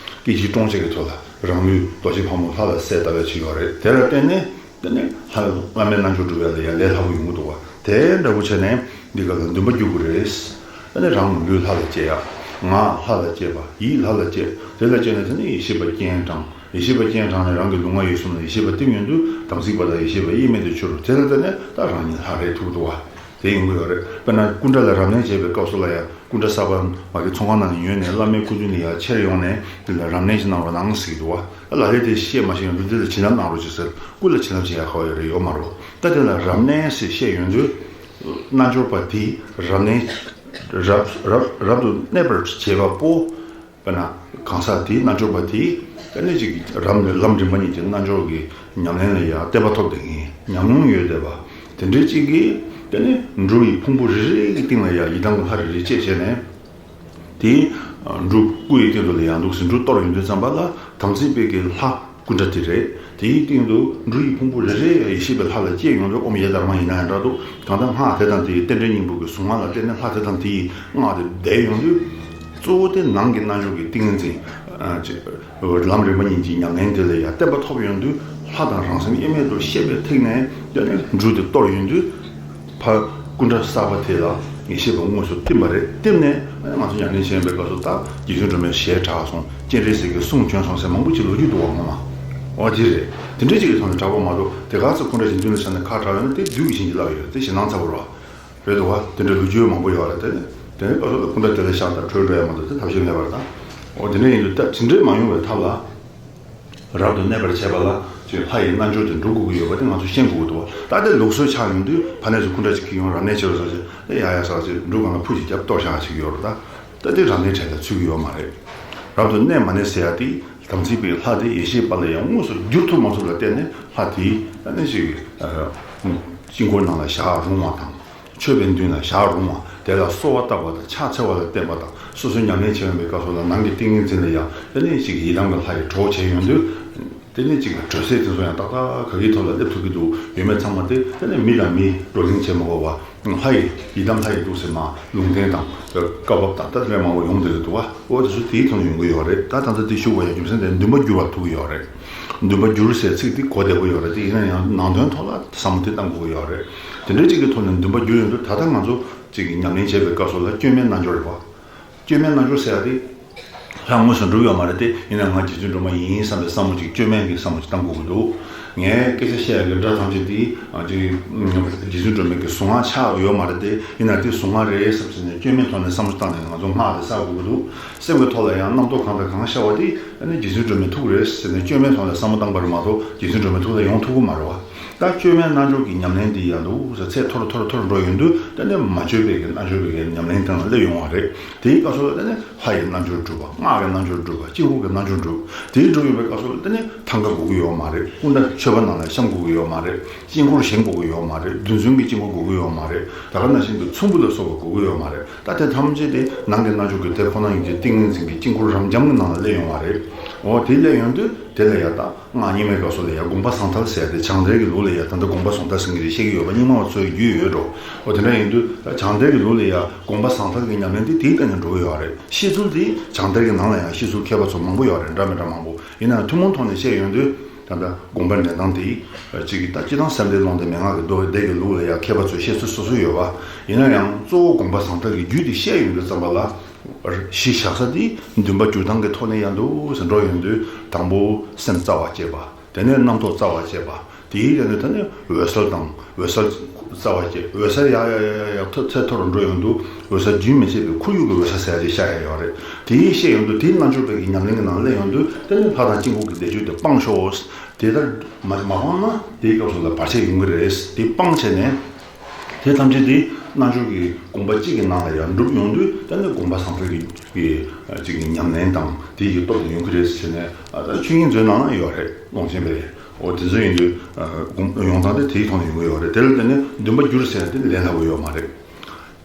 སྐད་ཅིག་ཀྲོང་ཅིག་གི་ཐོག་ལ་རང་ལུས་རྡོ་རྗེ་ཕག་མོ་ལྷ་ལ་གསལ་བཏབ་ཡ་ཅིག་ཡོད་རེད། དེ་ལ་བརྟེན་ནས། དེ་ནས་ལྷ་བླ་མའི་རྣལ་འབྱོར་སྒྲུབ་ཡ་ལ་ཡང་ལས་སླ་པོ་ཡོང་གི་འདུག་བ། དེ་འདྲ་པོ་བྱས་ནས་འདི་ག་ལ་འདུན་པ་བསྒྱུར་དགོས་རེད། དེ་ནས་རང་ལུས་ལྷ་ལ་སྐྱེ་ཡ། ངག་ལྷ་ལ་སྐྱེ་བ། ཡིད་ལྷ་ལ་སྐྱེ། དེ་ལ་སྐྱེས་ནས་དེ་ནས་ཡེ་ཤེས་པ་སྤྱན་དྲངས། ཡེ་ཤེས་པ་སྤྱན་དྲངས་ནས་རང་གི་ལུས་ངག་ཡིད་གསུམ་ལ་ཡེ་ཤེས་པ་བསྟིམ་ཡོང་དུས་དམ་ཚིག་པ་དང་ཡེ་ཤེས་པ་དབྱེར་མེད་དུ་གྱུར། དེ་ལ་བརྟེན་ནས་ད་རང་ཉིད་ལྷ་རེད་ཐུབ་འདུག་བ། དེ་ཡོང་གི་ཡོད་རེད། དཔེར་ན་སྐུ་འདྲ་ལ་རབ་གནས་བྱེད་པའི་སྐབས་སུ་ལ་ཡང་སྐུ་འདྲ་གསར་པ་མ་གི་ཚོང་ཁང་ནང་ནས་ཉོས་ནས་བླ་མའི་སྐུ་མདུན་ལ་ཡར་ཁྱེར་ཡོང་ནས་འདི་ལ་རབ་གནས་ཤིག་གནང་རོགས་གནང་ཟེར་གྱི་འདུག་བ། ལ་ལས་དེ་བཤད་མ་ཤེས་ཡོང་དུས་འདི་ལ་བྱིན་རླབས་གནང་རོགས་ཅེས་ཟེར། སྐུ་ལ་བྱིན་རླབས་བྱེད་ཡག་ཁ་བ་ཡོད་རེད་ཡོད་མ་རེད། ད་དེ་ལ་རབ་གནས་ཟེར་བཤད་ཡོང་དུས་རྣལ་འབྱོར་པ་དེས་རབ་གནས་རབ་རབ་རབ་ཏུ་གནས་པར་བྱེད་པ་པོ། དཔེར་ན་གང་ཟག་དེའི་རྣལ་འབྱོར་པ་དེས་དེ་ནས་ཅིག་རབ་ནས་ལམ་རིམ་པ་གཉིས་ཀྱི་རྣལ་འབྱོར་གྱི་ཉམས་ལེན་ལ་ཡང་བརྟན་པ་ཐོབ་བསྡད་མཁན། ཉམས་མྱོང་ཡོད་བསྡད་པ། དེ་འདྲའི་གཅིག་གིས་དེ་ནས་འབྲུ་ཡི་ཕུང་པོ་རེ་རེ་གི་སྟེང་ལ་ཡང་ཡི་དམ་གྱི་ལྷ་རེ་རེ་བཅས་བྱས་ནས། དེས་འབྲུ་སྐུ་ཡི་སྟེང་དུ་ལ་ཡང་འདུག་ཟེར། འབྲུ་གཏོར་ཡོང་དུས་ཙམ་པ་ལ་དམ་ཚིག་པའི་གི་ལྷ་སྐུ་འདྲ་དེ་རེད། དེའི་སྟེང་དུ་འབྲུ་ཡི་ཕུང་པོ་རེ་རེ་ཡང་ཡེ་ཤེས་པའི་ལྷ་ལ་སྐྱེས་ཡོང་དུས་ཨོཾ་ཡེ་དྷརྨ་ཡིན་ན་ཡང་འདྲ་འདུག་གང་ལྟར་སྔགས་དེ་དང་དེའི་རྟེན་འབྲེལ་སྙིང་པོ་གི་གཟུངས་སྔགས་ལ་བརྟེན་ནས་ལྷ་དེ་དང་དེའི་སྔགས་དེ་བསྡད་ཡོང་དུས། གཙོ་བོ་དེ་ནང་གི་རྣལ་འབྱོར་གྱི་ཏིང་ངེ་འཛིན། ཨ། ཅིག་ལམ་རིམ་པ་གཉིས་ཀྱི་ཉམས་ལེན་དེ་ལ་ཡང་བརྟན་པ་ཐོབ་ཡོང་དུས་ལྷ་དང་རང་སེམས་དབྱེར་མེད་དུ་ཤེས་པའི་ཐིག་ནས་དེ་ནས་འབྲུ་དེ་གཏོར་ཡོང་དུས། ཕར་སྐུ་འདྲ་གསར་པ་དེ་ལ་ཡེ་ཤེས་པ་དངོས་སུ་བསྟིམ་པ་རེད། བསྟིམ་ནས་ང་ཚོ་ཉམས་ལེན་བྱེད་པའི་སྐབས་སུ་ད་རྗེ་བཙུན་སྒྲོལ་མའི་ཞལ་གྲགས་སོང་། སྤྱན་རས་གཟིགས་ཀྱི་གསུང་བྱོན་སོང་ཟེར་མང་པོ་ཅིག་ལོ་རྒྱུས་འདུག་བ། ངོ་མ་འོ་དེ་རེད། དེ་འདྲའི་ཅིག་གི་ཐོག་ནས་གྲགས་པ་མ་གཏོགས་དེ་ག་ཚོད་སྐུ་འདྲ་ཞིག་མདུན་ལ་བཞག་ནས་ཁ་གྲགས་ཡོད་ན་དེ་བདུད་ཀྱི་བྱིན་གྱིས་བརླབས་ཡོད་རེད། དེ་ཞེད་སྣང་ཚ་པོ་རེད་བ། རེད་འདུག་བ། དེ་འདྲའི་ལོ་རྒྱུས་མང་པོ་ཡོད་རེད། དེ་ནས་དེ་ནས་སྐབས་སུ་ལ་སྐུ་འདྲ་དེ་ལ་བཞག་ད་གྲོལ་འགྲོ་ཡ་མ་གཏོགས་དེ་ཐབས་ཤེས་མེད་པ་རེད་ད། འོ་དེ་འདྲ་ཡིན་དུས་ད་དེ་འདྲའི་མ་ཡོང་བའི་ཐབས་ལ། རབ་ཏུ་གནས་པར་བྱེད་པ་ལ་ཅིག་ལྷ་ཡི་རྣལ་འབྱོར་དེ་འགྲོ་དགོས་ཀྱི་ཡོད་པ་དེ་ང་ཚོ་ཤེས་དགོས་ཀྱི་འདུག་བ། ད་དེ་ལུགས་སྲོལ་ཆགས་ཡོང་དུས་ཕ་ནས་སུ་སྐུ་འདྲ་ཅིག་གིས་ཡོང་རབ་གནས་བྱེད་རོགས་ཟེར་ཅིག་དེ་ཡ་ཡ་ཟེར་ཅིག་འབྲུ་སྒང་ལ་ཕུ་ཅིག་བརྒྱབ་གཏོར་བཞག་ཅིག་ཡོད་རེད་ད། ད་དེ་རབ་གནས་གྲལ་ལ་ཚུད་ཀྱི་ཡོད་མ་རེད། རབ་ཏུ་གནས་མ་གནས་ཟེར་ཡ་དེ་དམ་ཚིག་པའི་ལྷ་དེ་ཡེ་ཤེས་པ་ལ་ཡང་དངོས་སུ་བསྒྱུར་ཐུབ་མ་ཐུབ་ལ་བལྟས་ནས་ལྷ་དེ་ད་ནི་ཅིག་དཀྱིལ་འཁོར་ནང་ལ་བཞག་རུང་བ་དང་། མཆོད་པའི་མདུན་ལ་བཞག་རུང་བ། དེ་ལ་གསོལ་བ་བཏབ་པ་དང་ཕྱག་འཚལ་བ་ལ་བརྟེན་པ་དང་། སོ་སོའི་ཉམས་ལེན་བྱེད་ཡོང་པའི་སྐབས་སུ་ལ་ནང་གི་ཏིང་ངེ་འཛིན་ལ་ཡང་དེ་ནས་ཅིག་ཡི་དམ་གྱི་ལྷ་ཡི་གྲོགས་བྱས་ཡོང་དུས། དེ་ནས་ཅིག་དྲོད་ཚད་དེ་ཚོ་ཡང་ཏག་ཏག་ག་གི་ཐོག་ལ་སླེབས་ཐུབ་ཀྱི་འདུག་ཡོད་མེད་ཚང་མ་དེ་དེ་ནས་མི་དང་མི་བགྲོ་གླེང་བྱེད་མ་དགོས་པ། ལྷ་ཡི་ཡི་དམ་ལྷ་ཡི་འདུག་ཟེར་མ་ལུང་བསྟན་དང་བཀའ་བབས་དང་ད་དེ་འདྲ་མང་པོ་ཡོང་བསྡད་ཀྱི་འདུག་བ། འོ་དེ་ཚོ་དེའི་ཐོག་ནས་ཡོང་གི་ཡོད་རེད། ད་ད་ལྟ་དེ་ཞུ་དགོས་ཡ་རྒྱུ་མཚན་དེ་འདུན་པ་བསྒྱུར་བ་ཐུག་གི་ཡོད་རེད། འདུན་པ་བསྒྱུར་ཟེར་ཚིག་དེ་གོ་བདེ་པོ་ཡོད་རེད་དེ། ཡིན་ན་ཡང་ནང་དོན་ཐོག་ལ་བསམ་བློ་དེ་བཏང་དགོས་ཀྱི་ཡོད་རེད། དེ་འདྲའི་ཅིག་གི་ཐོག་ནས་འདུན་པ་བསྒྱུར་ཡོང་དུས་ད་ལྟ་ང་ཚོ་ཅིག་གི་ཉམས་ལེན་བྱེད་པའི་སྐབས་སུ་ལ་བཅོས་མའི་རྣལ་འབྱོར་རེད་བ། བཅོས་མའི་རྣལ་འབྱོར་ཟེར་ཡ་དེ་ལྷ་དངོས་སུ་འགྲུབ་ཡོད་མ་རེད་དེ། ཡིན་ན་ང་རྗེ་བཙུན་སྒྲོལ་མ་ཡིན་བསམ་པའི་བསམ་བློ་ཅིག་བཅོས་མའི་གི་བསམ་བློ་ཅིག་བཏང་དགོས་ཀྱི་འདུག་ངས་སྐད་ཆ་བཤད་ཡ་གི་སྒྲ་ཐམས་ཅད་དེ་ཅིག་རྗེ་བཙུན་སྒྲོལ་མའི་གི་གཟུངས་སྔགས་ཆགས་ཡོད་མ་རེད་དེ། ཡིན་ན་དེ་གཟུངས་སྔགས་རེད་བསམ་ཟེར་ནས་བཅོས་མའི་ཐོག་ནས་བསམ་བློ་བཏང་ནས་ང་ཚོ་སྔགས་དེ་བསགས་དགོས་ཀྱི་འདུག་སེམས་ཀྱི་ཐོག་ལ་ཡང་རྣམ་རྟོག་གང་དང་གང་ཤར་བ་དེ་ཨ་ནི་རྗེ་བཙུན་སྒྲོལ་མའི་ཐུགས་རེད་ཟེར་ནས་བཅོས་མའི་ཐོག་ནས་བསམ་བློ་བཏང་པ་རེད་མ་གཏོགས་རྗེ་བཙུན་སྒྲོལ་མའི་ཐུགས་ལ་ཡོང་ཐུབ་ཀྱི་མ་རེད་བ། ད་བཅོས་མའི་རྣལ་འབྱོར་གྱི་ཉམས་ལེན་འདི་ཡང་འདུག་ཟེར་ཚད་མཐོ་རུ་མཐོ་རུ་མཐོ་རུ་འགྲོ་ཡོང་དུས་ད་ནི་མ་བཅོས་པའི་གི་རྣལ་འབྱོར་པའི་གི་ཉམས་ལེན་སྟེང་ལ་སླེབས་ཡོང་བ་རེད། དེའི་སྐབས་སུ་ལ་ད་ནི་ལྷ་ཡི་རྣལ་འབྱོར་སྒྲུབ་པ། སྔགས་ཀྱི་རྣལ་འབྱོར་སྒྲུབ་པ། དཀྱིལ་འཁོར་གྱི་རྣལ་འབྱོར་སྒྲུབ། དེའི་སྒྲུབ་ཡོང་བའི་སྐབས་སུ་ལ་ད་ནི་ཐང་ག་དགོས་ཀྱི་ཡོད་མ་རེད། ཀུན་ད་མཆོད་པ་ནང་ལ་བཤམ་དགོས་ཀྱི་ཡོད་མ་རེད། དཀྱིལ་འཁོར་བཞེངས་དགོས་ཀྱི་ཡོད་མ་རེད། རྡུལ་ཚོན་གྱི་དཀྱིལ་འཁོར་དགོས་ཀྱི་ཡོད་མ་རེད། ད་ག་ནང་བཞིན་དུ་ཚོམ་བུ་ལ་སོགས་པ་དགོས་ཀྱི་ཡོད་མ་རེད། ད་དེ་ཐམས་ཅད་དེ་ནང་གི་རྣལ་འབྱོར་གྱི་དེ་ཁོ་ན་ཡིན་གྱི་ཏིང་ངེ་འཛིན་གྱི་དཀྱིལ་འཁོར་རབ་འབྱམས་ཀྱི་ནང་ལ་སླེབས་ཡོང་བ་རེད། འོ་དེ་སླེབས་ཡོང་དུས་དེ་ལ་ཡ་ད་སྔགས་རྙིང་མའི་སྐབས་སུ་ལ་ཡ་དགོངས་པ་ཟང་ཐལ་ཟེར་ཏེ་བྱང་གཏེར་གྱི་ལུགས་ལ་ཡ་ད་ལྟ་དགོངས་པ་ཟང་ཐལ་ཟེར་མཁན་རེད། བཤད་ཀྱི་ཡོད་པ་རྙིང་མ་བ་ཚོའི་རྒྱུད་ཡོད་འགྲོ། འོ་དེ་འདྲ་ཡིན་དུས་ད་བྱང་གཏེར་གྱི་ལུགས་ལ་ཡ་དགོངས་པ་ཟང་ཐལ་གྱི་ཉམས་ལེན་དེ་དེའི་སྟེང་ནས་འགྲོ་གི་ཡོད་རེད། བཤད་ཚུལ་དེ་བྱང་གཏེར་གྱི་ནང་ལ་ཡང་བཤད་ཚུལ་མཁས་པ་ཚོ་མང་པོ་ཡོད་རེད། འདྲ་མི་འདྲ་མང་པོ། ཡིན་ནའང་ཐུན་མོང་ཐོག་ནས་བཤད་ཡོང་དུས་ད་ལྟ་དགོངས་པ་འགྲེལ་སྟངས་དེ་གཅིག་གིས་ད་སྤྱིར་བཏང་སེམས་དཔའི་ཀློང་དེ་མན་ངག་གི་མདོ་སྡེ་གི་ལུགས་ལ་ཡང་མཁས་པ་ཚོས་བཤད་ཚུལ་སོ་སོ་ཡོད་པ། ཡིན་ན་ཡང་གཙོ་བོ་དགོངས་པ་ཟང་ཐལ་གྱི་རྒྱུད་དེ་བཤད་ཡོང་དུས་ཙམ་པ་ལ། གཞི་བཞག་ས་དེ་འདུན་པ་འགྱུར་སྟངས་ཀྱི་ཐོག་ནས་ཡང་འདུག་ཟེར་འགྲོ་ཡོང་དུས་དང་པོ་སེམས་རྩ་བ་བཅད་པ། དེ་ནས་རྣམ་རྟོག་རྩ་བ་བཅད་པ། དེའི་རྗེས་ནས་ད་ནི་འོད་གསལ་དང་། འོད་གསལ་རྩ་བ་བཅད། འོད་གསལ་ཡར་ཡར་ཡར་ཡར་ཡར་མཐོ་ཚད་མཐོ་རུ་འགྲོ་ཡོང་དུས་འོད་གསལ་རྒྱུན་མི་ཆད་པའི་ཁོར་ཡུག་གི་འོད་གསལ་ཟེར་ཡ་ཅིག་ཤར་ཡ་ཡོད་རེད། དེའི་བཤད་ཡོང་དུས་དེའི་རྣལ་འབྱོར་པའི་གི་ཉམས་ལེན་གྱི་ནང་སླེབས་ཡོང་དུས་དེ་ནི་ལྷ་དང་དཀྱིལ་འཁོར་གྱི་བཟླས་བརྗོད་དེ་སྤངས་ཤོག་དེ་ལྟར་མ་མ་སྤངས་ན་དེའི་སྐབས་སུ་ལ་བར་ཆད་ཡོང་གི་རེད། དེ་སྤངས་བྱས་ནས། དེ་ཐམས་ཅད་དེ་རྣལ་འབྱོར་གྱི་དགོངས་པ་གཅིག་གི་ནང་ལ་ཡང་འགྲུབ་ཡོང་དུས་ད་ནི་དགོངས་པ་ཟང་ཐལ་གྱི་གི་ཅིག་གི་ཉམས་ལེན་དང་དེ་ཡི་སྟོབས་དེ་ཡོང་གི་རེད་ཟེར་ནས་ད་ཆོས་དབྱིངས་མཛོད་ནང་ན་ཡོད་རེད། ཀློང་ཆེན་པའི། འོ་དེ་ཚོ་ཡིན་དུས་དགོངས་ཡོང་སྟངས་དེ་དེའི་ཐོག་ནས་ཡོང་གི་ཡོད་རེད། དེ་ལ་བརྟེན་ནས་འདུན་པ་འགྱུར་ཟེར་ཡ་དེ་ལས་སླ་པོ་ཡོད་མ་རེད།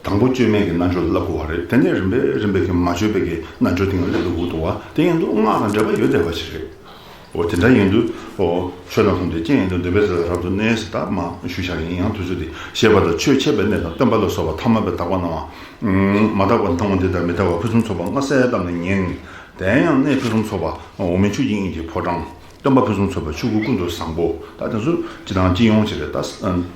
དང་པོ་བཅོས་མའི་གི་རྣལ་འབྱོར་བསླབ་དགོས་པ་རེད། དེ་ནས་རིམ་པས་རིམ་པས་ཀྱི་མ་བཅོས་པའི་གི་རྣལ་འབྱོར་སྟེང་ལ་སླེབས་དགོས་འདུག་བ། དེ་ཡིན་དུས་སྔགས་དང་འབྲེལ་བ་ཡོད་བསྡད་པ་ཞིག་རེད། འོ་དེ་འདྲ་ཡིན་དུས་འོ་ཆོས་ལ་སོམས་ཏེ་རྐྱེན་ཡིན་དུ་འདུན་པའི་ཚེ་ལ་རབ་ཏུ་གནས་ཟེར་ད་མ་ཞུས་བཞག་ཡིན། ཡང་དུས་ཚོད་འདི་ཞེས་པ་དང་ཆོས་འཆད་པའི་གནས་དང་སྟོན་པ་ལ་སོགས་པ་ཐ་མལ་པའི་དག་པ་སྣང་བ། མ་དག་པ་སྣང་བ་འདི་དག་མི་རྟག་པ་ཕུན་སུམ་ཚོགས་པ་ལྔ་གསལ་བཏབ་ནས་ཉན། དེ་ཡང་གནས་ཕུན་སུམ་ཚོགས་པ་འོག་མིན་ཆོས་ཀྱི་དབྱིངས་ཀྱི་ཕོ་བྲང་། སྟོན་པ་ཕུན་སུམ་ཚོགས་པའི་ཆོས་སྐུ་ཀུན་ཏུ་བཟང་པོ། ད་དེ་ཚོ་སྤྱི་དང་སྤྱི་ཡོངས་ཀྱི་རེད། ད་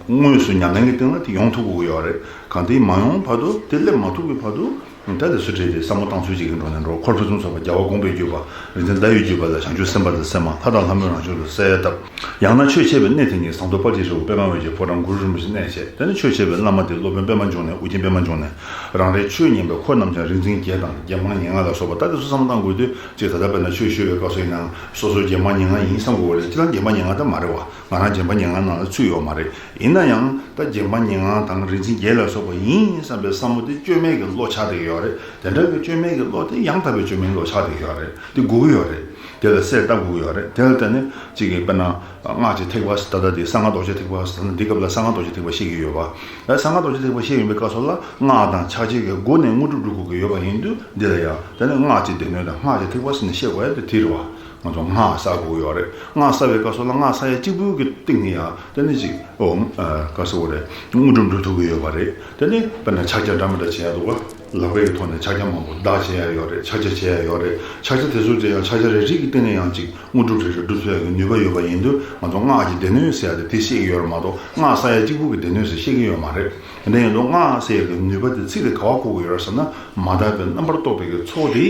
དངོས་སུ་ཉམས་ལེན་གྱི་སྟེང་ལ་དེ་ཡོང་ཐུབ་དགོས་ཀྱི་ཡོད་རེད། གང་དེ་མ་ཡོང་བར་དུ་དེ་སླེབས་མ་ཐུབ་ཀྱི་བར་དུ། ད་དེ་ཚོ་བྲིས་ཏེ་བསམ་བློ་བཏང་ཚུལ་གཅིག་གི་འགྲོ་ནས་འགྲོ། འཁོར་ཕུན་སུམ་ཚོགས་པ་རྒྱལ་བ་དགོངས་པའི་བརྒྱུད་པ། རིག་འཛིན་ཟླ་འོད་བརྒྱུད་པ་ལ་བྱང་ཆུབ་སེམས་དཔའ་དང་སེམས་མ། ལྷ་དང་ལྷ་མོའི་རང་བྱུང་དུ་གསལ་བཏབ། ཡང་ན་ཆོས་འཆད་པའི་གནས་དེ་ཉིད་ཟངས་མདོག་དཔལ་གྱི་རི་བོ་པདྨ་འོད་ཀྱི་ཕོ་བྲང་གུ་རུ་རིན་པོ་ཆེ་གནས་བྱས། དེ་ནས་ཆོས་འཆད་པའི་བླ་མ་དེ་སློབ་དཔོན་པད་མ་འབྱུང་གནས། ཨོ་རྒྱན་པད་མ་འབྱུང་གནས། རང་རེའི་ཆོས་ཉན་པའི་འཁོར་རྣམས་ཀྱང་རིག་འཛིན་བརྒྱད་དང་རྒྱལ་འབངས་ཉེར་ལྔ་ལ་སོགས་པ། ད་དེ་ཚོ་བསམ་བློ་བཏང་དགོས་དུས་ཅིག་ད་ལྟ་དཔེར་ན་ཆོས་ཞུ་བའི་སྐབས་སུ་ཡིན་ནའང་སོ་སོ་རྒྱལ་འབངས་ཉེར་ལྔ་ཡིན་བསམ་དགོས་པ་རེད། སྤྱིར་བཏང་རྒྱལ་འབངས་ཉེར་ལྔ་དེ་མ་རེད་བ། ང་རང་རྒྱལ་འབངས་ཉེར་ལྔ་ནང་ལ་ཚུད་ཡོད་མ་རེད། ཡིན་ན་ཡང་ད་རྒྱལ་འབངས་ཉེར་ལྔ་དང་རིག་འཛིན་བརྒྱད་ལ་སོགས་པ་ཡིན་བསམ་པའི་བསམ་བློ་དེ་བཅོས་མའི་གི་བློ་ཆགས་བསྡད་ཀྱི་ཡོད་རེད། དེ་འདྲ་གི་བཅོས་མའི་གི་བློ་དེ་ཡང་དག་པའི་བཅོས་མའི་བློ་ཆགས་བསྡད་ཀྱི་ཡོད་རེད། དེ་དགོས་ཀྱི་ཡོད་རེད། དེ་ལ་གསལ་བཏབ་དགོས་ཀྱི་ཡོད་རེད། དེ་ལ་བརྟེན་ནས་གཅིག་གིས་དཔེར་ན་སྔགས་ཀྱི་ཐེག་པ་ཟེར། ད་ལྟ་དེ་གསང་སྔགས་རྡོ་རྗེ་ཐེག་པ་ཟེར་ན་འདི་སྐབས་ལ་གསང་སྔགས་རྡོ་རྗེ་ཐེག་པ་བཤད་ཀྱི་ཡོད་པ། ཨ་གསང་སྔགས་རྡོ་རྗེ་ཐེག་པ་བཤད་ཡོང་པའི་སྐབས་སུ་ལ་སྔགས་དང་ཕྱག་རྒྱ་གི་སྒོ་ནས་དངོས་གྲུབ་སྒྲུབ་དགོས་ཀྱི་ཡོད་པ་ཡིན་དུས་འདི་ལ་ཡང་དེ་ནི་སྔགས་ཀྱི་སྡེ་སྣོད་དང་སྔགས་ཀྱི་ཐེག་པ་ཟེར་ནས་བཤད་དགོས་ཡ་དེ་དེ་རེད་བ། ང་ཚོ་སྔགས་བསགས་དགོས་ཀྱི་ཡོད་རེད། སྔགས་བསགས་པའི་སྐབས་སུ་ལ་སྔགས་བསགས་ཡ་གཅིག་པུའི་གི་སྟེང་ནས་ཡང་དེ་ནི་ཅིག་ཨོ་ཨ་ག་ཟེར་དགོས་རེད། དངོས་གྲུབ་སྒྲུབ་ཐུབ་ཀྱི་ཡོད་པ་རེད། དེ་ནི་དཔེར་ན་ཕྱག་རྒྱ་འདྲ་མི་འདྲ་བྱེད་ཡ་འདུག་བ། ལག་པའི་གི་ཐོག་ནས་ཕྱག་རྒྱ་མང་པོ་བཟླས་བྱེད་ཡ་ཡོད་རེད། ཕྱག་རྒྱ་བྱེད་ཡ་ཡོད་རེད། ཕྱག་རྒྱ་དེ་ཚོ་དེ་ཡང་ཕྱག་རྒྱ་རེ་རེ་གི་སྟེང་ནས་ཡང་ཅིག་དངོས་གྲུབ་རེ་རེ་སྒྲུབ་ཐུབ་ཡ་གི་ནུས་པ་ཡོད་པ་ཡིན་དུས་ང་ཚོ་སྔགས་ཀྱི་སྡེ་སྣོད་ཟེར་ཡ་དེ་དེ་བཤད་ཀྱི་ཡོད་རེད་མ་གཏོགས་སྔགས་བསགས་ཡ་གཅིག་པུ་གི་སྡེ་སྣོད་ཟེར་བཤད་ཀྱི་ཡོད་མ་རེད། དེ་འདྲ་ཡིན་དུས་སྔགས་ཟེར་ཡ་གི་ནུས་པ་དེ་ཚིག་དེ་ག་པར་གོ་གི་ཡོད་རེད་ཟེར་ན། མ་དག་པའི་རྣམ་པར་རྟོག་པའི་གི་ཚོགས་དེ་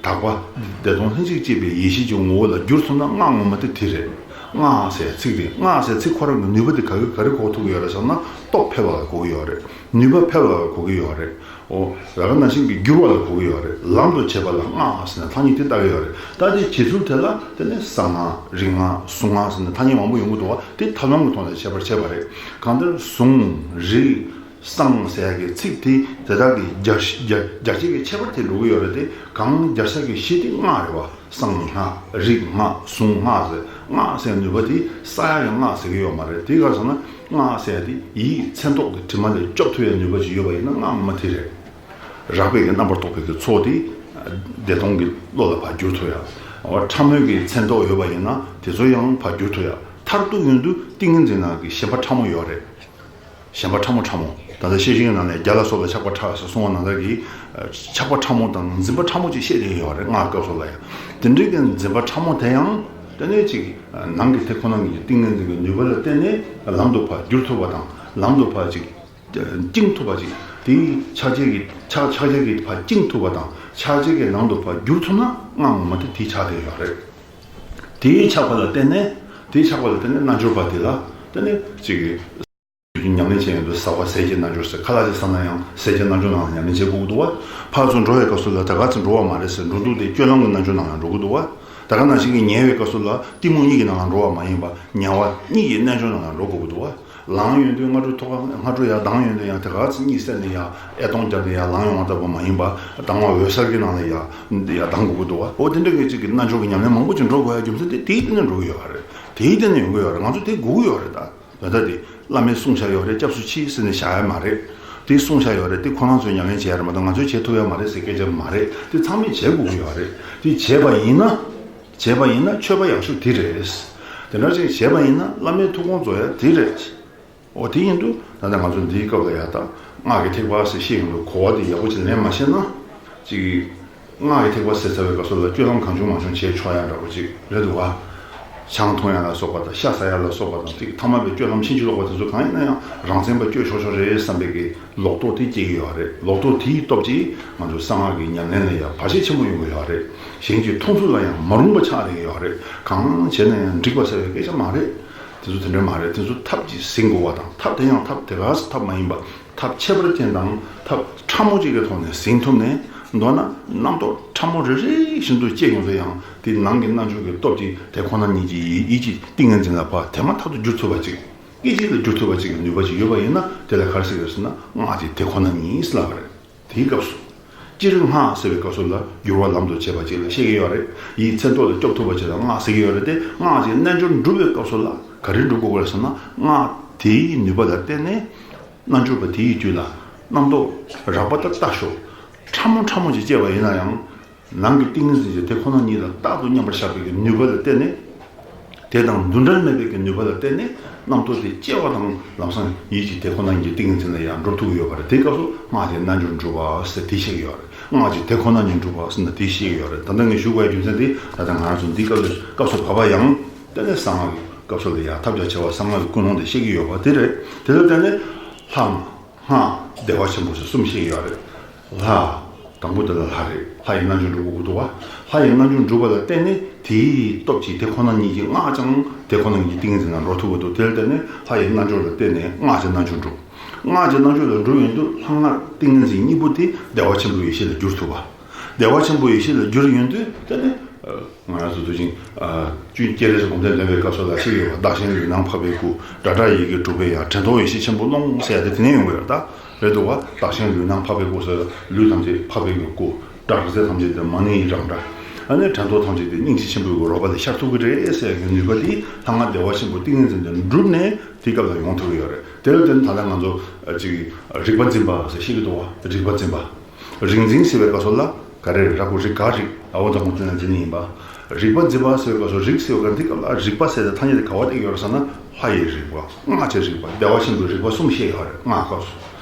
དག་པ་བདེ་སྟོང་ལྷན་ཅིག་སྐྱེས་པའི་ཡེ་ཤེས་ཀྱི་ངོ་བོ་ལ་བསྒྱུར་ཐུབ་ན་སྔགས་ངོ་མ་དེ་དེ་རེད། སྔགས་ཟེར་ཚིག་དེ། སྔགས་ཟེར་ཚིག་ཁོ་རང་གི་ནུས་པ་དེ་ག་གི་ག་རེ་གོ་ཐུབ་ཀྱི་ཡོད་རེད་ཟེར་ན། སྟོབས་འཕེལ་བ་ལ་གོ་གི་ཡོད་རེད། ནུས་པ་འཕེལ་བ་ལ་གོ་གི་ཡོད་རེད། འོ། ད་ག་ནང་བཞིན་གྱི་བསྒྱུར་བ་ལ་གོ་གི་ཡོད་རེད། ལམ་དུ་བྱེད་པ་ལ་སྔགས་ཟེར་ནས་ཐ་སྙད་དེ་བཏགས་ཀྱི་ཡོད་རེད། ད་དེ་བྱེད་ཚུལ་དེ་ལ་དེ་ནི་གསང་སྔགས། རིག་སྔགས། གཟུངས་སྔགས་ཟེར་ནས་ཐ་སྙད་མང་པོ་ཡོང་གི་འདུག་བ། དེ་ཐབས་ལམ་གྱི་ཐོག་ནས་ཁྱད་པར་ཕྱེ་བ་རེད། གང་ལྟར་གཟུངས། རིག། གསང་ཟེར་ཡ་གི་ཚིག་དེ་དེ་དག་གི་སྦྱར་སྦྱར་སྦྱར་བྱེད་ཀྱི་ཁྱད་པར་དེ་འགྲོ་གི་ཡོད་རེད་དེ། གང་སྦྱར་ས་གི་གཞི་དེ་སྔགས་རེད་བ། གསང་སྔགས། རིག་སྔགས། གཟུངས་སྔགས་ཟེར། སྔགས་ཟེར་ནུས་པ་དེ་བསགས་ཡ་གི་སྔགས་ཟེར་གི་ཡོད་མ་རེད། དེ་ག་ཟེར་ན། སྔགས་ཟེར་ཡ་དེ་ཡིད་མཚན་རྟོག་གི་དྲི་མ་ལས་སྐྱོབ་ཐུབ་ཡ་ནུས་པ་ཅིག་ཡོད་པ་ཡིན་ན་སྔགས་ངོ་མ་དེ་རེད། རགས་པའི་གི་རྣམ་པར་རྟོག་པའི་གི་ཚོགས་དེ་བདེ་སྟོང་གི་བློ་ལ་ཕར་བསྒྱུར་ཐུབ་ཡ། འོ་ཕྲ་མོའི་གི་མཚན་རྟོག་ཡོད་པ་ཡིན་ན་དེ་ཚོ་ཡང་ཕར་བསྒྱུར་ཐུབ་ཡ། མཐར་གཏུགས་ཡོང་དུས་ཏིང་ངེ་འཛིན་ནང་གི་ཞེན་པ་ཕྲ་མོ་ཡོད་རེད། ཞེན་པ་ཕྲ་མོ་ཕྲ་མོ། ད་ལྟ་ཤེར་ཕྱིན་གྱི་ནང་ནས་བརྒྱ་ལ་སོགས་པ་ཆགས་པ་ཕྲ་ཟེར་གསུངས་པ་ནང་ལྟར་གྱི། ཆགས་པ་ཕྲ་མོ་དང་འཛིན་པ་ཕྲ་མོ་ཅིག་བཤད་བསྡད་ཡོད་རེད། སྔགས་སྐབས་སུ་ལ་ཡང་། དེ་འདྲའི་གི་འཛིན་པ་ཕྲ་མོ་དེ་ཡང་དེ་ནས་ཅིག་ནང་གི་དེ་ཁོ་ན་གི་ཏིང་ངེ་འཛིན་གྱི་ནུས་པ་ལ་བརྟེན་ནས་ལམ་དུ་ཕར་བསྒྱུར་ཐུབ་པ་དང་། ལམ་དུ་ཕར་ཅིག་བཅིངས་ཐུབ་པ་ཅིག་དེའི་ཕྱག་རྒྱ་གི་ཕྱག་ཕྱག་རྒྱ་གི་ཕར་བཅིངས་ཐུབ་པ་དང་། ཕྱག་རྒྱ་གི་ནང་དུ་ཕར་བསྒྱུར་ཐུབ་ན་སྔགས་ངོ་མ་དེ་དེ་ཆགས་བསྡད་ཡོད་རེད། དེའི་ཆགས་པ་ལ་བརྟེན་ནས། དེའི་ཆགས་པ་ལ་བརྟེན་ནས་རྣལ་འབྱོར་པ་དེ་ལ་དེ་ནས་ཅིག་ཉམས་ལེན་བྱེད་ཡོང་དུས་ཟབ་པ་ཟས་ཀྱི་རྣལ་འབྱོར་ཟེར། ཁ་ལག་ཅིག་ཟ་ན་ཡང་ཟས་ཀྱི་རྣལ་འབྱོར་ནང་ལ་ཉམས་ལེན་བྱེད་དགོས་ཀྱི་འདུག་བ། ཕར་ཚུར་འགྲོ་བའི་སྐབས་སུ་ལ་ད་ག་ཚོད་འགྲོ་བ་མ་རེད་ཟེར། འགྲོ་འདུག་དེ་སྤྱོད་ལམ་གྱི་རྣལ་འབྱོར་ནང་ལ་འགྲོ་གི་འདུག་བ། ད་ག་ནང་བཞིན་གྱི་ཉལ་བའི་སྐབས་སུ་ལ་གཏི་མུག་གཉིད་ཀྱི་ནང་ལ་འགྲོ་བ་མ་ཡིན་པ། ཉལ་བ་གཉིད་ཀྱི་རྣལ་འབྱོར་ནང་ལ་འགྲོ་དགོས་ཀྱི་འདུག་བ། ལངས་ཡོང་དུས་སྔ་དྲོ་ཐོག་ཁ་སྔ་དྲོ་ཡར་ལྡང་ཡོང་དུས་ཡང་དེ་ག་ཚོད་གཉིད་སད་ནས་ཡར་ཨེ་སྟོང་རྒྱབ་ནས་ཡར་ལངས་ཡོང་བ་ལྟ་བུ་མ་ཡིན་པ། ལྡང་བ་འོད་གསལ་གྱི་ནང་ལ་ཡར་ཡར་ལྡང་དགོས་ཀྱི་འདུག་བ། འོ་དེ་འདྲ་གི་ཅིག་གི་རྣལ་འབྱོར་གྱི་ཉམས་ལེན་མང་པོ་ཅིག་འགྲོ་དགོས་ཡ་རྒྱུ་མཚན་དེ་དེའི་སྟེང་ནས་འགྲོ་གི་ཡོད་རེད། དེའི་སྟེང་ནས་ཡོང་གི་ཡོད་རེད། ང་ཚོ་དེ་དགོས་ཀྱི་ཡོད་རེད་ད། ད་ལྟ་དེ་བླ་མས་གསུངས་བཞག་ཡོད་རེད། སྐྱབས་སུ་མཆི་ཟེར་ནས་བཞག་ཡ་མ་རེད། དེ་གསུངས་བཞག་ཡོད་རེད། དེ་ཁོ་རང་ཚོས་ཉམས་ལེན་བྱས་ཡ་རེད་མ་གཏོགས་ང་ཚོས་བྱེད་ཐུབ་ཡ་མ་རེད་ཟེར་སྐད་ཆ་མ་རེད། དེ་ཚང་མས་བྱེད་དགོས་ཀྱི་ཡོད་རེད། དེ་བྱས་པ་ཡིན་ན། བྱས་པ་ཡིན་ན་མཆོད་པ་ཡག་ཤོས་དེ་རེད། དེ་འདྲ་ཅིག་བྱས་པ་ཡིན་ན་བླ་མའི་ཐུགས་དགོངས་རྫོགས་ཡ་དེ་རེད། འོ་དེ་ཡིན་དུས་ད་ལྟ་ང་ཚོ་འདིའི་སྐབས་ལ་ཡ་ད་སྔགས་ཀྱི་ཐེག་པ་ཟེར་བཤད་ཡོང་དུས་གོ་བ་དེ་ཡག་པོ་ཅིག་ལེན་མ་ཤེས་ན། ཅིག་སྔགས་ཀྱི་ཐེག་པ་ཟེར་ཚར་བའི་སྐབས་སུ་ལ་སྤྱོད་ལམ་གང་བྱུང་མང་བྱུང་བྱས་ཆོག་ཡ་འདྲ་པོ་ཅིག་རེད་འདུག་བ། ཆང་འཐུང་ཡ་ལ་སོགས་པ་དང་ཤ་ཟ་ཡ་ལ་སོགས་པ་དང་དེ་ཐ་མལ་པའི་སྤྱོད་ལམ་ཕྱིན་ཅི་ལོག་པ་དེ་ཚོ་གང་ཡིན་ན་ཡང་རང་བཙན་པ་སྤྱོད་ཆོག་ཆོག་རེད་བསམ་པའི་གི་ལོག་རྟོག་དེ་སྐྱེ་གི་ཡོད་རེད། ལོག་རྟོག་དེའི་སྟོབས་ཀྱིས་ང་ཚོ་གསང་སྔགས་ཀྱི་ཉམས་ལེན་ལ་ཡང་བར་ཆད་ཆེན་པོ་ཡོང་གི་ཡོད་རེད། གཞན་གྱི་མཐོང་ཚུལ་ལ་ཡང་མ་རུངས་པ་ཆགས་བསྡད་ཀྱི་ཡོད་རེད། གང་བྱས་ན་ཡང་འགྲིག་པ་ཟེར་བའི་སྐད་ཆ་མ་རེད། དེ་ཚོ་དེ་འདྲ་མ་རེད། དེ་ཚོ་ཐབས་ཀྱིས་ཟིན་དགོས་པ་དང་། ཐབས་དེ་ཡང་ཐབས་དེ་ག་ས་ཐབས་མ་ཡིན་པ། ཐབས་ཁྱད་པར་ཅན་དང་ཐབས་ཕྲ་མོ་གཅིག་གི་ཐོག་ནས་ཟིན་ཐུབ་ནས། མདོར་ན་རྣམ་རྟོག་ཕྲ་མོ་རེ་རེ་བཞིན་དུ་སྐྱེ་ཡོང་དུས་ཡང་དེ་ནང་གི་རྣལ་འབྱོར་གྱི་སྟོབས་ཀྱིས་དེ་ཁོ་ན་ཉིད་ཀྱི་ཡིད་ཀྱི་ཏིང་ངེ་འཛིན་ལ་ཕར་དེ་མ་ཐག་ཏུ་བསྒྱུར་ཐུབ་པ་ཅིག་སྐད་ཅིག་ལ་བསྒྱུར་ཐུབ་པ་ཅིག་གི་ནུས་པ་ཅིག་ཡོད་པ་ཡིན་ན། དེ་ལ་ག་རེ་ཟེར་གི་ཡོད་ཟེར་ན་སྔགས་ཀྱི་དེ་ཁོ་ན་ཉིད་ཟེར་ལབ་པ་རེད། དེའི་སྐབས་སུ། སྤྱིར་སྔགས་ཟེར་བའི་སྐབས་སུ་ལ་བསྒྱུར་བ་ལམ་དུ་བྱེད་པ་ཅིག་ལ་བཤད་ཀྱི་ཡོད་རེད། ཡིད་མཚན་ཐོག་ལ་སྐྱོབ་ཐུབ་པ་ཅིག་ལ་སྔགས་ཟེར་གྱི་ཡོད་རེད་དེ། སྔགས་ཀྱི་རྣལ་འབྱོར་སྒྲུབ་པའི་སྐབས་སུ་ལ་ག་རེ་སྒྲུབ་དགོས་རེད་ཟེར་ན། སྔགས་དེའི་ནུས་པ་ལ་བརྟེན་ནས། རྣལ་འབྱོར་པ་དེའི་རྒྱུད་ལ་རྣམ་རྟོག་རགས་པ་དང་ལྟ་ཞོག་ཕྲ་མོ་ཕྲ་མོ་ཅིག་སྐྱེས་པ་ཡིན་ན་ཡང་། ནང་གི་ཏིང་ངེ་འཛིན་གྱིས་དེ་ཁོ་ན་ཉིད་ལ་རྟག་ཏུ་མཉམ་པར་བཞག་པའི་གི་ནུས་པ་ལ་བརྟེན་ནས། དེ་དང་འདུ་འབྲལ་མེད་པའི་གི་ནུས་པ་ལ་བརྟེན་ནས་རྣམ་རྟོག་དེ་སྐྱེ་བ་དང་ལམ་སང་ཡིད་ཀྱི་དེ་ཁོ་ན་ཉིད་ཀྱི་ཏིང་ངེ་འཛིན་ལ་ཡང་འགྲོ་ཐུབ་ཀྱི་ཡོད་པ་རེད། དེའི་སྐབས་སུ་སྔགས་ཀྱི་རྣལ་འབྱོར་འགྲུབ་པ་ཟེར་དེ་བཤད་ཀྱི་ཡོད་རེད། སྔགས་ཀྱི་དེ་ཁོ་ན་ཉིད་འགྲུབ་པ་ཟེར་ན་དེ་བཤད་ཀྱི་ཡོད་རེད། ད་ལྟ་ངས་ཞུ་དགོས་པའི་རྒྱུ་མཚན་དེ་ད་ལྟ་ང་རང་ཚོ་འདིའི་སྐབས་སུ་སྐབས་སུ་བབ་པ་ཡང་དེ་ནས་གསང་སྔགས་ཀྱི་སྐབས་སུ་ལ་ཡང་ཐབས་རྒྱ་ཆེ་བ་གསང་སྔགས་ཀྱི་ཀུན་སློང་དེ་བཤད་ཀྱི་ཡོད་པ་དེ་རེད། དེ་ལ་བརྟེན་ནས་ལྷ། སྔགས། བདེ་བ་ཆེན་པོ་ཟེར་གསུམ་བཤད་ཀྱི་ཡོད་རེད། ལྷ། དང་པོ་དེ་ལ་ལྷ་རེད། ལྷ་ཡི་རྣལ་འབྱོར་འགྲུབ་དགོས་ཀྱི་འདུག་བ། ལྷ་ཡི་རྣལ་འབྱོར་འགྲུབ་པ་ལ་བརྟེན་ནས་དེའི་སྟོབས་ཀྱིས་དེ་ཁོ་ན་ཉིད་ཀྱི་སྔགས་ཀྱང་དེ་ཁོ་ན་ཉིད་ཀྱི་ཏིང་ངེ་འཛིན་ལ་འགྲོ་ཐུབ་ཀྱི་འདུག་དེར་བརྟེན་ནས་ལྷ་ཡི་རྣལ་འབྱོར་ལ་བརྟེན་ནས་སྔགས་ཀྱི་རྣལ་འབྱོར་འགྲུབ། སྔགས་ཀྱི་རྣལ་འབྱོར་ལ་འགྲུབ་ཡོང་དུས་ལྷ་སྔགས་ཏིང་ངེ་འཛིན་གཉིས་པོ་དེ་བདེ་བ་ཆེན་པོའི་ཡེ་ཤེས་ལ་འགྱུར་ཐུབ་པ། བདེ་བ་ཆེན་པོའི་ཡེ་ཤེས་ལ་འགྱུར་ཡོང་དུས་དེ་ནི། ང་རང་ཚོ་དུས་ཆེན། ཨ། ཆོས་རྒྱལ་སྲས་སུ་དགོངས་ལྡན་འདོན་པའི་སྐབས་སུ་ལ་ཞིག་ཡོད་པ། བདག་གཞན་ལུས་ནང་འཕགས་པའི་སྐུ། སྒྲ་གྲགས་ཡི་གེ་དྲུག་པའི་ཡང་། དྲན་རྟོག་ཡེ་ཤེས་ཆེན་པོའི་ཀློང་ཟེར་ཡ་དེ་དེ་ནས་ཡོང་གི་ཡོད་རེད་ད། རེད་འདུག་བ། བདག་གཞན་ལུས་ནང་འཕགས་པའི་སྐུ་ཟེར། ལུས་ཐམས་ཅད་འཕགས་པའི་སྐུ། སྒྲ་རེག་ཚད་ཐམས་ཅད་དེ་མ་ཎི་ཡི་རང་སྒྲ། ཨ་ནི་དྲན་རྟོག་ཐམས་ཅད་དེ་སྙིང་རྗེ་ཆེན་པོའི་རོལ་པ་ལ་ཤར་ཐུབ་ཀྱི་རེད་ཟེར་ཡ་གི་ནུས་པ་དེ་ལྷ་སྔགས་བདེ་བ་ཆེན་པོའི་ཏིང་ངེ་འཛིན་དེ་འགྲུབ་ནས་དེའི་སྐབས་ལ་ཡོང་ཐུབ་ཀྱི་ཡོད་རེད། དེ་ལ་བརྟེན་ད་ལྟ་ང་ཚོ་ཅིག་རིག་པ་འཛིན་པ་ཟེར་ཤེས་ཀྱི་འདུག་བ། རིག་པ་འཛིན་པ། རིག་འཛིན་ཟེར་བའི་སྐབས་སུ་ལ་ག་རེ་རེད། ར་གུ་རི་ག་རིག་ཨ་བོ་དང་པོ་ཙི་ན་འཛིན་ཡིན་པ། རིག་པ་འཛིན་པ་ཟེར་བའི་སྐབས་སུ་རིག་ཟེར་བའི་སྐབས་འདི་སྐབས་ལ་རིག་པ་ཟེར་ཏེ་ཐ་སྙད་དེ་ག་བ་བཏེགས་ཡོད་རེད་ཟེར་ན། ལྷ་ཡི་རིག་པ། སྔགས་ཀྱི་རིག་པ། བདེ་བ་ཆེན་པོའི་རིག་པ་གསུམ་བཤད་ཡོད་རེད་སྔགས་སྐབས་སུ།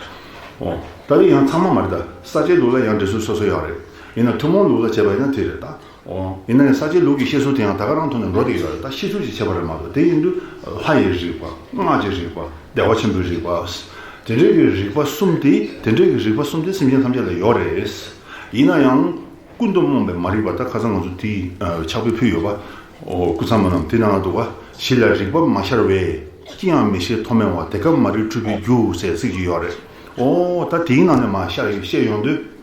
འོ། ད་དེ་ཡང་ཚང་མ་མ་རེད་ད། ས་སྐྱའི་ལུགས་ལ་ཡང་འགྲེལ་ཚུལ་སོ་སོ་ཡོད་རེད། ཡིན་ན་ཐུན་མོང་ལུགས་ལ་བྱས་པ་ཡིན་ན་དེ་རེད་ད། འོ། ཡིན་ན་ཡང་ས་སྐྱའི་ལུགས་ཀྱི་བཤད་སྲོལ་དེ་ཡང་ད་ག་རང་ཐོག་ནས་འགྲོ་བསྡད་ཡོད་རེད་ད། བཤད་ཚུལ་ཅིག་ཁྱད་པར་རེད་མ་གཏོགས། དེ་ཡིན་དུས་ལྷ་ཡི་རིག་པ། སྔགས་ཀྱི་རིག་པ། བདེ་བ་ཆེན་པོའི་རིག་པ། དེ་འདྲའི་གི་རིག་པ་གསུམ་དེ། དེ་འདྲའི་གི་རིག་པ་གསུམ་དེ་སེམས་ཅན་ཐམས་ཅད་ལ་ཡོད་རེད། ཡིན་ན་ཡང་། ཀུན་ཏུ་རྨོངས་པའི་མ་རིག་པ། ད་ཁ་སང་ང་ཚོ་དེའི་ཕྱག་དཔེ་ཕུལ་ཡོད་པ། འོ། སྐུ་ཚང་མ་རྣམས་དེ་ནང་ལ་འདུག་བ། གཞི་ལ་རིག་པ་མ་ཤར་བས། ཅི་ཡང་མི་ཤེས་མཐོ་དམན་བ། དེ་སྐབས་མ་རིག་འཁྲུལ་པའི་རྒྱུ་ཟེར་ཚིག་ཅིག་ཡོད་རེད། འོ། ད་དེའི་ནང་ནས་མར་ཤར་བཤད་ཡོང་དུས།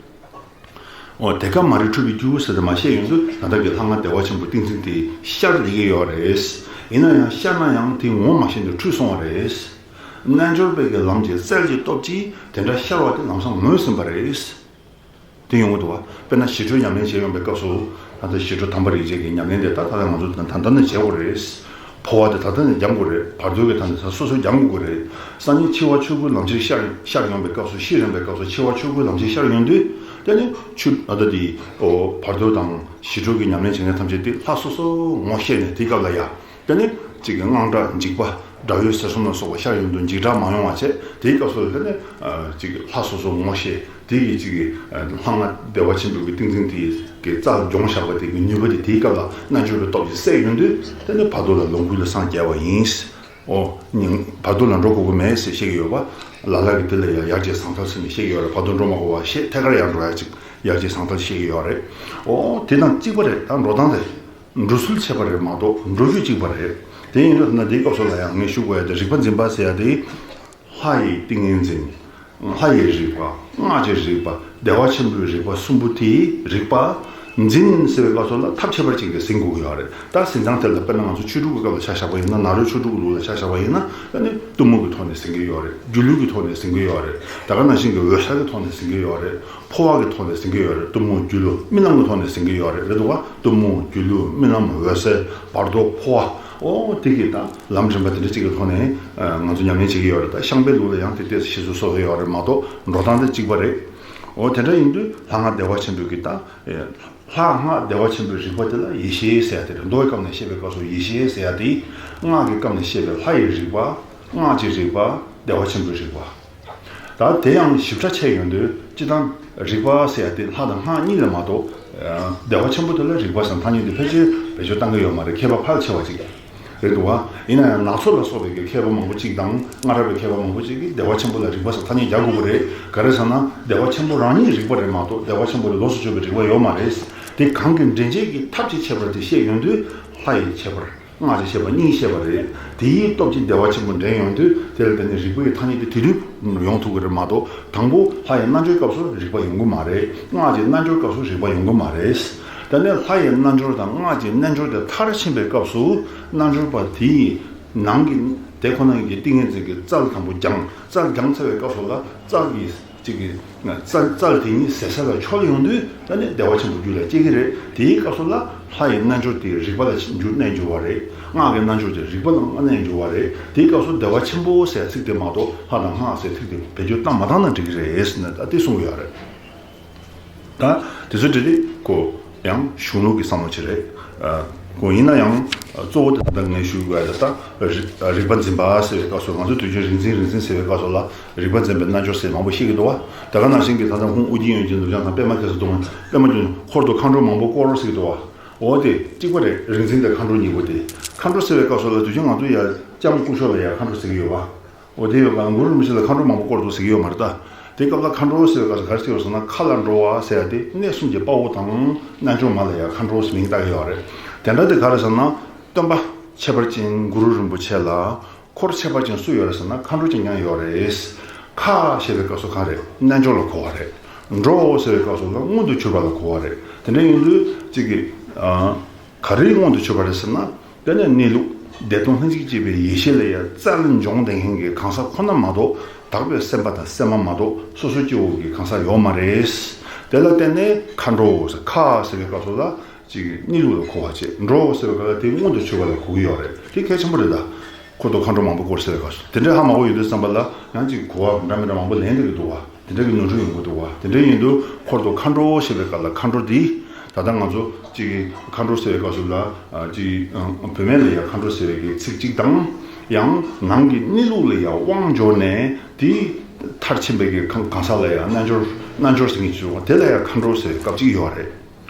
འོ། དེ་སྐབས་མ་རིག་འཁྲུལ་པའི་རྒྱུ་ཟེར་དེ་མར་བཤད་ཡོང་དུས་ད་ལྟ་གི་ལྷ་སྔགས་བདེ་བ་ཆེན་པོའི་ཏིང་འཛིན་དེ་ཤར་བསྡད་ཀྱི་ཡོད་རེད། ཡིན་ན་ཡང་ཤར་ན་ཡང་དེ་ངོ་མ་ཤེས་ནས་འཁྲུལ་སོང་བ་རེད། རྣལ་འབྱོར་པའི་གི་ལམ་གྱི་རྩལ་གྱི་སྟོབས་ཀྱིས་དེ་འདྲ་ཤར་བ་དེ་ལམ་སང་ངོས་ཟིན་པ་རེད། དེ་ཡོང་གི་འདུག་བ། དཔེར་ན་ཞི་ཁྲོའི་ཉམས་ལེན་བྱེད་ཡོང་པའི་སྐབས་སུ། ད་ལྟ་ཞི་ཁྲོ་དམ་པ་རིགས་བརྒྱད་ཀྱི་ཉམས་ལེན་དེ་ད་ལྟ་ང་ཚོ་ད་ལྟ་ནས་བྱེད་དགོས་རེད། འཕོ་བ་དེ་ད་ལྟ་ནས་སྦྱང་དགོས་རེད། བར་དོའི་གི་ད་ནས་ད་སོ་སོ་སྦྱང་དགོས་ཀྱི་རེད། སང་ཉིན་འཆི་བ་ཆོས་སྐུའི་ལམ་ཁྱེར་ཤར་ཤར་ཡོང་པའི་སྐབས་སུ། ཤི་རན་པའི་སྐབས་སུ་འཆི་བ་ཆོས་སྐུའི་ལམ་ཁྱེར་ཤར་ཡོང་དུས། དེ་ནི་ཆུ་ཨ་ད་དེ། འོ། བར་དོ་དང་ཞི་ཁྲོ་གི་ཉམས་ལེན་བྱེད་མཁན་ཐམས་ཅད་དེ་ལྷ་སོ་སོ་ངོ་ཤེས་ནས་དེའི་སྐབས་ལ་ཡ། དེ་ནི་གཅིག་གི་དངངས་སྐྲག་འཇིགས་པ་དགྲ་བོའི་ཟེར་གསུམ་ལ་སོགས་པ་ཤར་ཡོང་དུས་འཇིགས་སྐྲག་མ་ཡོང་བ་བྱས། དེའི་སྐབས་སུ་དེ་ནི་གཅིག་གི་ལྷ་སོ་སོ་ངོ་ཤེས། དེ་གི་གཅིག་གི་ལྷ་སྔགས་བདེ་བ་ཆེན་པོའི་གི་ཏིང་འཛིན་དེ་གི་རྩལ་སྦྱོང་བཞག་པ་དེ་གི་ནུས་པ་དེ་དེའི་སྐབས་ལ་རྣལ་འབྱོར་པའི་སྟོབས་ཀྱིས་སད་ཡོང་དུས། དེ་ནི་བར་དོ་ལ་ལོངས་སྐུའི་ལམ་སངས་རྒྱས་པ་ཡིན། འོ། སྙིང་བར་དོ་ལ་འགྲོ་དགོས་ཀྱི་མེད་ཟེར་བཤད་ཀྱི་ཡོད་པ། ལ་ལ་གི་དེ་ལ་ཡང་ཡར་བསྐྱེད་ཟང་ཐལ་ཟེར་ནས་བཤད་ཀྱི་ཡོད་རེད། བར་དོ་འགྲོ་མ་དགོས་པ་ཞེས་ཐད་ཀར་ཡར་འགྲོ་ཡ་ཅིག་ཡར་བསྐྱེད་ཟང་ཐལ་བཤད་ཀྱི་ཡོད་རེད། འོ། དེ་དང་གཅིག་པ་རེད་ད། འགྲོ་སྟངས་དེ། འགྲོ་ཚུལ་ཁྱད་པར་རེད་མ་གཏོགས་འགྲོ་རྒྱུ་གཅིག་པ་རེད། དེ་ཡིན་དུས་ན་འདིའི་སྐབས་སུ་ལ་ཡང་ངས་ཞུ་དགོས་ཡ་དེ། རིག་པ་འཛིན་པ་ཟེར་ཡ་དེ། ལྷ་ཡི་ཏིང་ངེ་འཛིན། ལྷ་ཡི་རིག་པ། སྔགས་ཀྱི་རིག་པ། བདེ་བ་ཆེན་པོའི་རིག་པ་གསུམ་པོ་དེའི་རིག་པ། འཛིན་ཟེར་བའི་སྐབས་སུ་ལ་ཐབས་ཁྱད་པར་ཅན་གྱིས་ཟིན་དགོས་ཀྱི་ཡོད་རེད། ད་ཟིན་སྟངས་དེ་ལ་དཔེར་ན་ང་ཚོ་ཆོས་དྲུག་གི་སྐབས་ལ་ཆ་བཞག་པ་ཡིན་ན། ནཱ་རོའི་ཆོས་དྲུག་གི་ལུགས་ལ་ཆ་བཞག་པ་ཡིན་ན། ཨ་ནི་གཏུམ་མོ་གི་ཐོག་ནས་ཟིན་གྱི་ཡོད་རེད། སྒྱུ་ལུས་ཀྱི་ཐོག་ནས་ཟིན་གྱི་ཡོད་རེད། ད་ག་ནང་བཞིན་གྱི་འོད་གསལ་གྱི་ཐོག་ནས་ཟིན་གྱི་ཡོད་རེད། འཕོ་བ་གི་ཐོག་ནས་ཟིན་གྱི་ཡོད་རེད། གཏུམ་མོ་སྒྱུ་ལུས་རྨི་ལམ་གྱི་ཐོག་ནས་ཟིན་གྱི་ཡོད་རེད། རེད་འདུག་ག་གཏུམ་མོ་སྒྱུ་ལུས་རྨི་ལམ་འོད་གསལ་བར་དོ་འཕོ་བ། ཨོ་དེ་གི་ད་ལམ་རིམ་པ་དེ་འདྲ་གཅིག་གི་ཐོག་ནས་ང་ཚོ་ཉམས་ལེན་བྱེད་ཀྱི་ཡོད་རེད། ད་ཤངས་པའི་ལུགས་ལ་ཡང་དེ་ལྟས་སུ་ཤེས་སུ་གསོག་གི་ཡོད་རེད་མ་གཏོགས། འགྲོ་སྟངས་དེ་གཅིག་པ་རེད། ཨོ་དེ་འདྲ་ཡིན་དུས་ལྷ་སྔགས་བདེ་བ་ཆེན་པོའི་གི་ད་ལྷ་སྔགས་བདེ་བ་ཆེན་པོའི་རིག་པ་དེ་ལ་ཡེ་ཤེས་ཟེར་ཡ་དེ་རེད། མདོ་ཡི་སྐབས་ནས་བཤད་པའི་སྐབས་སུ་ཡེ་ཤེས་ཟེར་ཡ་དེ། སྔགས་ཀྱི་སྐབས་ནས་བཤད་པའི་ལྷ་ཡི་རིག་པ། སྔགས་ཀྱི་རིག་པ། བདེ་བ་ཆེན་པོའི་རིག་པ། ད་དེ་ཡང་ཞིབ་ཕྲ་ཕྱེ་ཡོང་དུས་སྤྱིར་བཏང་རིག་པ་ཟེར་ཡ་དེ་ལྷ་དང་སྔགས་གཉིས་ལ་མ་གཏོགས། བདེ་བ་ཆེན་པོ་དེ་ལ་རིག་པ་ཟེར་ཐ་སྙད་དེ་ཕལ་ཆེར་བེད་སྤྱོད་བཏང་གི་ཡོད་མ་རེད། མཁས་པ་ཕལ་ཆེ་བ་ཅིག་རེད་འདུག་བ། ཡིན་ན་ཡང་ནག་ཚོ་ལ་སོགས་པའི་གི་མཁས་པ་མང་པོ་ཅིག་དང་སྔ་རབས་པའི་མཁས་པ་མང་པོ་ཅིག་གིས་བདེ་བ་ཆེན་པོ་ལ་རིག་པ་ཟེར་ཐ་སྙད་རྒྱག་དགོས་ཀྱི་རེད། ག་རེ་ཟེར་ན་བདེ་བ་ཆེན་པོ་རང་ཉིད་རིག་པ་རེད་མ་གཏོགས་བདེ་བ་ཆེན་པོ་ལས་ལོགས་སུ་གྱུར་པའི་རིག་པ་ཡོད་མ་རེད། དེ་གང་གི་འདྲེན་བྱེད་ཀྱི་ཐབས་ཀྱི་ཁྱད་པར་དེ་བཤད་ཡོང་དུས་ལྷ་ཡི་ཁྱད་པར། སྔགས་ཀྱི་ཤེས་པ་གཉིས་བཤད་པ་རེད། དེའི་སྟོབས་ཀྱིས་བདེ་བ་ཆེན་པོ་འདྲེན་ཡོང་དུས་དེ་ལ་བརྟེན་ནས་རིག་པ་ཡི་ཐ་སྙད་དེ་དེ་དུས་ཡོང་ཐུབ་ཀྱི་རེད་མ་གཏོགས། དང་པོ་ལྷ་ཡི་རྣལ་འབྱོར་སྐབས་སུ་རིག་པ་ཡོང་གི་མ་རེད། སྔགས་ཀྱི་རྣལ་འབྱོར་སྐབས་སུ་རིག་པ་ཡོང་གི་མ་རེད། དེ་ནས་ལྷ་ཡི་རྣལ་འབྱོར་དང་སྔགས་ཀྱི་རྣལ་འབྱོར་དེ་མཐར་ཕྱིན་པའི་སྐབས་སུ་རྣལ་འབྱོར་པ་དེ་ཡི་ནང་གི་དེ་ཁོ་ན་གི་ཏིང་ངེ་འཛིན་གྱི་རྩལ་དང་པོ་སྦྱངས། རྩལ་སྦྱངས་ཚར་བའི་སྐབས་སུ་ལ་རྩལ་གྱི་གཅིག་གིས་རྩལ་རྩལ་དེ་ཉིད་ཟད་ས་ལ་འཆོལ་ཡོང་དུས་ད་ནི་བདེ་བ་ཆེན་པོ་རྒྱུད་ལ་སྐྱེ་གི་རེད། དེའི་སྐབས་སུ་ལ་ལྷ་ཡི་རྣལ་འབྱོར་དེ་རིག་པ་ལ་འཇུག་གནས་འགྱུར་བ་རེད། སྔགས་ཀྱི་རྣལ་འབྱོར་དེ་རིག་པ་ལ་གནས་འགྱུར་བ་རེད། དེའི་སྐབས་སུ་བདེ་བ་ཆེན་པོ་ཟེར་ཚིག་དེ་མ་གཏོགས་ལྷ་དང་སྔགས་ཟེར་ཚིག་དེ་བེད་སྤྱོད་བཏང་མ་བཏང་ན་འགྲིག་གི་རེད་ཟེར་ནས་ད་དེ་གསུང་གི་ཡོད་རེད། ད་དེ་ཚོ་འདྲ་དེ་ཁོ་ཡང་གཞུང་ལུགས་ཀྱི་བསམ་བློ་ཅིག་རེད། ཨ། ཁོ་ཡིན་ན་ཡང་གཙོ་བོ་དེ་ད་ངས་ཞུ་དགོས་ཡ་ད་རིག་རིག་པ་འཛིན་པ་ཟེར་བའི་སྐབས་སུ། ང་ཚོ་དུས་རྒྱུན་རིག་འཛིན་རིག་འཛིན་ཟེར་བའི་སྐབས་སུ་ལ་རིག་པ་འཛིན་པའི་རྣལ་འབྱོར་ཟེར་མང་པོ་བཤད་ཀྱི་འདུག་བ། ད་ག་ནང་བཞིན་གྱི་ད་ལྟ་ཧཱུྃ་ཨོ་རྒྱན་ཡོན་ཏན་ནུབ་བྱང་དང་པདྨ་ཁྱེར་སོ་གདོང་། པདྨ་འབྱུང་འཁོར་དུ་མཁའ་འགྲོ་མང་པོ་བསྐོར་ཟེར་གྱི་འདུག་བ། འོ་དེ་གཅིག་པ་རེད། རིག་འཛིན་དང་མཁའ་འགྲོ་གཉིས་པོ་དེ། མཁའ་འགྲོ་ཟེར་བའི་སྐབས་སུ་ལ་དུས་རྒྱུན་ང་ཚོ་ཡ་ལྕམ་སྐུ་ཞབས་ལ་ཡ་མཁའ་འགྲོ་ཟེར་གྱི་ཡོད་བ། འོ་དེ་ཡོད་ག་གུ་རུ་རིན་པོ་ཆེ་ལ་མཁའ་འགྲོ་མང་པོ་བསྐོར་འདུག་ཟེར་གྱི་ཡོད་མ་རེད་ད། དེ་སྐབས་ལ་མཁའ་འགྲོ་ཟེར་བའི་སྐབས་སུ་ག་རེ་ཟེར་ཡོད་ཟེར་ན། མཁའ་ལ་འགྲོ་བ་ཟེར་ཡ་དེ་གནས་གསུམ་གྱི་དཔའ་བོ་དང་རྣལ་འབྱོར་མ་ལ་ཡ་མཁའ་འགྲོ་ཟེར་མིང་བཏགས་ཀྱི་ཡོད་རེད། དེ་འདྲ་དེ་ག་རེ་ཟེར་ན། སྟོན་པ་ཁྱད་པར་ཅན་གུ་རུ་རིན་པོ་ཆེ་ལ་འཁོར་ཁྱད་པར་ཅན་སུ་ཡོད་རེད་ཟེར་ན། མཁའ་འགྲོ་རྐྱང་རྐྱང་ཡོད་རེད། མཁའ་ཞེས་པའི་སྐབས་སུ་གང་རེད། རྣལ་འབྱོར་ལ་གོ་བ་རེད། འགྲོ་ཟེར་བའི་སྐབས་སུ་ལ་མངོན་དུ་གྱུར་པ་ལ་གོ་བ་རེད། དེ་འདྲ་ཡིན་དུས་གཅིག་གི་ཨ། ག་རེ་མངོན་དུ་གྱུར་པ་རེད་ཟེར་ན། དེ་ནས་གནས་ལུགས་བདེ་སྟོང་ལྷན་ཅིག་སྐྱེས་པའི་ཡེ་ཤེས་ལ་ཡང་རྩལ་འབྱོངས་ལྡན་མཁན་གྱི་གང་ཟག་ཁོ་ན་མ་གཏོགས། དག་པའི་སེམས་པ་དང་སེམས་མ་མ་གཏོགས་སོ་སོ་སྐྱེ་བོ་གི་གང་ཟག་ཡོད་མ་རེད། དེ་ལ་བརྟེན་ནས་མཁའ་འགྲོ་ཟེར། མཁའ་ཟེར་བའི་སྐབས་སུ་ལ་ཅིག་གནས་ལུགས་ལ་གོ་བ་བྱེད། འགྲོ་ཟེར་བའི་སྐབས་ལ་དེ་མངོན་དུ་གྱུར་པ་ལ་གོ་གི་ཡོད་རེད། དེ་གལ་ཆེན་པོ་རེད་ད། འཁོར་དུ་མཁའ་འགྲོ་མང་པོ་བསྐོར་ཟེར་བའི་སྐབས་སུ་དེ་འདྲ་ཧ་མ་གོ་ཡོང་དུས་ཙམ་པ་ལ་ཡང་ཅིག་གོ་བ་འདྲ་མི་འདྲ་མང་པོ་ལེན་བསྡད་ཀྱི་འདུག་བ། དེ་འདྲ་གི་ནོར་འཁྲུལ་ཡོང་གི་འདུག་བ། དེ་འདྲ་ཡིན་དུས་འཁོར་དུ་མཁའ་འགྲོ་ཞེས་པའི་སྐབས་ལ་མཁའ་འགྲོ་འདི་ད་ལྟ་ང་ཚོ་ཅིག་གི་མཁའ་འགྲོ་ཟེར་བའི་སྐབས་སུ་ལ་ཨ་ཅིག་ཨ་བུད་མེད་ལ་ཡང་མཁའ་འགྲོ་ཟེར་བའི་གི་ཚིག་གཅིག་དང་། ཡང་ནང་གི་གནས་ལུགས་ལ་ཡང་དབང་འབྱོར་ནས་དེ་མཐར་ཕྱིན་པའི་གི་གང་གང་ཟག་ལ་ཡང་རྣལ་འབྱོར་རྣལ་འབྱོར་ཟེར་མཁན་ཅིག་ཡོད་པ་དེ་ལ་ཡང་མཁའ་འགྲོ་ཟེར་བའི་སྐབས་གཅིག་ཡོད་རེད།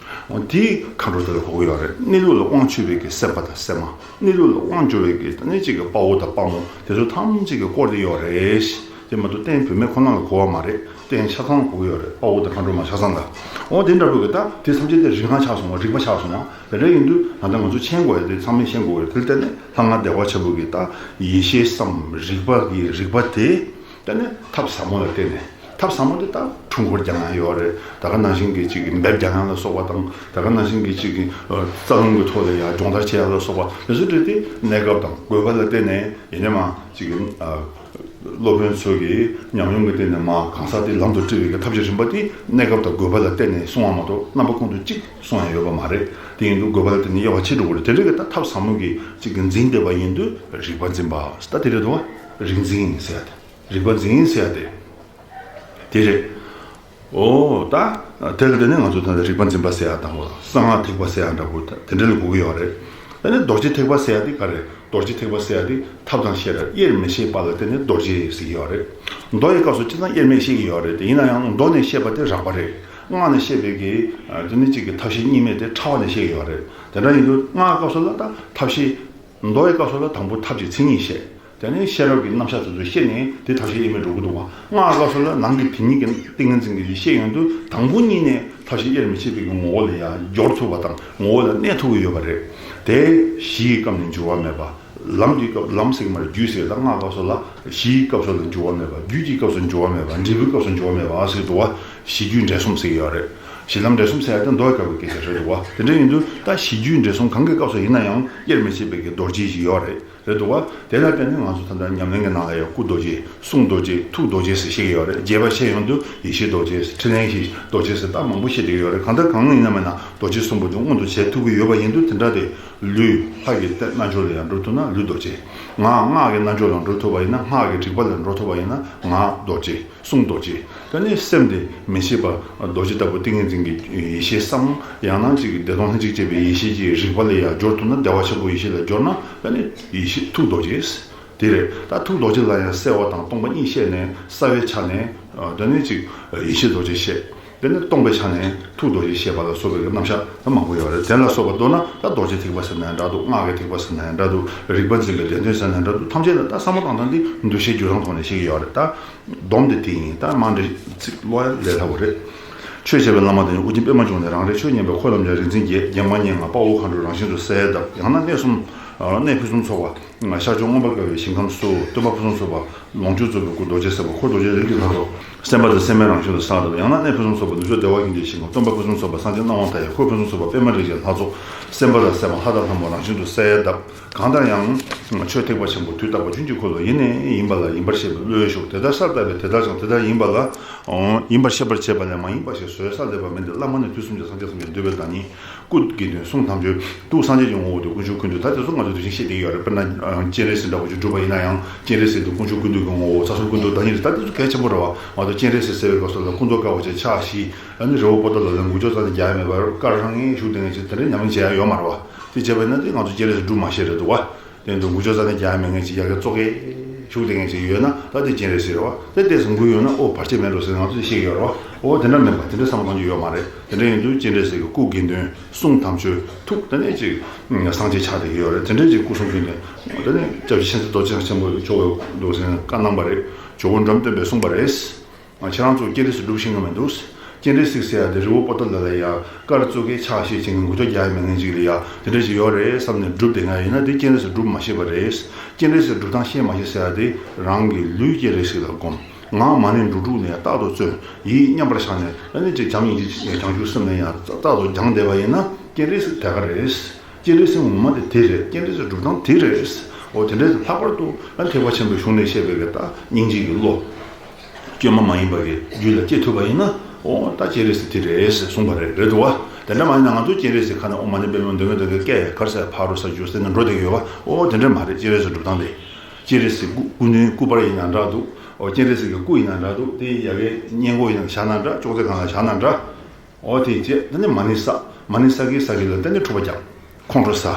འོ་དེའི་མཁའ་འགྲོ་དེ་ལ་གོ་གི་ཡོད་རེད། གནས་ལུགས་ལ་དབང་ཆོད་པའི་གི་སེམས་པ་དང་སེམས་མ། གནས་ལུགས་ལ་དབང་འབྱོར་བའི་གི་ད་ནི་གཅིག་གི་དཔའ་བོ་དང་དཔའ་མོ་དེ་ཚོ་ཐམས་ཅད་ཀྱིས་བསྐོར་ཏེ་ཡོད་རེད། དེ་མ་གཏོགས་རྟེན་བུད་མེད་ཁོ་ན་ལ་གོ་བ་མ་རེད། རྟེན་ཆ་ཚང་ལ་གོ་གི་ཡོད་རེད། དཔའ་བོ་དང་མཁའ་འགྲོ་མ་ཆ་ཚང་ལ། འོ་དེ་འདྲ་པོ་གི་ད་དེ་ཐམས་ཅད་དེ་རིག་སྔགས་ཆགས་སོང་བ། རིག་པ་ཆགས་སོང་བ། དེ་འདྲ་ཡིན་དུས་ད་ལྟ་ང་ཚོ་མཁྱེན་དགོས་ཡ་དེ་ཚང་མས་མཁྱེན་དགོས་ཡ་དེ་ལ་བརྟེན་ནས་ལྷ་སྔགས་བདེ་བ་ཆེན་པོ་གི་ད་ཡེ་ཤེས་སམ་རིག་པ་གི་རིག་པ་དེ། དེ་ནས་ཐབས་ཟབ་མོ་ལ་བརྟེན་ནས། ཐབས་ཟབ་མོ་དེ་ད་འཁྲུལ་འཁོར་རྒྱག་ཡ་ཡོད་རེད། ད་ག་ནང་བཞིན་གྱི་གཅིག་གི་འབེབས་རྒྱག་ཡ་ལ་སོགས་པ་དང་། ད་ག་ནང་བཞིན་གྱི་གཅིག་གི་ཨ་རྩ་རླུང་གི་ཐོག་ལ་ཡ་སྦྱོང་བརྡར་བྱེད་ཡ་ལ་སོགས་པ་དེ་ཚོ་འདྲ་དེ་གནས་སྐབས་དང་དགོས་པ་ལ་བརྟེན་ནས་ཡིན་ནའི་མ་གཅིག་གི་ཨ་སློབ་དཔོན་ཚོ་གི་ཉམས་མྱོང་གི་སྟེང་ནས་མ་གང་ཟག་དེ་ལམ་དུ་བཀྲི་བའི་གི་ཐབས་ཀྱི་རིམ་པ་དེ་གནས་སྐབས་དང་དགོས་པ་ལ་བརྟེན་ནས་གསུང་བ་མ་གཏོགས་རྣམ་པ་ཀུན་ཏུ་གཅིག་གསུང་ཡ་ཡོད་པ་མ་རེད། དེ་ཡིན་དུས་དགོས་པ་ལ་བརྟེན་ནས་དབྱེ་བ་ཕྱེ་འགྲོ་གི་རེད། དེ་འདྲ་གི་ད་ཐབས་ཟབ་མོ་གི་གཅིག་གི་འཛིན་བསྡད་པ་ཡིན་དུས་རིག་པ་འཛིན་པ་ད་དེ་རེད་འདུག་བ། རིག་འཛིན་ཟེར་ཡ་དེ། རིག་པ་འཛིན་ཟེར་ཡ་དེ། དེ་རེད། འོ་ད། དེ་ལ་དེ་ནས་ང་ཚོ་ད་ལྟ་རིག་པ་འཛིན་པ་ཟེར་ཡ་དང་། གསང་སྔགས་ཐེག་པ་ཟེར་ཡ་འདྲ་པོ་དེ་འདྲ་ལ་གོ་གི་ཡོད་རེད། ཨ་ནི་རྡོ་རྗེ་ཐེག་པ་ཟེར་ཡ་དེ་ག་རེ། རྡོ་རྗེ་ཐེག་པ་ཟེར་ཡ་དེ་ཐབས་དང་ཤེས་རབ་དབྱེར་མི་ཕྱེད་པ་ལ་བརྟེན་ནས་རྡོ་རྗེ་ཟེར་གྱི་ཡོད་རེད། མདོ་ཡི་སྐབས་སུ་སྤྱིར་བཏང་དབྱེར་མེད་བཤད་ཀྱི་ཡོད་རེད་དེ། ཡིན་ན་ཡང་མདོ་ནས་བཤད་པ་དེ་རགས་པ་རེད། སྔགས་ནས་བཤད་པའི་གི་དེ་ནི་གཅིག་གི་ཐབས་ཤེས་གཉིས་མེད་དེ་ཕྲ་བ་ནས་བཤད་ཀྱི་ཡོད་རེད། དེ་འདྲ་ཡིན་དུས་སྔགས་སྐབས་སུ་ལ་ད་ཐབས་ཤེས། མདོ་ཡི་སྐབས་སུ་ལ་དང་པོ་ཐབས་ཀྱི་མཚན་ཉིད་བཤད། དེ་ནས་ཤེས་རབ་ཀྱི་རྣམ་གཞག་དེ་ཚོ་བཤད་ནས་དེ་ཐབས་ཤེས་དབྱེར་མེད་འགྲོ་གི་འདུག་བ། སྔགས་སྐབས་སུ་ལ་ནང་གི་དེ་ཉིད་ཀྱི་ཏིང་ངེ་འཛིན་གྱི་བཤད་ཡོང་དུས་དང་པོ་གཉིས་ནས་ཐབས་ཤེས་དབྱེར་མི་ཕྱེད་པའི་ངོ་བོ་ལ་ཡང་སྦྱོར་ཐུབ་པ་དང་ངོ་བོ་ལ་གནས་ཐུབ་ཀྱི་ཡོད་པ་རེད། དེ་གཞི་ཡི་སྐབས་ནས་འགྱུར་བ་མེད་པ། ལམ་གྱི་སྐབས་ལམ་ཟེར་གྱི་མ་རེད། རྒྱུད་ཟེར། ད་སྔགས་སྐབས་སུ་ལ་གཞི་ཡི་སྐབས་སུ་ལ་འགྱུར་བ་མེད་པ། རྒྱུད་ཀྱི་སྐབས་སུ་འགྱུར་བ་མེད་པ། འབྲས་བུའི་སྐབས་སུ་འགྱུར་བ་མེད་པ་ཟེར་འདུག་བ། གཞི་རྒྱུད་འབྲེལ་གསུམ་ཟེར་གྱི་ཡོད་རེད། གཞི་ལམ་འབྲས་གསུམ་ཟེར་ཡ་དེ་མདོ་སྐབས་ཀྱི་སྐད་ཆ་རེད་འདུག་བ། དེ་འདྲ་ཡིན་དུས་ད་གཞི་རྒྱུད་འབྲས་གསུམ་གང་གི་སྐབས་སུ་ཡིན་ན་ཡང་དབྱེར་མི་ཕྱེད་པའི་གི་རྡོ་རྗེ་ཞིག་ཡོད་རེད། རེད་འདུག་བ། དེ་ལ་བརྟེན་ནས་ང་ཚོ་ད་ལྟ་ཉམས་ལེན་གྱི་ནང་ལ་ཡང་སྐུ་རྡོ་རྗེ། གསུང་རྡོ་རྗེ། ཐུགས་རྡོ་རྗེ་ཟེར་བཤད་ཀྱི་ཡོད་རེད། རྒྱས་པ་བཤད་ཡོང་དུས་ཡེ་ཤེས་རྡོ་རྗེ། ཕྲིན་ལས་ཡེ་ཤེས་རྡོ་རྗེ་ཟེར་ད་མང་པོ་བཤད་བསྡད་ཀྱི་ཡོད་རེད། གང་ལྟར་གང་ཡིན་ན་མིན་ན་རྡོ་རྗེ་གསུམ་པོ་དེ་མངོན་དུ་བྱེད་ཐུབ་ཀྱི་ཡོད་པ་ཡིན་དུས་དེ་འདྲ་དེ་ལུས་ལྷ་གི་རྣལ་འབྱོར་ལ་ཡང་འགྲོ་ཐུབ་ན་ལུས་རྡོ་རྗེ། ངག་སྔགས་ཀྱི་རྣལ་འབྱོར་ལ་འགྲོ་ཐུབ་པ་ཡིན་ན་སྔགས་ཀྱི་རིག་པ་ལ་འགྲོ་ཐུབ་པ་ཡིན་ན་ངག་རྡོ་རྗེ། གསུང་རྡོ་རྗེ། ད་ནི་སེམས་དེ་མི་ཕྱེད་པ་རྡོ་རྗེ་ལྟ་བུ་ཏིང་ངེ་འཛིན་གྱི་ཡེ་ཤེས་སམ། ཡང་ན་ཅིག་བདེ་སྟོང་ལྷན་ཅིག་སྐྱེས་པའི་ཡེ་ཤེས་ཀྱི་རིག་པ་ལ་ཡང་སྦྱོར་ཐུབ་ན་བདེ་བ་ཆེན་པོ་ཡེ་ཤེས་ལ་སྦྱོར་ན་ད་ནི་ཡེ་ཤེས་ཐུགས་རྡོ་རྗེ། དེ་རེད། ད་ཐུགས་རྡོ་རྗེ་ལ་ཡང་གསལ་བ་དང་སྟོང་པ་གཉིས་བཤད་ནས་གསལ་བའི་ཆ་ནས་ད་ནི་ཅིག་ཡེ་ཤེས་རྡོ་རྗེ་བཤད། དེ་ནས་སྟོང་པའི་ཆ་ནས་ཐུགས་རྡོ་རྗེ་བཤད་པ་ལ་སོགས་པའི་རྣམ་གཞག་ད་མང་པོ་ཡོད་རེད། དེ་ལ་སོགས་པ་མདོར་ན་ད་རྡོ་རྗེ་ཐེག་པ་ཟེར་ན་ཡང་འདྲ་འདུག་སྔགས་ཀྱི་ཐེག་པ་ཟེར་ན་ཡང་འདྲ་འདུག་རིག་པ་འཛིན་པའི་སྡེ་ཚན་ཟེར་ན་ཡང་འདྲ་འདུག་ཐམས་ཅད་ལ་ད་བསམ་བློ་བཏང་སྟངས་འདི་འདུ་ཤེས་འགྱུར་སྟངས་ཐོག་ནས་བཤད་ཀྱི་ཡོད་རེད། ད་སྡོམ་དེ་དེ་ཡིན། ད་མ་འདྲ་ཚིག་ཀློག་ཡ་ལས་སླ་བོ་རེད། ཆོས་བྱེད་པའི་བླ་མ་དེ་ནི་ཨོ་རྒྱན་པད་མ་འབྱུང་གནས། རང་རེ་ཆོས་ཉན་པའི་འཁོར་རྣམས་ཀྱང་རིག་འཛིན་བརྒྱད། བརྒྱད་མ་སྙེ་ལྔ་དཔའ་བོ་མཁའ་འགྲོ་རང་བཞིན་དུ་གསལ་གདབ། ཡང་ན་གནས་གསུམ་གནས་ཕུན་སུམ་ཚོགས་པ་ཤར་ཕྱོགས་མངོན་པར་དགའ་བའི་ཞིང་ཁམས་སུ་སྟོན་པ་ཕུན་སུམ་ཚོགས་པ་ལོངས་སྤྱོད་རྫོགས་པའི་སྐུ་རྡོ་རྗེ་སེམས་དཔའ་འཁོར་རྡོ་རྗེ་རིགས་ཀྱི་ལྷ་ཚོགས་སེམས་དཔའ་དང་སེམས་མའི་རང་བཞིན་དུ་གསལ་གདབ། ཡང་ན་གནས་ཕུན་སུམ་ཚོགས་པ་ནུབ་ཕྱོགས་བདེ་བ་དབྱིངས་ཀྱི་ཞིང་ཁམས་སྟོན་པ་ཕུན་སུམ་ཚོགས་པ་སངས་རྒྱས་སྣང་བ་མཐའ་ཡས་འཁོར་ཕུན་སུམ་ཚོགས་པ་པདྨ་རིགས་ཀྱི་ལྷ་ཚོགས་སེམས་དཔའ་དང་སེམས་མ་ལྷ་དང་ལྷ་མོ་རང་བཞིན་དུ་གསལ་གདབ། གང་ལྟར་ཡང་ཆོས་ཐེག་པ་ཆེན་པོ་དུས་རྟག་པ་རྒྱུན་གྱི་འཁོར་ལོ་ཡེ་ནས་ཡིན་པ་ལ་ཡིན་པར་ཤེས་པའི་བློས་ཞུགས། དེ་ལྟར་གསལ་བཏབ་པས་དེ་ལྟར་ཀྱང་དེ་ལྟར་ཡིན་པ་ལ་ཡིན་པར་ཤེས་པར་བྱེད་པ་ལས་མ་ཡིན་པ་ཞིག་བཟོས་གསལ་འདེབས་པ་མིན་ཏེ། བླ་མ་ནི་དུས་གསུམ་གྱི་སངས་རྒྱས་ཐམས་ཅད་འདུས་པའི་བདག་ཉིད། སྐུ་དགེ་འདུན། གསུང་དམ་ཆོས། ཐུགས་སངས་རྒྱས་ཀྱི་ངོ་བོ་སྟེ་ཀུན་མཆོག་ཀུན་འདུས། ད་དེ་ཚོ་ང་ཚོས་དེ་བཞིན་བཤད་བསྡད་ཡོད་རེད། དཔེར་ན་སྤྱན་རས་གཟིགས་འདྲ་བོ་ཅིག་སྒྲུབ་པ་ཡིན་ན་ཡང་སྤྱན་རས་གཟིགས་དེ་ཀུན་མཆོག་ཀུན་འདུས་ཀྱི་ངོ་བོ། ཚ་སུར་ཀུན་འདུས་བདག་ཉིད་རེད། ད་དེ་ཚོ་གལ་ཆེན་པོ་རེད་བ། ང་ཚོ་སྤྱན་རས་གཟིགས་ཟེར་བའི་སྐབས་སུ་ལ་ཀུན་རྫོབ་དཀར་པོ་ཆེ་ཕྱག་བཞི། ཨ་ནི་རི་བོ་པོ་ཏ་ལ་ལ་མགུལ་ཆོག་རྩ་ནས་རྒྱག་ཡ་མེད་པར་དཀར་རང་ངེ་བཞུགས་བསྡད་མཁན་ཅིག་དེ་འདྲའི་ཉམས་ལེན་བྱེད་ཡ་ཡོད་མ་རེད་བ། དེ་བྱས་པ་ཡིན་ན་དེ་ང་ཚོ་སྤྱན་རས་གཟིགས་སྒྲུབ་མ་ཤེས་རེད་འདུག་བ། དེ་འདུག་མགུལ་ཆོག་རྩ་ནས་རྒྱག་ཡ་མེད་མཁན་ཅིག་ཡ་གི་ཙོག་གེ་བཞུགས་བསྡད་མཁན་ཅིག་ཡོད་ན་ད་དེ་སྤྱན་རས་གཟིགས་རེད་བ། དེ་ལྟས་སུ་མགུལ་ཡོད་ན་ཨོ་བར་ཆད་མེད་འགྲོ་ཟེར་ང་ཚོས་བཤད་ཀྱི་ཡོད་རེད་བ། ཨོ་དེ་འདྲ་མིན་པ་དེ་འདྲ་བསམ་བློ་གཏོང་རྒྱུ་ཡོད་མ་རེད། དེ་འདྲ་ཡིན་དུས་སྤྱན་རས་གཟིགས་ཀྱི་སྐུ་དགེ་འདུན། གསུང་དམ་ཆོས། ཐུགས་དེ་ནས་ཅིག་སངས་རྒྱས་ཆགས་བསྡད་ཀྱི་ཡོད་རེད། དེ་འདྲ་ཅིག་སྐུ་གསུང་ཐུགས་ལྡན། དེ་ནས་སྐྱབས་རྗེ་མཁྱེན་བརྩེ་རྡོ་རྗེ་འཆང་ཆེན་པོ་མཆོག་གིས་འདུག་ཟེར་བཀའ་གནང་བ་རེད། ཇོ་བོ་འབྲོམ་སྟོན་པས་གསུངས་པ་རེད། ང་ཁྱེད་རང་ཚོ་སྤྱན་རས་གཟིགས་སྒྲུབ་ཤེས་ཀྱི་མི་འདུག་སྤྱན་རས་གཟིགས་ཟེར་ཡ་དེ་རི་བོ་པོ་ཏ་ལ་ལ་ཡ་དཀར་ཙོག་གེ་ཕྱག་བཞི་བྱེད་མཁན་མགུལ་ཆོག་རྒྱག་ཡ་མེད་མཁན་ཅིག་ལ་ཡ་དེ་འདྲ་ཞིག་ཡོད་རེད་བསམ་ནས་སྒྲུབ་བསྡད་མཁན་ཡིན་ན་དེ་སྤྱན་རས་གཟིགས་སྒྲུབ་མ་ཤེས་པ་རེད། སྤྱན་རས་གཟིགས་སྒྲུབ་སྟངས་ཤེས་མ་ཤེས་ཟེར་ཡ་དེ་རང་གི་ལུས་སྤྱན་རས་གཟིགས་ལ་བསྒོམ། ངག་མ་ཎི་འབྲུ་དྲུག་ལ་ཡ་རྟག་ཏུ་བརྩོན། ཡིད་མཉམ་པར་བཞག་ནས་ཨ་ནི་ཅིག་བྱམས་སྙིང་རྗེ་བྱང་ཆུབ་སེམས་ལ་ཡ་རྟག་ཏུ་སྦྱངས་བསྡད་པ་ཡིན་ན་སྤྱན་རས་གཟིགས་དེ་ག་རེད། སྤྱན་རས་གཟིགས་ངོ་མ་དེ་དེ་རེད། སྤྱན་རས་གཟིགས་སྒྲུབ་སྟངས་དེ་རེད། འོ་དེ་འདྲའི་ལྷག་པར་དུ་ཨ་ཐེག་པ་ཆེན་པོའི་གཞུང་ནས་བཤད་པའི་གི་ད་སྙིང་རྗེ་གི་བློ། བཅོས་མ་མ་ཡིན་པ་གི་རྒྱུད་ལ་སྐྱེ་ཐུབ་པ་ཡིན་ན་འོ་ད་སྤྱན་རས་གཟིགས་དེ་རེད་ཟེར་གསུངས་པ་རེད། རེད་འདུག་བ། དེ་འདྲ་མ་ཡིན་ན་ང་ཚོ་སྤྱན་རས་གཟིགས་ཁ་ནས་ཨོཾ་མ་ཎི་པདྨེ་འདོན་གི་འདོན་གི་སྐད་གར་ས་ཕ་རོལ་ས་བསྒྱུར་ཟེར་ནས་འགྲོ་བསྡད་ཀྱི་ཡོད་བ། འོ་དེ་འདྲ་མ་རེད། སྤྱན་རས་གཟིགས་སྒྲུབ་སྟངས་དེ། སྤྱན་རས་གཟིགས་སྐུ་སྐུ་མདུན་སྐུ་པར་ཡིན་ན་འདྲ་འདུག་འོ་སྤྱན་རས་གཟིགས་ཀྱི་སྐུ་ཡིན་ན་འདྲ་འདུག་དེ་ཡ་གི་སྔས་མགོ་ཡིན་ན་བཞག་ན་འདྲ། ཅོག་ཙེ་སྒང་ལ་བཞག་ན་འདྲ། འོ་དེ་རྗེས་དེ་ནས་མ་ཎི་བསགས། མ་ཎི་བསགས་ཀྱི་བསགས་ཀྱི་ལ་དེ་ནས་འཁྲུག་པ་རྒྱག་ཁོང་ཁྲོ་ཟ།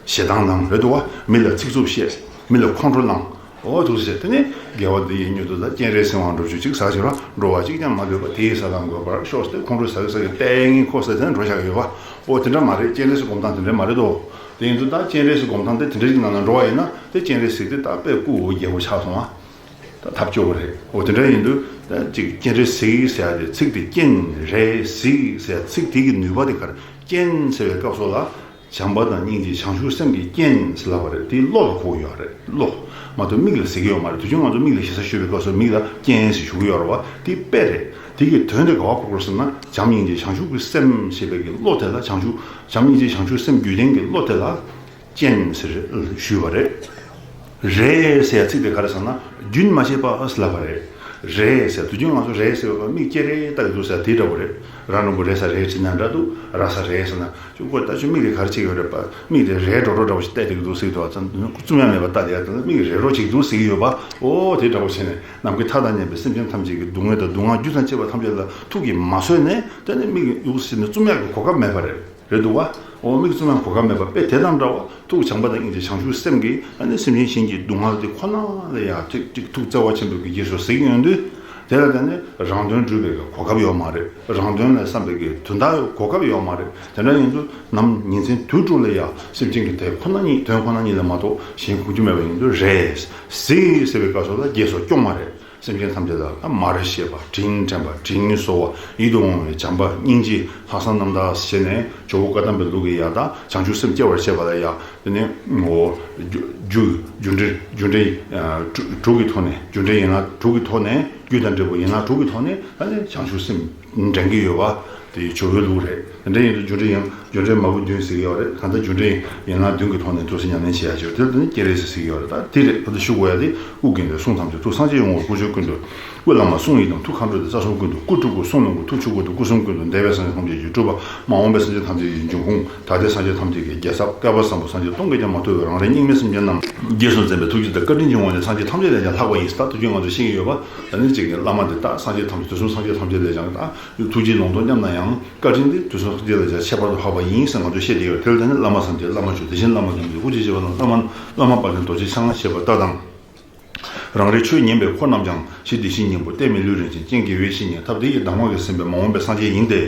ཞེ་སྡང་ལངས། རེད་འདུག་བ། མི་ལ་ཚིག་རྩུབ་བཤད། མི་ལ་ཁོང་ཁྲོ་ལངས། འོ་འདུག་ཟེར། དེ་ནས་དགེ་བ་འདི་ཡི་མྱུར་དུ་ལ་སྤྱན་རས་གཟིགས་དབང་འགྲུབ་གྱུར་ཅིག་ཟེར་བྱས་ར་འགྲོ་བ་གཅིག་ཀྱང་མ་ལུས་པ་དེའི་ས་དང་འགོད་པར་ཤོག་ཟེར་ཏེ་ཁོང་ཁྲོ་ཟ་གི་ཟ་གི་ལྟས་ངན་ཁོ་ཟེར་དེ་ནས་འགྲོ་བཞག་གི་ཡོད་བ། འོ་དེ་འདྲ་མ་རེད། སྤྱན་རས་གཟིགས་སྒོམ་སྟངས་དེ་འདྲ་མ་རེད་དོ། དེ་ཡིན་དུས་ད་སྤྱན་རས་གཟིགས་སྒོམ་སྟངས་དེ་དེ་འདྲ་ཞིག་ནང་ན་འགྲོ་བ་ཡིན་ན་དེ་སྤྱན་རས་གཟིགས་དེ་ད་དཔེ་སྐུ་འོ་བརྒྱལ་བོ་ཆགས་སོང་བ། ད་ཐབས་སྐྱོ་བོ་རེད། འོ་དེ་འདྲ་ཡིན་དུས་ད་ཅིག་སྤྱན་རས་གཟིགས་ཟེར་ཡ་དེ་ཚིག་དེ་སྤྱན་རས་གཟིགས་ཟེར་ཡ་ཚིག་དེ་གི་ནུས་པ་དེ་ག་རེ། སྤྱན་ཟེར་བའི་སྐབས་སུ་ལ་བྱམས་པ་དང་སྙིང་རྗེ་བྱང་ཆུབ་སེམས་ཀྱི་སྤྱན་ཟེར་ལབ་པ་རེད། དེ་བློ་ལ་གོ་གི་ཡོད་རེད། བློ་མ་གཏོགས་མིག་ལ་ཟེར་གི་ཡོད་མ་རེད། དུས་རྒྱུན་ང་ཚོ་མིག་ལ་ཞེ་ས་ཞུ་བའི་སྐབས་སུ་མིག་ལ་སྤྱན་ཟེར་ཞུ་གི་ཡོད་རེད་བ། དེ་དཔེ་རེད། དེ་གི་དོན་དེ་ག་བ་གོ་དགོས་ཟེར་ན་བྱམས་སྙིང་རྗེ་བྱང་ཆུབ་ཀྱི་སེམས་ཞེས་པའི་གི་བློ་དེ་ལ་བྱང་ཆུབ་བྱམས་སྙིང་རྗེ་བྱང་ཆུབ་སེམས་རྒྱུད་ལྡན་གྱི་བློ་དེ་ལ། སྤྱན་ཟེར་ཞུས་པ་རེད། རས་ཟེར་ཡ་ཚིག་དེ་ག་རེ་ཟེར་ན་རྒྱུན་མ་ཆད་པ་ཟེར་ལབ་པ་རེད། རས་ཟེར་དུས་རྒྱུན་ང་ཚོ་རས་ཟེར་བ་མིག་ཅེ་རེ་ལྟ་གི་འདུག་ཟེར་དེ་འདྲ་བོ་རེད། ར་འགྲེང་བུ་རེ་ས་རེ་བྲིས་ན་འདྲ་འདུག་ར་ས་རས་ཟེར་ན་ཅུང་ཀོ་ད་ཅུང་མིག་དེ་ག་རེ་བྱེད་ཀྱི་ཡོད་རེད་པ། མིག་དེ་རས་འགྲོ་འགྲོ་འདྲ་བོ་ཞིག་བལྟས་བསྡད་ཀྱི་འདུག་ཟེར་གྱི་འདུག་བ། ཙམ་རྩུབ་ཡ་མེད་པ་ལྟ་བསྡད་ཡ་དང་མིག་རས་འགྲོ་བྱེད་ཀྱི་འདུག་ཟེར་གྱི་ཡོད་པ། ཨོ་དེ་འདྲ་བོ་བྱས་ནས་ནམ་མཁའི་མཐའ་དང་མཉམ་པའི་སེམས་ཅན་ཐམས་ཅད་ཀྱི་སྡུག་བསྔལ་དང་སྡུག་བསྔལ་རྒྱུ་དང་བཅས་པ་ཐམས་ཅད་ལ་ཐུགས་ཀྱིས་མ་བཟོད་ནས་དེ་ནས་མིག་གིས་ཡུག་ཟེར་ནས་རྩུབ་ཡ་གི་གོ་སྐབས་མེད་པ་རེད། རེད་འདུག་བ། འོ་མིག་བཙུམ་ཡང་གོ་སྐབས་མེད་པ་དཔེ་དེ་དང་འདྲ་བ། ཐུགས་བྱམས་པ་དང་སྙིང་རྗེ་བྱང་ཆུབ་སེམས་ཀྱིས་ཨ་ནི་སེམས་ཅན་གཞན་གྱི་སྡུག་བསྔལ་དེ་ཁོ་ན་ལ་ཡང་ཅིག་ཅིག་ཐུགས་བརྩེ་བ་ཆེན་པོས་ཀྱི་རྗེས་སུ་གཟིགས་ཡོང་དུས། དེ་ལ་བརྟེན་ནས་རང་དོན་སྒྲུབ་པའི་གོ་སྐབས་ཡོད་མ་རེད། རང་དོན་ལ་བསམ་པའི་གི་དོན་དག་གོ་སྐབས་ཡོད་མ་རེད། དེ་འདྲ་ཡིན་དུས་ནམ་ཉིན་མཚན་དུས་དྲུག་ལ་ཡང་སེམས་ཅན་གྱི་དེ་ཁོ་ན་ཉིད་དོན་ཁོ་ན་ཉིད་ལ་མ་གཏོགས་གཞན་དགོངས་རྒྱུ་མེད་པ་ཡིན་དུས་རེད། གཟིགས་ཟེར་བའི་སྐབས་སུ་ལ་རྗེས་སུ་སྐྱོང་བ་རེད། སེམས་ཅན་ཐམས་ཅད་ལ་མར་ཤེས་པ་དྲིན་དྲན་པ་དྲིན་གཟོ་བ་ཡིད་དུ་འོང་བའི་བྱམས་པ་སྙིང་རྗེ་ལྷག་བསམ་རྣམ་དག་བྱས་ནས་ཇོ་བོ་བཀའ་གདམས་པའི་ལུགས་ཀྱི་ཡང་དག་བྱང་ཆུབ་སེམས་སྐྱེ་བར་བྱེད་པ་ལ་ཡང་དེ་ནས་ངོ་བོ་རྒྱུ་རྒྱུ་རྒྱུ་འབྲས་རྒྱུ་འབྲས་དྲུག་གི་ཐོག་ནས་རྒྱུ་འབྲས་ཡན་ལག་དྲུག་གི་ཐོག་ནས་ རྒྱུ་དང་འབྲས་བུ་ཡན་ལག་དྲུག་གི་ཐོག་ནས་ད་ནི་བྱང་ཆུབ་སེམས་འདྲེན་གྱི་ཡོད་པ་དེ་ཇོ་བོའི་ལུགས་རེད། དེ་འདྲ་ཡིན་དུས་རྒྱུ་འབྲས་ཡང་རྒྱུ་འབྲས་མ་བུ་བདུན་ཟེར་གྱི་ཡོད་རེད། གང་ལྟར་རྒྱུ་འབྲས་ཡན་ལག་བདུན་གྱི་ཐོག་ནས་ཐུགས་སྲས་ཉམས་ལེན་བྱེད་ཡ་ཅིག་ཡོད་རེད། དེ་ལ་ནི་སྤྱན་རས་གཟིགས་ཟེར་གྱི་ཡོད་རེད། ད་དེ་རེད། ད་ལྟ་ཞུ་དགོས་ཡ་དེ་སྐུ་དགེ་འདུན་གསུང་ཐམས་ཅད་ཐུགས་སངས་རྒྱས་ཡོངས་དགོངས་སྐུ་མཆོད་ཀུན་ཏུ། དབུ་བླ་མ་གསུང་ཡི་དམ་ཐུགས་མཁའ་འགྲོ་དེ། རྩ་གསུམ་ཀུན་ཏུ་སྐུ་སྤྲུལ་སྐུ། ཐུགས་ཆོས་སྐུ་དང་སྐུ་གསུམ་ཀུན་ཏུ། འདས་པའི་སངས་རྒྱས་ཐམས་ཅད་ཀྱི་སྤྲུལ་པ། མ་འོངས་པའི་སངས་རྒྱས་ཐམས་ཅད་ཀྱི་འབྱུང་ཁུངས། ད་ལྟའི་སངས་རྒྱས་ཐམས་ཅད་ཀྱི་རྒྱལ་ཚབ། བསྐལ་པ་བཟང་པོ་སངས་རྒྱས་སྟོང་གིས་ཀྱང་མ་ཐུལ་བའི་རང་རིག་གཉུག་མའི་སེམས་ཅན་རྣམས། རྗེས་སུ་འཛིན་པའི་ཐུགས་རྗེ་དང་བཀའ་དྲིན་གྱི་དབང་གིས་སངས་རྒྱས་ཐམས་ཅད་ལས་ཀྱང་ལྷག་པ་ཡིན། ད་དུས་རྒྱུན་ང་ཚོ་ཤེས་ཀྱི་ཡོད་པ། ད་ནི་གཅིག་གི་བླ་མ་འདི་དག་སངས་རྒྱས་ཐམས་ཅད། དུས་གསུམ་སངས་རྒྱས་ཐམས་ཅད་ལས་ཀྱང་ད་ཐུགས་རྗེའི་ལུང་དང་མཉམ་ན་ཡང་། བཀའ་དྲིན་འདི་དུས་གསུམ་སངས་རྒྱས་ལས་ཀྱང་ཁྱད་པར་དུ་འཕགས་པ་ཡིན་ཟེར་ང་ཚོས་བཤད་ཀྱི་ཡོད། དེ་ལ་ད་ནི་བླ་མ་སངས་རྒྱས། བླ་མ་ཆོས། དེ་བཞིན་བླ་མ་དགེ་འདུན། སྐུ་མཆེད་བྱེ་བ་རྣམས། བླ་མ་བླ་མ་དཔལ་ལྡན་རྡོ་རྗེ་འཆང་ཞེས་པ་ལྟ་དང་། རང་རིག་ཆོས་ཉན་པའི་འཁོར་རྣམས་ཀྱང་། གཞི་བདེ་གཤེགས་སྙིང་པོ། རྟེན་མི་ལུས་རིན་ཆེན་ཅན། དགེ་བའི་བཤེས་གཉེན་ཐབས་དེ་ཡི། གདམས་ངག་གིས་ཟིན་པའི་མ་འོངས་པའི་སངས་རྒྱས་ཡིན་ཏེ།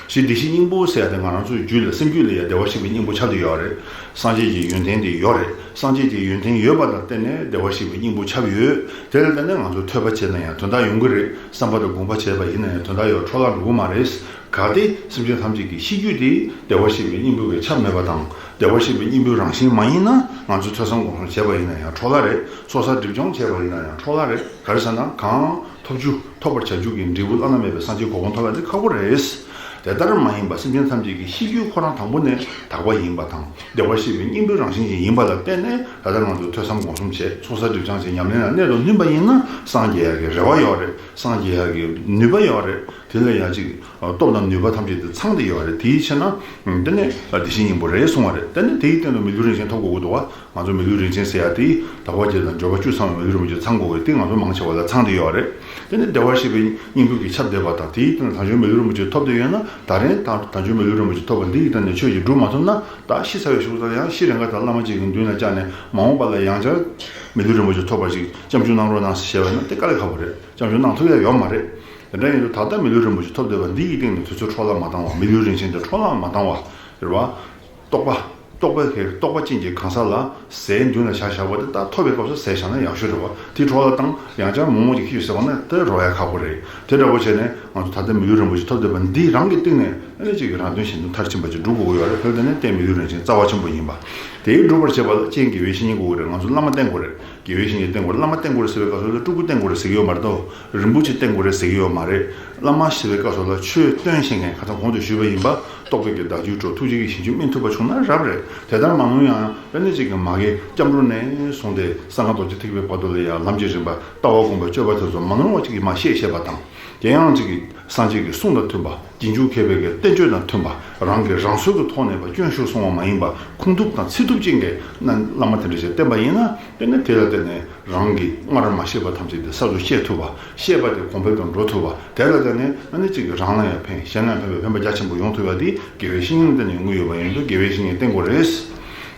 གཞི་བདེ་གཤེགས་སྙིང་པོ་ཟེར་ཡ་དེ་ང་རང་ཚོའི་རྒྱུད་ལ། སེམས་རྒྱུད་ལ་ཡ་བདེ་བར་གཤེགས་པའི་སྙིང་པོ་ཁྱབ་བསྡད་ཡོད་རེད། སངས་རྒྱས་ཀྱི་ཡོན་ཏན་དེ་ཡོད་རེད། སངས་རྒྱས་ཀྱི་ཡོན་ཏན་ཡོད་པ་ལ་བརྟེན་ནས་བདེ་བར་གཤེགས་པའི་སྙིང་པོ་ཁྱབ་ཡོད། དེ་ལ་བརྟེན་ནས་ང་ཚོས་ཐོས་པ་བྱས་ན་ཡང་དོན་དག་ཡོང་གི་རེད། བསམ་པ་དང་དགོངས་པ་བྱས་པ་ཡིན་ན་ཡང་དོན་དག་ཡོད། འཕྲོ་བརླག་འགྲོ་གི་མ་རེད། གལ་ཏེ་སེམས་ཅན་ཐམས་ཅད་ཀྱི་ཤེས་རྒྱུད་དེ་བདེ་བར་གཤེགས་པའི་སྙིང་པོ་གིས་ཁྱབ་མེད་པ་དང་། བདེ་བར་གཤེགས་པའི་སྙིང་པོའི་རང་བཞིན་མ་ཡིན་ན། ང་ཚོས་ཐོས་བསམ་སྒོམ་གསུམ་བྱས་པ་ཡིན་ན་ཡང་འཕྲོ་བརླག་རེད། ཚོགས་བསགས་སྒྲིབ་སྦྱོང་བྱས་པ་ཡིན་ན་ཡང་འཕྲོ་བརླག་རེད། ག་རེ་ཟེར་ན། གང་ཐོབ་རྒྱུ། ཐོབ་པར་བྱ་རྒྱུ་གི་འབྲས་བུ་བླ་ན་མེད་པའི་སངས་རྒྱས་གོ་འཕང་ཐོབ་ཡ་དེ་ཁག་པོ་རེད། དེ་ལྟར་མ་ཡིན་པ། སེམས་ཅན་ཐམས་ཅད་ཀྱི་ཤེས་རྒྱུད་ཁོ་རང་དང་པོ་ནས་དག་པ་ཡིན་པ་དང་། བདེ་བར་གཤེགས་པའི་སྙིང་པོའི་རང་བཞིན་ཅན་ཡིན་པ་ལ་བརྟེན་ནས། ད་ལྟ་ང་ཚོས་ཐོས་བསམ་སྒོམ་གསུམ་བྱས། ཚོགས་བསགས་སྒྲིབ་སྦྱང་བྱས། ཉམས་ལེན་ལ་གནད་དུ་བསྣུན་པ་ཡིན་ན། སངས་རྒྱས་ཡ་གི་རེ་བ་ཡོད་རེད། སངས་རྒྱས་ཡ་གི་ནུས་པ་ཡོད་རེད། དེ་ལ་ཡང་ཅིག་སྟོབས་དང་ནུས་པ་ཐམས་ཅད་དེ་ཚང་བསྡད་ཡོད་རེད། དེའི་ཕྱིར་ན་དེ་ནི་བདེ་གཤེགས་སྙིང་པོ་རེད་གསུང་བ་རེད། དེ་ནི་དེའི་སྟེང་དུ་མི་ལུས་རིན་ཆེན་ཐོབ་དགོས་ཀྱི་འདུག་བ། ང་ཚོ་མི་ལུས་རིན་ཆེན་ཟེར་ཡ་དེ་དག་པ་བརྒྱད་དང་འབྱོར་པ་བཅུ་ཚང་བའི་མི་ལུས་རིན་པོ་ཆེ་ཚང་དགོས་ཀྱི། དེ་ང་ཚོ་མང་ཆེ་བ་ལ་ཚང་བསྡད་ཡོད་རེད། དེ་ནི་བདེ་བར་གཤེགས་པའི་སྙིང་པོ་གིས་ཁྱབ་བསྡད་པ་དང་། དེའི་སྟེང་དུ་དལ་འབྱོར་མི་ལུས་རིན་པོ་ཆེ་ཐོབ་བསྡད་ཡོད་ན། ད་རེས་ད་དལ་འབྱོར་མི་ལུས་རིན་པོ་ཆེ་ཐོབ་པ་འདི་ཡི་སྟེང་ནས་ཆོས་ཅིག་སྒྲུབ་མ་ཐུབ་ན། ད་ཤི་ཚར་བའི་གཞུག་ལ་ཡང་ཤི་རན་ཁ་ད་བླ་མ་གཅིག་གི་མདུན་ལ་བཅར་ནས། མ་འོངས་པ་ལ་ཡང་བསྐྱར་མི་ལུས་རིན་པོ་ཆེ་ཐོབ་པ་ཞིག་སྐྱབས་འཇུག་གནང་རོགས་གནང་ཟེར་བཤད་པ་ཡིན་ན། དེ་དཀའ་ལས་ཁག་པོ་རེད། སྐྱབས་འཇུག་གནང་ཐུབ་ཡ་ཡོད་མ་རེད། དེ་འདྲ་ཡིན་དུས་ད་ལྟ་མི་ལུས་རིན་པོ་ཆེ་ཐོབ་བསྡད་པ་འདི་ཡི་སྟེང་ནས་དུས་ཚོད་འཕྲོ་བརླག་མ་བཏང་བ། མི་ལུས་རིན་ཆེན་དེ་འཕྲོ་བརླག་མ་བཏང་བ། རེད་བ། རྟོགས་པ། རྟོགས་པ་གི། རྟོགས་པ་ཅན་གྱི་གང་ཟག་ལ་ཟས་མདུན་ལ་བཞག་བཞག་པ་དེ། ད་ཐོབ་པའི་སྐབས་སུ་ཟས་བཞག་ན་ཡག་ཤོས་རེད་བ། དེ་འཕྲོ་བརླག་བཏང་། ཡང་བསྐྱར་མོག་མོག་ཅིག་ཁྱེར་ཡོང་ཟེར་བ་ན་དེ་རོལ་ཡ་ཁག་པོ་རེད། དེ་འདྲ་པོ་བྱས་ནས་ང་ཚོ་ད་ལྟ་མི་ལུས་རིན་པོ་ཆེ་ཐོབ་བསྡད་པ་འདི་རང་གི་སྟེང་ནས། ཨ་ནི་གཅིག་གི་རང་དོན་གཞན་དོན་མཐར་ཕྱིན་པ་ཅིག་སྒྲུབ་དགོས་ཀྱི་ཡོད་རེད། དེ་ལ་བརྟེན་ནས་རྟེན་མི་ལུས་རིན་ཆེན་རྩ་བ་ཆེན་པོ་ཡིན་པ། དེའི་སྒྲུབ་པར་བྱེད་པ་ལ་རྐྱེན་དགེ་བའི་བཤེས་གཉེན་དགོས་ཀྱི་རེད། ང་ཚོ་བླ་མ་བསྟེན་དགོས་རེད། དགེ་བའི་བཤེས་གཉེན་བསྟེན་དགོས་རེད། བླ་མ་བསྟེན་དགོས་རེད་ཟེར་བའི་སྐབས་སུ་ལ་སྤྲུལ་སྐུ་བསྟེན་དགོས་རེད་ཟེར་གྱི་ཡོད་མ་རེད་དོ། རིན་པོ་ཆེ་བསྟེན་དགོས་རེད་ཟེར་གྱི་ཡོད་མ་རེད། བླ་མ་ཟེར་བའི་སྐབས་སུ་ལ་ཆོས་སྟོན་ཤེས་མཁན། ཁ་སང་གོང་དུ་ཞུས་པ་ཡིན་པ། རྟོགས་པའི་གི་བདག་རྒྱུད་གྲོལ། ཐུགས་རྗེ་གི་ཞིང་བཅུ་སྨིན་ཐུབ་པ་བྱུང་ན་རབ་རེད། དེ་ལྟར་མ་ནོར་ཡང་། ཨ་ནི་གཅིག་གི་མ་གི་སྐྱབས་འགྲོ་ནས་བཟུང་སྟེ་གསང་སྔགས་རྡོ་རྗེ་ཐེག་པའི་བར་དུ་ལ་ཡང་ལམ་གྱི་རིམ་པ། ལྟ་བ་སྒོམ་པ། སྤྱོད་པ་དེ་ཚོ་མ་ནོར་བ་གཅིག་གི་མ་ཤེས་ཤེས་པ་དང་། དེ་ཡང་གཅིག་གི་སངས་རྒྱས་ཀྱི་གསུང་དང་མཐུན་པ། རྗེས་འཇུག་མཁས་པའི་གི་བསྟན་བཅོས་དང་མཐུན་པ། རང་གི་རང་སྲོལ་གྱི་ཐོག་ནས་པ་སྐྱོན་ཞུགས་སོང་བ་མ་ཡིན་པ། ཁུངས་ཐུབ་དང་ཚིག་ཐུབ་ཅན་གྱི་རྣམ། བླ་མ་དེ་འདྲ་ཞིག་བསྟེན་པ་ཡིན་ན། དེ་ནི་དེ་ལ་བརྟེན་ནས་རང་གིས་སྔར་མ་ཤེས་པ་ཐམས་ཅད་དེ་གསར་དུ་ཤེས་ཐུབ་པ། ཤེས་པ་དེ་གོང་འཕེལ་དུ་འགྲོ་ཐུབ་པ། དེ་ལ་བརྟེན་ནས་ཨ་ནི་གཅིག་གིས་རང་ལ་ཡང་ཕན། གཞན་ལ་ཡང་ཕན་པའི་ཕན་པ་རྒྱ་ཆེན་པོ་ཡོང་ཐུབ་པ་དེ་དགེ་བའི་བཤེས་གཉེན་ལ་བརྟེན་ནས་ཡོང་གི་ཡོད་པ་ཡིན་དུས། དགེ་བའི་བཤེས་གཉེན་བསྟེན་དགོས་རེད།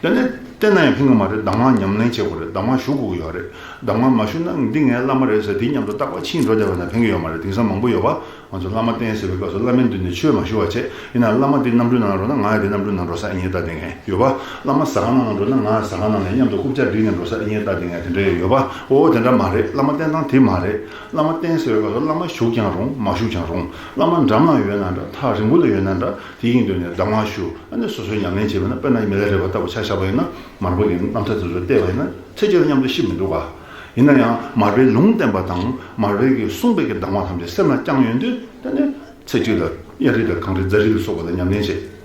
དེ་ནི་བསྟེན་ན་ཡང་ཕན་གྱི་མ་རེད། གདམས་ངག་ཉམས་ལེན་བྱེད་དགོས་རེད། གདམས་ངག་ཞུ་དགོས་ཀྱི་ཡོད་རེད། གདམས་ངག་མ་ཞུས་ན་འདི་ངའི་བླ་མ་རེད་ཟེར་དེའི་མཉམ་དུ་རྟག་པར་ཕྱིན་འགྲོ་བསྡད་པ་ན་ཕན་གྱི་ཡོད་མ་རེད། དེང་སང་མང་པོ་ཡོད་པ། ང་ཚོ་བླ་མ་བསྟེན་ཟེར་བའི་སྐབས་སུ་བླ་མའི་མདུན་ནས་ཆོས་མ་ཞུ་བ་བྱས། ཡིན་ན་བླ་མ་དེ་གནམ་གྲུའི་ནང་ལ་འགྲོ་ན་ང་ཡང་དེ་གནམ་གྲུའི་ནང་འགྲོ་ས་ཨེ་ཡིན་ལྟ་བསྡད་མཁན་ཡོད་པ། བླ་མ་ཟ་ཁང་ནང་ལ་འགྲོ་ན་ང་ཡང་ཟ་ཁང་ནང་ལ་མཉམ་དུ་རྐུབ་བཀྱག་བསྒྲིགས་ནས་འགྲོ་ས་ཨེ་ཡིན་ལྟ་བསྡད་མཁན་དེ་འདྲ་ཡོད་པ། འོ་དེ་འདྲ་མ་རེད། བླ་མ་བསྟེན་སྟངས་དེ་མ་རེད། བླ་མ་བསྟེན་ཟེར་བའི་སྐབས་སུ་བླ་མ་བཞུགས་ཀྱང་རུང་། མ་བཞུགས་ཀྱང་རུང་། བླ་མ་འགྲམ་ལ་ཡོད་ན་འདྲ། ཐག་རིང་པོ་ལ་ཡོད་ན་འདྲ། དེ་ཡིན་དུས་ནས་གདམས་ངག་ཞུ། ཨ་ནི་སོ་སོའི་ཉམས་ལེན་བྱས་པ་ན། དཔེར་ན་མི་ལ་རས་པ་ལྟ་བུ་ཆ་བཞག་པ་ཡིན་ན། མར་པ་གི་རྣམ་ཐར་དེ་ཚོ་བལྟས་པ་ཡིན་ན། ཚེ་གཅིག་ལ་མཉམ་དུ་ཤི་མི་འདུག་ག། ཡིན་ན་ཡང་མར་པའི་ལུང་བསྟན་པ་དང་། མར་པས་གསུངས་པའི་གི་གདམས་ངག་ཐམས་ཅད་སེམས་ལ་བཅངས་ཡོང་དུས། དེ་ནི་ཚེ་གཅིག་ལ་གཡའ་རི་དང་གངས་རི་རྫ་རི་ལ་སོགས་པ་ལ་ཉམས་ལེན་བྱེད།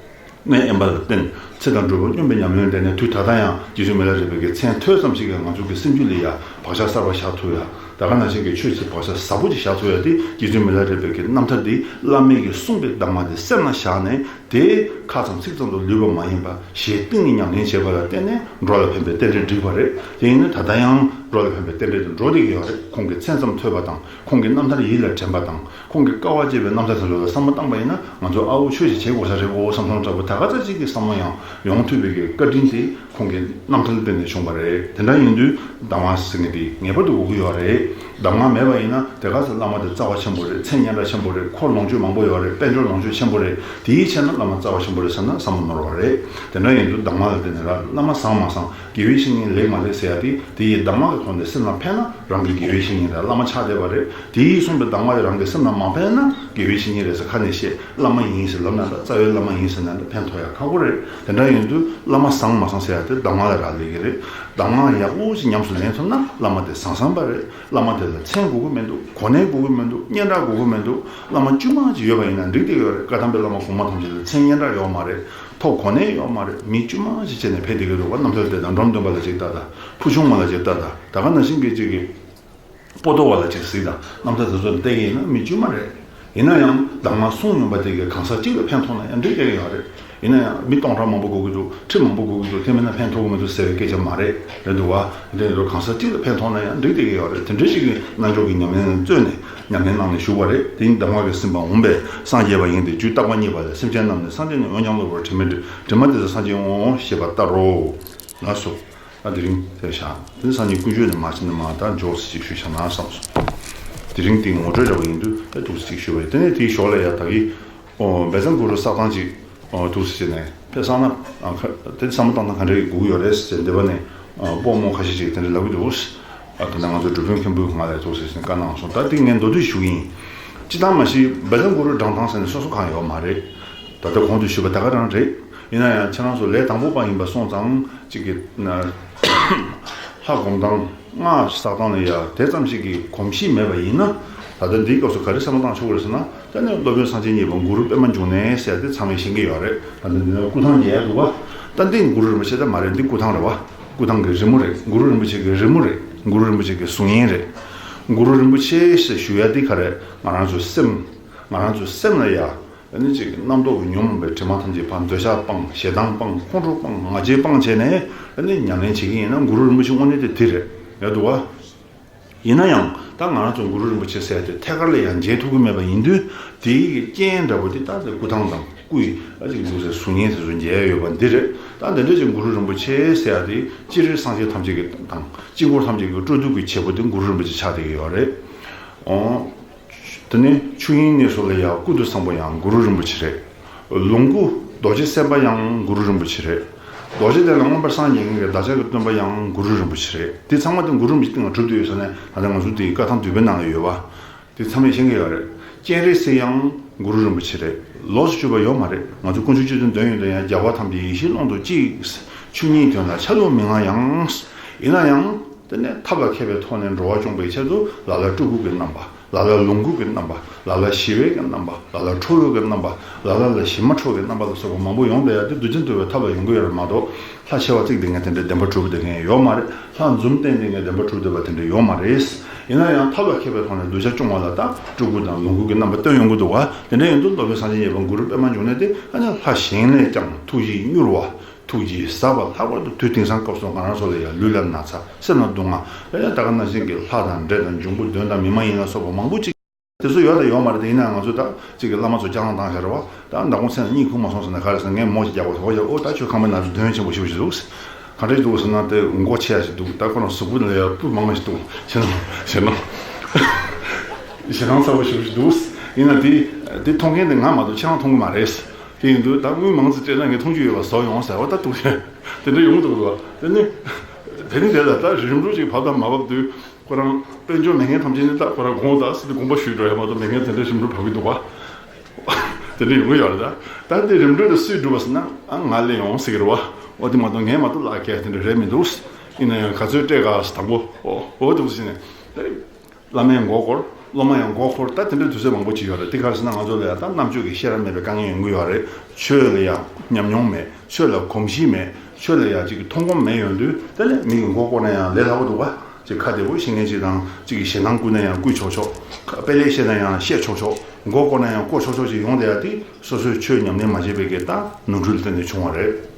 གནས་དབེན་པ་ལ་བརྟེན། ཚེ་དང་འགྲོ་བ་སྙོམས་པའི་ཉམས་ལེན་བསྟེན་ནས། དུས་ད་ལྟ་ཡང་རྗེ་བཙུན་མི་ལ་རས་པའི་གི་མཚན་ཐོས་ཙམ་ཞིག་གིས་ང་ཚོ་གི་སེམས་རྒྱུད་ལ་ཡ་བག་ཆགས་གསར་པ་བཞག་ཐུབ་ཡ། ད་ག་ནང་བཞིན་གྱི་ཆོས་ཀྱི་བག་ཆགས་ཟབ་པོ་ཅིག་བཞག་ཐུབ་ཡ་དེ། རྗེ་བཙུན་མི་ལ་རས་པའི་གི་རྣམ་ཐར་འདི། བླ་མས་གི་གསུངས་པའི་གདམས་ངག་འདི་སེམས་ལ་བཞག་ནས། དེ་ཁ་ཙམ་ཚིག་ཙམ་དུ་ལུས་པ་མ་ཡིན་པ། ཞེ་གཏིང་ནས་ཉམས་ལེན་བྱེད་པ་ལ་བརྟེན་ནས་འགྲོ་ལ་ཕན་པའི་རྟེན་འབྲེལ་འགྲིག་པ་རེད། དེ་ཡིན་ན་ད་ལྟ་ཡང་འགྲོ་ལ་ཕན་པའི་རྟེན་འབྲེལ་དུ་འགྲོ་བསྡད་ཀྱི་ཡོད་རེད། ཁོང་གི་མཚན་ཙམ་ཐོས་པ་དང་། ཁོང་གི་རྣམ་ཐར་ཡིད་ལ་དྲན་པ་དང་། ཁོང་གི་དཀའ་བ་སྤྱད་པའི་རྣམ་ཐར་དེ་ཚོ་ལ་བསམ་བློ་བཏང་པ་ཡིན་ན། ང་ཚོ་ཨ་འོ་ཆོས་ཤིག་བྱེད་དགོས་ས་རེད་འོ་བསམ་བསམ་འདྲ་པོ། ད་ག་ཚོད་ཅིག་གི་བསམ་བློ་ཡང་ཡོང་ཐུབ་པའི་གི་བཀའ་དྲིན་དེ་ཁོང་གི་རྣམ་ཐར་ལ་བརྟེན་ནས་བྱུང་བ་རེད། དེ་འདྲ་ཡིན་དུས་གདམས་ངག་ཟེར་མཁན་དེ་ངེས་པར་དུ་དགོས་ཀྱི་ཡོད་རེད། གདམས་ངག་མེད་པ་ཡིན་ན། དེ་ག་ཚོད་བླ་མ་དེ་རྩ་བ་ཆེན་པོ་རེད། མཚན་སྙན་གྲགས་ཆེན་པོ་རེད། འཁོར་ལོངས་སྤྱོད་མང་པོ་ཡོད་རེད། དཔལ་འབྱོར་ལོངས་སྤྱོད་ཆེན་པོ་རེད། དེའི་ཕྱིར་ན་བླ་མ་རྩ་བ་ཆེན་པོ་རེད་བསམ་ན་བསམ་བློ་ནོར་བ་རེད། དེ་འདྲ་ཡིན་དུས་གདམས་ངག་ལ་བརྟེན་ནས་ར། བླ་མ་བཟང་མ་བཟང་། དགེ་བའི་བཤེས་གཉེན་ལེགས་མ་ལེགས་ཟེར་ཡ་དེ། དེ་ཡི་གདམས་ངག་གི་ ཐོག་ནས་སེམས་ལ་ཕན་ན་རང་གི་དགེ་བའི་བཤེས་གཉེན་རེད། བླ་མ་ཆགས་བསྡད་པ་རེད། དེ་ཡིས་གསུངས་པའི་གདམས་ངག་དེ་རང་གི་སེམས་ལ་མ་ཕན་ན་དགེ་བའི་བཤེས་གཉེན་རེད་ཟེར་ཁ་ནས་བཤད། བླ་མ་ཡིན་ཟེར་ལབ་ན་འདྲ། རྩ་བའི་བླ་མ་ཡིན་ཟེར་ན་འདྲ། ཕན་ཐོགས་ཡ་ཁག་པོ་རེད། དེ་འདྲ་ཡིན་དུས་བླ་མ་བཟང་མ་བཟང་ཟེར་ཡ་དེ་གདམས་ངག་ལ་རག་ལས་ཀྱི་རེད། གདམས་ངག་ཡག་པོ་ཞིག་ཉམས་སུ་ལེན་ཐུབ་ན་བླ་མ་དེ་བཟང་བཟང་པ་རེད། བླ་མ་དེ་ལ་མཚན་དགོས་ཀྱི་མི་འདུག། གོ་གནས་དགོས་ཀྱི་མི་འདུག། སྙན་གྲགས་དགོས་ཀྱི་མི་འདུག། བླ་མ་དཀྱུས་མ་ཅིག་ཡོད་པ་ཡིན་ན་འགྲིག་བསྡད་ཀྱི་ཡོད་རེད། བཀའ་གདམས་པའི་བླ་མ་གོང་མ་ཐམས་ཅད་ལ་མཚན་སྙན་གྲགས་ཡོད་མ་རེད། ཐོབ་གོ་གནས་ཡོད་མ་རེད། མི་དཀྱུས་མ་ཞིག་བྱས་ནས་ཕེབས་བསྡད་ཀྱི་འདུག་བ། རྣམ་ཐར་དེ་དང་འབྲོམ་སྟོན་པ་ལ་ཅིག་ལྟ་དང་། ཕུར་ཆུང་མ་ལ་ཅིག་ལྟ་དང་། ད་ག་ནང་བཞིན་གྱི་ཅིག་གི་པོ་ཏོ་བ་ལ་ཅིག་གཟིགས་དང་། རྣམ་ཐར་དེ་ཚོ་བལྟས་ཀྱི་ཡིན་ན་མི་དཀྱུས་མ་རེད། ཡིན་ན་ཡང་གདམས་ངག་གསུང་ཡོང་པ་དེ་གིས་གང་ཟག་གཅིག་ལ་ཕན་ཐོགས་ན་ཡང་འགྲིག་བསྡད་ཀྱི་ཡོད་རེད། ཡིན་ན་ཡང་མི་སྟོང་ཕྲག་མང་པོ་དགོས་ཀྱི་འདུག། ཁྲི་མང་པོ་དགོས་ཀྱི་འདུག། དེ་མིན་ན་ཕན་ཐོགས་ཀྱི་མི་འདུག་ཟེར་བའི་སྐད་ཆ་མ་རེད། རེད་འདུག་བ། དེ་འདྲ་ཡིན་དུས་གང་ཟག་གཅིག་ལ་ཕན་ཐོགས་ན་ཡང་འགྲིག་བསྡད་ཀྱི་ཡོད་རེད། དེ་འདྲ་ཞིག་གི་རྣལ་འབྱོར་གྱི་ཉམས་ལེན་བརྩོན་ནས་ཉམས་ལེན་གནང་ནས་བཞུགས་པ་རེད། དེ་ཉིད་གདམས་ངག་གིས་ཟིན་པ་འོངས་པས་སངས་རྒྱས་པ་ཡིན་ཏེ། རྒྱུད་བརྟག་པ་གཉིས་པ་ལས། སེམས་ཅན་རྣམས་ནི་སངས་རྒྱས་ནས། འོན་ཀྱང་གློ་བུར་དྲི་མའི་དྲི་མ་དེ་ཚེ་སངས་རྒྱས་འོང་། ཞེས་པ་ལྟར་རོ། ལགས་སོ། ད་དེ་རིང་དེར་བཞག། དེ་སངས་རྒྱས་ཀུན་སྤྱོད་ནས་མར་ཕྱིན་ནས་མར་ད་མགྱོགས་སེ་ཅིག་ཞུས་བཞག་ན་བསམ་སོང་། དེ་རིང་དེ་ངོ་སྤྲོད་འདྲ་པོ་ཡིན་དུས་ད་འདུག་སེ་ཅིག་ཞུས་པ་ཡིན། དེ་ནས་དེའི་ཞོར་ལ་ཡ་ད་གི་ཨོ་བཛྲ་གུ་རུ་བསགས་སྟངས་ཅིག་ཨོ་འདུག་སེ་བྱས་ནས་ཕེབས་སོང་ན། ཨ་ཁ་དེ་བསམ་བློ་བཏང་སྟངས་ག་འདྲ་ཡིན་དགོས་ཀྱི་ཡོད་རེད་ཟེར་འདི་པ་ནས་ཨ་སྤོ་རྨོ་ཁ་ཤས་ཅིག་དེ་འདྲ་ལབ་ཀྱི་འདུག། ཨ་ད་ནང་ང་ཚོ་སྒྲུབ་དཔོན་མཁན་པོས་ང་ལ་འདུག་སེ་བྱས་ནས་བཀའ་གནང་སོང་། ད་དེ་ངས་མདོར་བསྡུས་ཞུ་གི་ཡིན། སྤྱིར་བཏང་མ་གཞི་བཛྲ་གུ་རུ་བགྲང་སྟངས་ཟེར་ནས་སོ་སོ་གང་ཡོད་མ་རེད། ད་ལྟ་གོང་དུ་ཞུས་པ་ད་ག་རང་རེད། ཡིན་ན་ཡང་ཁྱེད་རང་ཚོ་ལས་དང་པོ་པ་ཡིན་པ་སོང་ཙང་གཅིག་གི་ན་ལྷ་སྒོམ་སྟངས་སྔགས་བསགས་སྟངས་ལ་ཡ་དེ་ཙམ་ཞིག་གི་གོམས་གཤིས་མེད་པ་ཡིན་ན། ད་ལྟ་འདིའི་སྐབས་སུ་ག་རེ་བསམ་བློ་བཏང་ཆོག་གི་རེད་ཟེར་ན། ད་ནི་སློབ་དཔོན་སངས་རྒྱས་གཉིས་པ་གུ་རུ་པདྨ་འབྱུང་གནས་ཟེར་ཏེ་ཚང་མས་ཤེས་ཀྱི་ཡོད་རེད། ད་ལྟ་འདི་ནི་སྐུ་ཐང་ཉལ་འདུག་བ། ད་འདི་གུ་རུ་རིན་པོ་ཆེ་ད་མ་རེད། འདི་སྐུ་ཐང་རེད་བ། སྐུ་ཐང་གི་རི་མོ་རེད། གུ་རུ་རིན་པོ་ཆེ་གི་རི་མོ་རེད། གུ་རུ་རིན་པོ་ཆེ་གི་གཟུགས་བརྙན་རེད། གུ་རུ་རིན་པོ་ཆེ་ཞེས་ཞུ་ཡ་འདི་ག་རེད། ང་རང་ཚོའི་སེམས། ང་རང་ཚོའི་སེམས་ལ་ཡ། ཨ་ནི་ཅིག་རྣམ་རྟོག་གི་ཉོན་མོངས་པའི་དྲི་མ་ཐམས་ཅད་སྤངས། འདོད་ཆགས་སྤངས། ཞེ་སྡང་སྤངས། ཁོང་ཁྲོ་སྤངས། ང་རྒྱལ་སྤངས་བྱས་ནས་ཨ་ནི་ཉམས་ལེན་བྱེད་ཀྱི་ཡིན་ན་གུ་རུ་རིན་པོ་ཆེ་དངོས་གནས་དེ་དེ་རེད། ཡོད་འདུག་བ། ཡིན་ན་ཡང་ད་ང་རང་ཚོ་གུ་རུ་རིན་པོ་ཆེ་ཟེར་དེ་ཐད་ཀར་ལ་ཡང་མཇལ་ཐུབ་ཀྱི་མེད་པ་ཡིན་དུས། དེའི་རྐྱེན་འདྲ་པོ་དེ་ད་ལྟ་སྐུ་ཐང་དང་སྐུ་ཡི་ཨ་ཅིག་འདུག་སེ་གཟུགས་བརྙན་དེ་ཚོ་མཇལ་ཡོད་པ་འདི་རེད། ད་འདི་འདྲ་ཅིག་གུ་རུ་རིན་པོ་ཆེ་ཟེར་ཡ་དེ་སྤྱིར་སངས་རྒྱས་ཐམས་ཅད་ཀྱི་དང་དཀྱིལ་འཁོར་ཐམས་ཅད་ཀྱི་སྤྲོ་བསྡུ་གི་བྱེད་པོ་དེ་གུ་རུ་རིན་པོ་ཆེ་ཆགས་བསྡད་ཀྱི་ཡོད་རེད། ཨོ། དེ་ནས་ཆོས་དབྱིངས་གནས་སུ་ལ་ཡང་ཀུན་ཏུ་བཟང་པོ་ཡང་གུ་རུ་རིན་པོ་ཆེ་རེད། ལོངས་སྐུ་རྡོ་རྗེ་སེམས་དཔའ་ཡང་གུ་རུ་རིན་པོ་ཆེ་རེད། རྡོ་རྗེ་གདན་ལ་མངོན་པར་སངས་རྒྱས་མཁན་གྱི་བདག་ཅག་གི་སྟོན་པ་ཡང་གུ་རུ་རིན་པོ་ཆེ་རེད། དེ་ཚང་མ་དེ་གུ་རུ་རིན་པོ་ཆེ་སྟེང་ལ་གྲུབ་བསྡད་ཡོད་ཟེར་ནས་ད་ལྟ་ང་ཚོ་དེའི་བཀའ་ཐང་བསྡུས་པའི་ནང་ལ་ཡོད་པ། དེ་ཚང་མས་ཤེས་ཀྱི་ཡོད་རེད། སྤྱན་རས་གཟིགས་ཡང་གུ་རུ་རིན་པོ་ཆེ་རེད། ལོགས་སུ་གྱུར་པ་ཡོད་མ་རེད། ང་ཚོ་དཀོན་མཆོག་སྤྱི་མཐུན་དོན་ཡོད་དོ་ཡང་རྒྱལ་བ་ཐམས་ཅད་ཡེ་ཤེས་ཀློང་དུ་གཅིག། ཆོས་ཉིད་དོན་ལ་ཆ་ལུགས་མི་མངའ་ཡང་། ཡིན་ན་ཡང་། དེ་ནས་ཐབས་ལ་མཁས་པའི་ཐོག་ནས་འགྲོ་བ་སྐྱོང་བའི་ཆེད་དུ་ལ་ལ་སྤྲུལ་སྐུ་གི་རྣམ་པ། ལ་ལ་ལོངས་སྐུ་གི་རྣམ་པ། ལ་ལ་ཞི་བའི་གི་རྣམ་པ། ལ་ལ་ཁྲོ་བོའི་གི་རྣམ་པ། ལ་ལ་ལ་ཞི་མ་ཁྲོ་གི་རྣམ་པ་ལ་སོགས་པ་མང་པོ་ཡོང་བསྡད་ཡ་དེ་རྡུལ་ཕྲན་འདུལ་བའི་ཐབས་ལ་ཡོང་གི་ཡོད་རེད་མ་གཏོགས། ལྷ་ཆེ་བ་གཅིག་དེ་ངས་དེ་འདྲའི་བདེན་པ་གྲུབ་བསྡད་མཁན་ཡོད་མ་རེད། ལྷ་འཛུམ་བསྟན་དེ་ངས་བདེན་པ་གྲུབ་བསྡད་པ་དེ་འདྲ་ཡོད་མ་རེད། ཡིན་ན་ཡང་ཐབས་ལ་མཁས་པའི་ཐོག་ནས་གདུལ་བྱ་སྐྱོང་བ་ལ་ད་སྤྲུལ་སྐུ་དང་ལོངས་སྐུ་གི་རྣམ་པ་སྟོན་ཡོང་གི་འདུག་བ། དེ་འདྲ་ཡིན་དུས་སློབ་དཔོན་སངས་རྒྱས་གཉིས་པ་གུ་རུ་པདྨ་འབྱུང་གནས་དེ་ཨ་ནི་ལྷ་གཞན་ལས་ཀྱང་ཐུགས་རྗེས་མྱུར་བ། ཐུགས་རྗེས་ཟབ་པ། ལྷག་པར་དུ་དུས་དེང་སང་སྐབས་སུ་ང་རང་ཚོ་ལ་ཡང་ལུས་ལ་ན་ཚ། སེམས་ལ་སྡུག་བསྔལ། ཨེ་ད་ག་ནང་བཞིན་གྱི་ལྷ་དང་འདྲེ་དང་འབྱུང་པོ་གདོན་དང་མི་མ་ཡིན་ལ་སོགས་པ་མང་པོ་ཅིག་དེ་ཚོ་ཡོད་དང་ཡོད་མ་རེད། དེ་ཡིན་ན་ང་ཚོས་ད་ཅིག་གི་བླ་མ་ཚོ་སྐྱག་ལང་བཏང་ཤག་རེད་བ། ད་མདང་དགོང་མཚན་ལ་གཉིད་ཁུག་མ་སོང་ཟེར་ན་ག་རེ་ཟེར་ན་ངས་མོ་ཞིག་རྒྱག་པ་ཟེར། འོ་ཡ་ཨོ་ད་ཁྱོད་ཁང་པའི་ནང་དུ་གདོན་ཆེན་པོ་ཞེ་པོ་ཞིག་འདུག། ག་འདྲས་འདུག་ཟེར་ན་དེ་མགོ་ཆེ་ཡ་ཞིག་འདུག། ད་ཁོ་རང་གཟུགས་པོ་ལ་ཡ་སྤུ་མང་ཞིག་འདུག། ཞེ་ན་ཞེ་ན་ཞེ་སྡང་ཚ་པོ་ཞེ་པོ་ཞིག་འདུག། ཡིན་ན་དེ་དེ་མཐོང་མཁན་དེ་ང་མ་གཏོགས་ཁྱེད་རང་མཐོང་གི་མ་རེད། དེ་ཡིན་དུས་ད་དངུལ་མང་ཙམ་སྤྲད་ན་ངས་མཐོང་རྒྱུ་ཡོད་པ་བཟོ་ཡོང་ཟེར་བ་ད་འདུག། དེ་འདྲ་ཡོང་གི་འདུག་གོ། དེ་ནི་དེ་ནི་དེ་ལ་ད་རིམ་གྲོ་ཅིག་བབས་དང་མ་བབས་དུས་ཁོ་རང་དཔལ་འབྱོར་མེད་མཁན་ཐམས་ཅད་ནི་ད་ཁོ་རང་དགོངས་དག་ཟེར་དུས་དགོངས་པ་ཞུས་འགྲོ་ཡ་མ་གཏོགས་མེད་མཁན་དེ་འདྲ་རིམ་གྲོ་བབས་ཀྱི་འདུག་བ། དེ་འདྲ་ཡོང་གི་ཡོད་རེད། ད་ད་དེ་རིམ་གྲོ་དེ་སུས་བསྒྲུབས་པ་ཟེར་ན་ཨ་ང་ལས་ཡོང་ཟེར་གི་རེད་བ། འོ་དེ་མ་གཏོགས་ངས་མ་གཏོགས་ལག་ཁྱེར་དེ་འདྲ་རེད་མི་འདུག། ཡིན་ན་ཡང་ག་ཚོད་སྤྲད་ག་ཟེར་དང་པོ་འོ་འོ་འདུག་ཟེར་ནས། བླ་མས་མགོ་སྐོར། སློབ་མ་ཡང་མགོ་འཁོར། ད་དེ་འདྲའི་དུས་ཚོད་མང་པོ་ཅིག་ཡོད་རེད། དེ་ག་རེ་ཟེར་ན་ང་ཚོ་ལ་ཡང་ད་རྣམ་དཔྱོད་ཀྱི་ཤེས་རབ་མེད་པའི་དཀའ་ངལ་ཡོང་གི་ཡོད་རེད། ཆོས་ལ་ཡང་ཉམས་མྱོང་མེད། ཆོས་ལ་གོམས་གཤིས་མེད། ཆོས་ལ་ཡང་ཅིག་མཐོང་སྒོམ་མེད་ཡོང་དུས་དེ་ལས་མི་གི་མགོ་སྐོར་ན་ཡང་ལས་སླ་པོ་འདུག་ག། ཅིག་ཁ་བདེ་པོ་ཤེས་མཁན་ཅིག་དང་ཅིག་གི་ཞེད་སྣང་བསྐུལ་ན་ཡང་བསྐུལ་ཆོག་ཆོག། དཔེ་ལེགས་བཤད་ན་ཡང་བཤད་ཆོག་ཆོག། མགོ་སྐོར་ན་ཡང་སྐོར་ཆོག་ཆོག་ཅིག་ཡོང་བསྡད་ཡ་དེ་སོ་སོས་ཆོས་ཉམས་ལེན་མ་བྱས་པའི་གི་ད་ནོར་འཁྲུལ་བརྟེན་ནས་བྱུང་བ་རེད།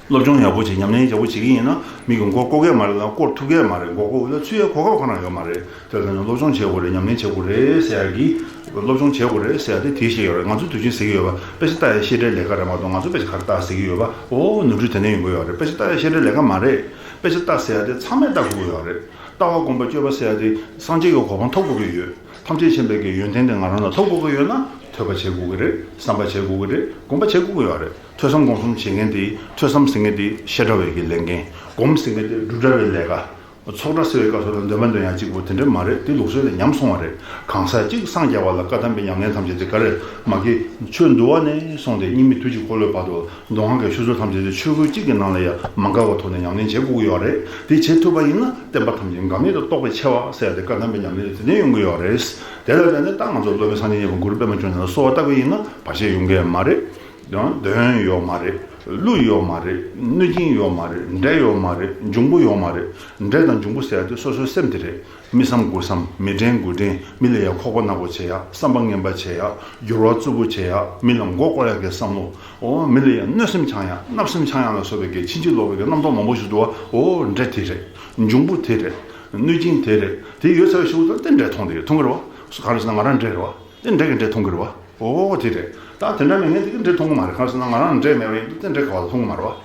སློབ་སྦྱོང་ཡག་པོ་བྱེད། ཉམས་ལེན་ཡག་པོ་བྱེད་ཀྱི་ཡིན་ན་མི་གི་མགོ་སྐོར་གས་མ་རེད་ལ་སྐོར་ཐུབ་གས་མ་རེད། མགོ་སྐོར་ལ་ཚུད་ཡ་གོ་སྐབས་ཁོ་རང་ཡོད་མ་རེད། དེ་ལ་ནི་སློབ་སྦྱོང་བྱེད་དགོས་རེད། ཉམས་ལེན་བྱེད་དགོས་རེད་ཟེར་ཡ་གི། སློབ་སྦྱོང་བྱེད་དགོས་རེད་ཟེར་ཡ་དེ་དེ་བཤད་ཡོད་རེད། ང་ཚོ་དུས་རྒྱུན་ཟེར་གྱི་ཡོད་པ་དཔེ་ཆ་ལྟ་ཡ་ཤེས་བྱའི་ལས་ཀ་རེད་མ་གཏོགས་ང་ཚོ་དཔེ་ཆ་ག་རེ་ལྟ་ཟེར་གྱི་ཡོད་པ། ཨོ་ནོར་འཁྲུལ་དེ་ནས་ཡོང་གི་ཡོད་རེད། དཔེ་ཆ་ལྟ་ཡ་ཤེས་བྱའི་ལས་ཀ་མ་རེད། དཔེ་ཆ་ལྟ་ཟེར་ཡ་དེ་ཚང་མས་ལྟ་དགོས་ཀྱི་ཡོད་རེད། ལྟ་བ་སྒོམ་པ་སྤྱོད་པ་ཟེར་ཡ་དེ་སངས་རྒྱས་ཀྱི་གོ་འཕང་ཐོབ་དགོས་ཀྱི་ཡོད། ཐམས་ཅད་མཁྱེན་པའི་གི་ཡོན་ཏན་དེ་ང་རང་ལ་ཐོབ་དགོས་ཀྱི་ཡོད་ན་ཐོས་པ་བྱེད་དགོས་ཀྱི་རེད། བསམ་པ་བྱེད་དགོས་ཀྱི་རེད། སྒོམ་པ་བྱེད་དགོས་ཀྱི་ཡོད་རེད། ཐོས་བསམ་སྒོམ་གསུམ་བྱེད་མཁན་དེ། ཐོས་བསམ་ཟེར་མཁན་དེ་བཤད་གྲྭ་བའི་གི་ལས་འགན། སྒོམ་ཟེར་མཁན་དེ་སྒྲུབ་གྲྭ་བའི་ལས་ཀ། ཚོགས་གྲྭ་ཟེར་བའི་སྐབས་སུ་ལ་འདོན་པ་འདོན་ཡག་གཅིག་པོ་དེ་འདྲ་མ་རེད། དེ་ལུགས་སྲོལ་ལས་ཉམས་སོང་བ་རེད། གང་ཟག་གཅིག་སངས་རྒྱས་པ་ལ་བཀའ་གདམས་པའི་ཉམས་ལེན་ཐམས་ཅད་དེ་ག་རེ་མ་གི་ཆོས་འདུལ་བ་ནས་བཟུང་སྟེ་སྙིགས་མའི་དུས་ཀྱི་འཁོར་ལོའི་བར་དུ་མདོ་སྔགས་ཀྱི་ཆོས་ཚུལ་ཐམས་ཅད་དེ་ཆོས་སྐུ་གཅིག་གི་ནང་ལ་ཡང་མ་འགལ་བའི་ཐོག་ནས་ཉམས་ལེན་བྱེད་དགོས་ཀྱི་ཡོད་རེད། དེ་བྱེད་ཐུབ་པ་ཡིན་ན་བསྟན་པ་ཐམས་ཅད་འགག་མེད་དུ་རྟོགས་པའི་ཆེ་བ་ཟེར་ཡ་དེ་བཀའ་གདམས་པའི་ཉམས་ལེན་དེ་ནས་ཡོང་གི་ཡོད་རེད། དེ་ལ་བརྟེན་ནས་ད་ང་ཚོ་སློབ་དཔོན་སངས་རྒྱས་མཉན་པ་གུ་རུ་པདྨ་འབྱུང་གནས་ལ་གསོལ་བ་བཏབ་པ་ཡིན་ན་བར་ཆད་ཡོང་གི་མ་རེད། ཡང་གདོན་ཡོད་མ་རེད། ཀླུ་ཡོད་མ་རེད། གནོད་སྦྱིན་ཡོད་མ་རེད། འདྲེ་ཡོད་མ་རེད། འབྱུང་པོ་ཡོད་མ་རེད། འདྲེ་དང་འབྱུང་པོ་ཟེར་ཡ་དེ་སོ་སོའི་སེམས་དེ་རེད། མི་བསམ་དགུ་བསམ། མི་དྲན་དགུ་དྲན། མི་ལ་ཡང་ཁོག་པ་ནག་པོ་བྱེད་ཡ། བསམ་པ་ངན་པ་བྱེད་ཡ། འགྱུར་བ་རྩུབ་པོ་བྱེད་ཡ། མི་ལ་མགོ་སྐོར་ཡ་གི་བསམ་བློ། འོ་མི་ལ་ཡང་གནོད་སེམས་འཆང་ཡ། བརྣབ་སེམས་འཆང་ཡ་ལ་སོགས་པའི་གི་ཕྱིན་ཅི་ལོག་པའི་གི་རྣམ་རྟོག་མང་པོ་ཞིག་འདུག་བ། འོ་འདྲེ་དེ་རེད། འབྱུང་པོ་དེ་རེད། གནོད་སྦྱིན་དེ་རེད། དེ་ཡོད་ཚར་བའི་ཤུགས་དང་དེ་འདྲེ་མཐོང་དེ་མཐོང་གི་རེད་བ། ག་རེ་ཟེར་ན་ང་རང་འདྲེ་རེད་བ། དེ་འདྲེ་གི་འདྲེ་མཐོང་གི་རེད་བ། འོ་དེ་རེད། ད་དེ་འདྲ་མེད་མཁན་དེ་གི་འདྲེ་མཐོང་གི་མ་རེད། གང་ཟེར་ན་ང་རང་འདྲེ་མེད་པ་ཡིན་དུས་དེ་འདྲེ་ག་བ་ལ་མཐོང་གི་མ་རེད་བ།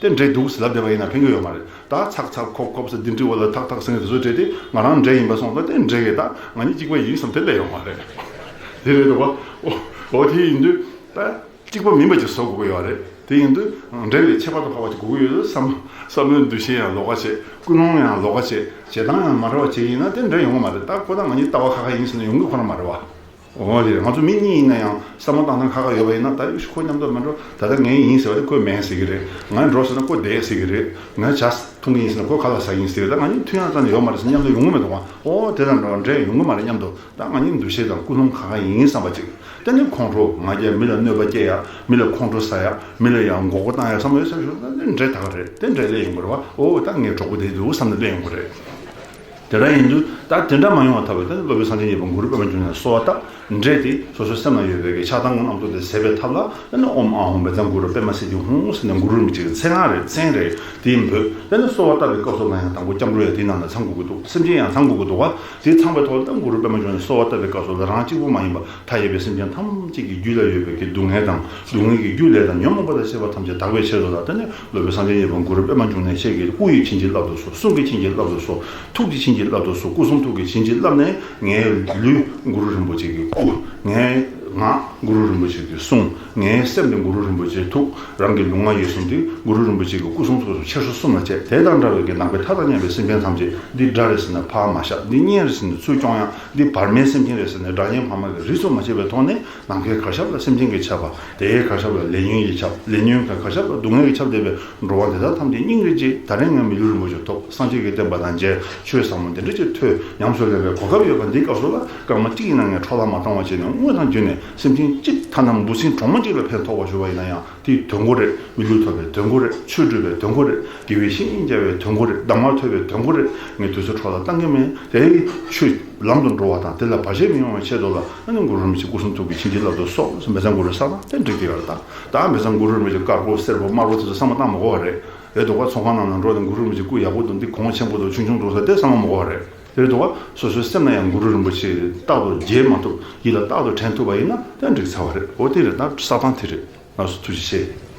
དེ་འདྲེ་འདུག་ཟེར་ལབ་བསྡད་པ་ཡིན་ན་ཕན་གི་ཡོད་མ་རེད། ད་ཚག་ཚག་ཁོབ་ཁོབ་ཟེར་འདི་འདྲི་བ་ལ་ཐག་ཐག་ཟེར་མཁན་དེ་ཚོ་འདྲེ་དེ་ང་རང་འདྲེ་ཡིན་པ་སོང་ཙང་དེ་འདྲེ་གི་ད་ང་གཉིས་གཅིག་པ་ཡིན་བསམ་དེ་སླེབས་ཡོང་མ་རེད། དེ་རེད་འདུག་བ། འོ་འོ་དེ་ཡིན་དུས་ད་གཅིག་པ་མིན་པ་ཅིག་བཟོ་དགོས་ཀྱི་ཡོད་རེད། དེ་ཡིན་དུས་འདྲེ་ལས་ཁྱད་པར་དུ་འཕགས་པ་ཅིག་དགོས་ཀྱི་ཡོད་དུས་བསམ་བསམ་བློའི་འདུ་ཤེས་ཡང་ལོགས་ཀ་བྱེད། ཀུན་སློང་ཡང་ལོགས་ཀ་བྱེད། བྱེད་སྟངས་ཡང་མ་འདྲ་བ་བྱེད་ཡིན་ན་དེ་འདྲེ་ཡོང་གི་མ་རེད། ད་ཁོ་ད་ང་གཉིས་ལྟ་བ་ཁ་ཁ་ཡིན་ཟེར་ན་ཡོང་གི་ཁོ་རང་མ་རེད་བ། འོ་དེ་རེད། ང་ཚོ་མི་གཉིས་ཡིན་ན་ཡང་བསམ་བློ་བཏང་སྟངས་ཁ་ཁ་ཡོད་པ་ཡིན་ན་ད་ཡོ་ཤི་ཁོ་མཉམ་དུ་མི་འགྲོ། ད་ལྟ་ངས་ཡིན་ཟེར་བ་དེ་ཁོས་མེད་ཟེར་གི་རེད། ང་འགྲོ་ཟེར་ན་ཁོ་བསྡད་ཟེར་གི་རེད། ང་ཇ་འཐུང་གི་ཡིན་ཟེར་ན་ཁོ་ཁ་ལག་ཟ་གི་ཡིན་ཟེར་གི་རེད། ད་ང་གཉིས་མཐུན་ཡང་རྩ་ནས་ཡོད་མ་རེད་ཟེར་མཉམ་དུ་ཡོང་གི་མི་འདུག་ག་འོ་དེ་དང་འདྲ་བ་འདྲེ་ཡོང་གི་མ་རེད་མཉམ་དུ། ད་ང་གཉིས་འདུ་ཤེས་དང་ཀུན་སློང་ཁ་ཁ་ཡིན་བསམ་པ་ཅིག་དེ་ནི་ཁོང་ཁྲོ་ང་རྒྱལ། མི་ལ་གནོད་པ་སྐྱེལ་ཡ། མི་ལ་ཁོང་ཁྲོ་ཟ་ཡ། མི་ལ་ཡང་མགོ་སྐོར་བཏང་ཡ་བསམ་བློ་ཡོད་ས་ཞིག་ད་དེ་འདྲེ་ད་ག་རེད། དེ་འདྲེ་སླེབས་ཡོང་གི་རེད་བ། འོ་ད་ངའི་གྲོགས་པོ་དེ་འདུག་བསམ་ནས་སླེབས་ཡོང་གི་རེད། དེ་འདྲ་ཡིན་དུས་ད་དེ་འདྲ་མ་ཡོང་བ་ཐབས་ད་ནི་སློབ་དཔོན་སངས་རྒྱས་མཉན་པ་གུ་རུ་པདྨ་འབྱུང་གནས་གསོལ་བ་བཏབ། འདྲེ་དེ་སོ་སོའི་སེམས་ནང་ཡོད་པའི་གི་ཆགས་སྡང་གི་རྣམ་རྟོག་དེ་ཟད་པའི་ཐབས་ལ་ད་ནི་ཨོཾ་ཨཱཿཧཱུྃ་བཛྲ་གུ་རུ་པདྨ་སིདྡྷི་ཧཱུྃ་ཟེར་ནས་གུ་རུ་རིན་པོ་ཆེ་གི་མཚན་སྔགས་རེད། མཚན་རེད། དེ་འབོད། ད་ནི་གསོལ་བ་བཏབ་པའི་སྐབས་སུ་ལ་ཡང་དང་པོ་སྐྱབས་འགྲོ་ཡང་དེའི་ནང་ལ་ཚང་དགོས་ཀྱི་འདུག་སེམས་ཅན་ཡང་ཚང་དགོས་ཀྱི་འདུག་བ། དེ་ཚང་བའི་ཐོག་ལ་ད་གུ་རུ་པདྨ་འབྱུང་གནས་གསོལ་བ་བཏབ་པའི་སྐབས་སུ་ལ་རང་གཅིག་པུ་མ་ཡིན་པ་མཐའ་ཡས་པའི་སེམས་ཅན་ཐམས་ཅད་ཀྱི་རྒྱུད་ལ་ཡོད་པའི་གི་སྡུག་བསྔལ་དང་སྡུག་བསྔལ་གྱི་རྒྱུ་ལས་དང་ཉོན་མོངས་པ་དང་བཅས་པ་ཐམས་ཅད་དག་པའི་ཆེད་དུ་ལ་ད་ནི་སློབ་དཔོན་སངས་རྒྱས་མཉན་པ་གུ་རུ་པདྨ་འབྱུང་གནས་ཁྱེད་ཀྱིས་སྐུ་ཡིས་བྱིན་གྱིས་བརླབ་ཏུ་གསོལ། གསུང་གིས་བྱིན་གྱིས་བརླབ་ཏུ་གསོལ། ཐུགས་ཀྱིས་བྱིན་གྱིས་བརླབ་ཏུ་གསོལ། སྐུ་གསུང་ཐུགས་ཀྱིས་བྱིན་གྱིས་བརླབས་ནས་ངའི་ལུས་གུ་རུ་རིན་པོ་ཆེ་གི་སྐུ། ངའི་ངག་གུ་རུ་རིན་པོ་ཆེ་གི་གསུང་། ངའི་སེམས་དེ་གུ་རུ་རིན་པོ་ཆེའི་ཐུགས། རང་གི་ལུས་ངག་ཡིད་གསུམ་དེ་གུ་རུ་རིན་པོ་ཆེ་གི་སྐུ་གསུང་ཐུགས་གསུམ་ཆེ་ཆུང་གསུམ་ལ་བཅས། དེ་དང་འདྲ་བའི་གི་ནང་པའི་མཐའ་དང་མཉམ་པའི་སེམས་ཅན་ཐམས་ཅད་འདི་དགྲ་རེད་ཟེར་ནས་ཕར་མ་བཞག་འདི་གཉེན་རེད་ཟེར་ནས་ཚུར་སྐྱོང་ཡ། འདི་བར་མའི་སེམས་ཅན་རེད་ཟེར་ནས་དགྲ་གཉེན་བར་མ་གི་རིས་སུ་མ་ཆད་པའི་ཐོག་ནས་ནམ་མཁའི་གར་ཞབས་ལ་སེམས་ཅན་གྱིས་ཁྱབ་པ། དེའི་གར་ཞབས་ལ་ལས་ཉོན་གྱིས་ཁྱབ། ལས་ཉོན་གྱི་གར་ཞབས་ལ་སྡུག་བསྔལ་གྱིས་ཁྱབ་བསྡད་པའི་འགྲོ་བ་འདི་དག་ཐམས་ཅད་སྙིང་རེ་རྗེ། ད་རེས་ངས་མི་ལུས་རིན་པོ་ཆེ་ཐོབ། སངས་རྒྱས་ཀྱི་བསྟན་པ་དང་མཇལ། ཆོས་ཟབ་མོ་འདི་འདྲ་ཅིག་ཐོས། ཉམས་སུ་ལེན་པའི་གོ་སྐབས་ཡོད་པ་འདིའི་སྐབས་སུ་ལ་སྐར་མ་གཅིག་ཡིན་ན་ངས་འཕྲོ་བརླག་མ་བཏང་བ་བྱས་ནས་དངོས་དང་བརྒྱུད་ནས་སེམས་ཅན་གཅིག་ཐ་ན་འབུ་སྲིན་གྲོག་མ་གཅིག་ལ་ཕན་ཐོགས་པ་ཞུ་བ་ཡིན་ན་ཡང་དེའི་དོན་གོ་རེད། མི་ལུས་ཐོབ་པའི་དོན་གོ་རེད། ཆོས་སྒྲུབ་པའི་དོན་གོ་རེད། དགེ་བའི་བཤེས་གཉེན་མཇལ་བའི་དོན་གོ་རེད། གདམས་ངག་ཐོས་པའི་དོན་གོ་རེད། ངས་དུས་ཚོད་འཕྲོ་བརླག་བཏང་གི་མེད། དེའི་ཆོས་ལམ་དུ་འགྲོ་བ་དང་དེ་ལ་བར་ཆད་མི་ཡོང་བའི་ཆེད་དུ་ལ་ཨ་ནི་གུ་རུ་རིན་པོ་ཆེ་སྐུ་གསུང་ཐུགས་ཀྱི་བྱིན་གྱིས་བརླབ་ཏུ་གསོལ་ཟེར་འབེ་ཚན་གུ་རུ་བསགས་ན་དེ་འགྲིག་གི་ཡོད་རེད། ད་ད་འབེ་ཚན་གུ་རུ་རིན་པོ་ཆེ་དཀར་པོ་སེར་པོ་དམར་པོ་དེ་ཚོ་བསམ་བློ་བཏང་མ་དགོས་པ་རེད། རེད་འདུག་ག་ཚོང་ཁང་ནང་ན་འགྲོ་དང་གུ་རུ་རིན་པོ་ཆེ་སྐུ་ཡག་པོ་འདུག་འདི་གོང་ཆེན་པོ་འདུག་ཆུང་ཆུང་འདུག་ཟེར་དེ་བསམ་བློ་མ་དགོས་པ་རེད། རེད་འདུག་ག་སོ་སོའི་སེམས་ན་ཡང་གུ་རུ་རིན་པོ་ཆེ་རྟག་ཏུ་བརྗེད་མ་ཐུབ། ཡིད་ལ་རྟག་ཏུ་དྲན་ཐུབ་པ་ཡིན་ན་དེ་འགྲིག་ཚར་བ་རེད། འོ་དེ་རེད། ད་བསགས་སྟངས་དེ་རེད། ལགས་སོ། ཐུགས་རྗེ་ཆེ།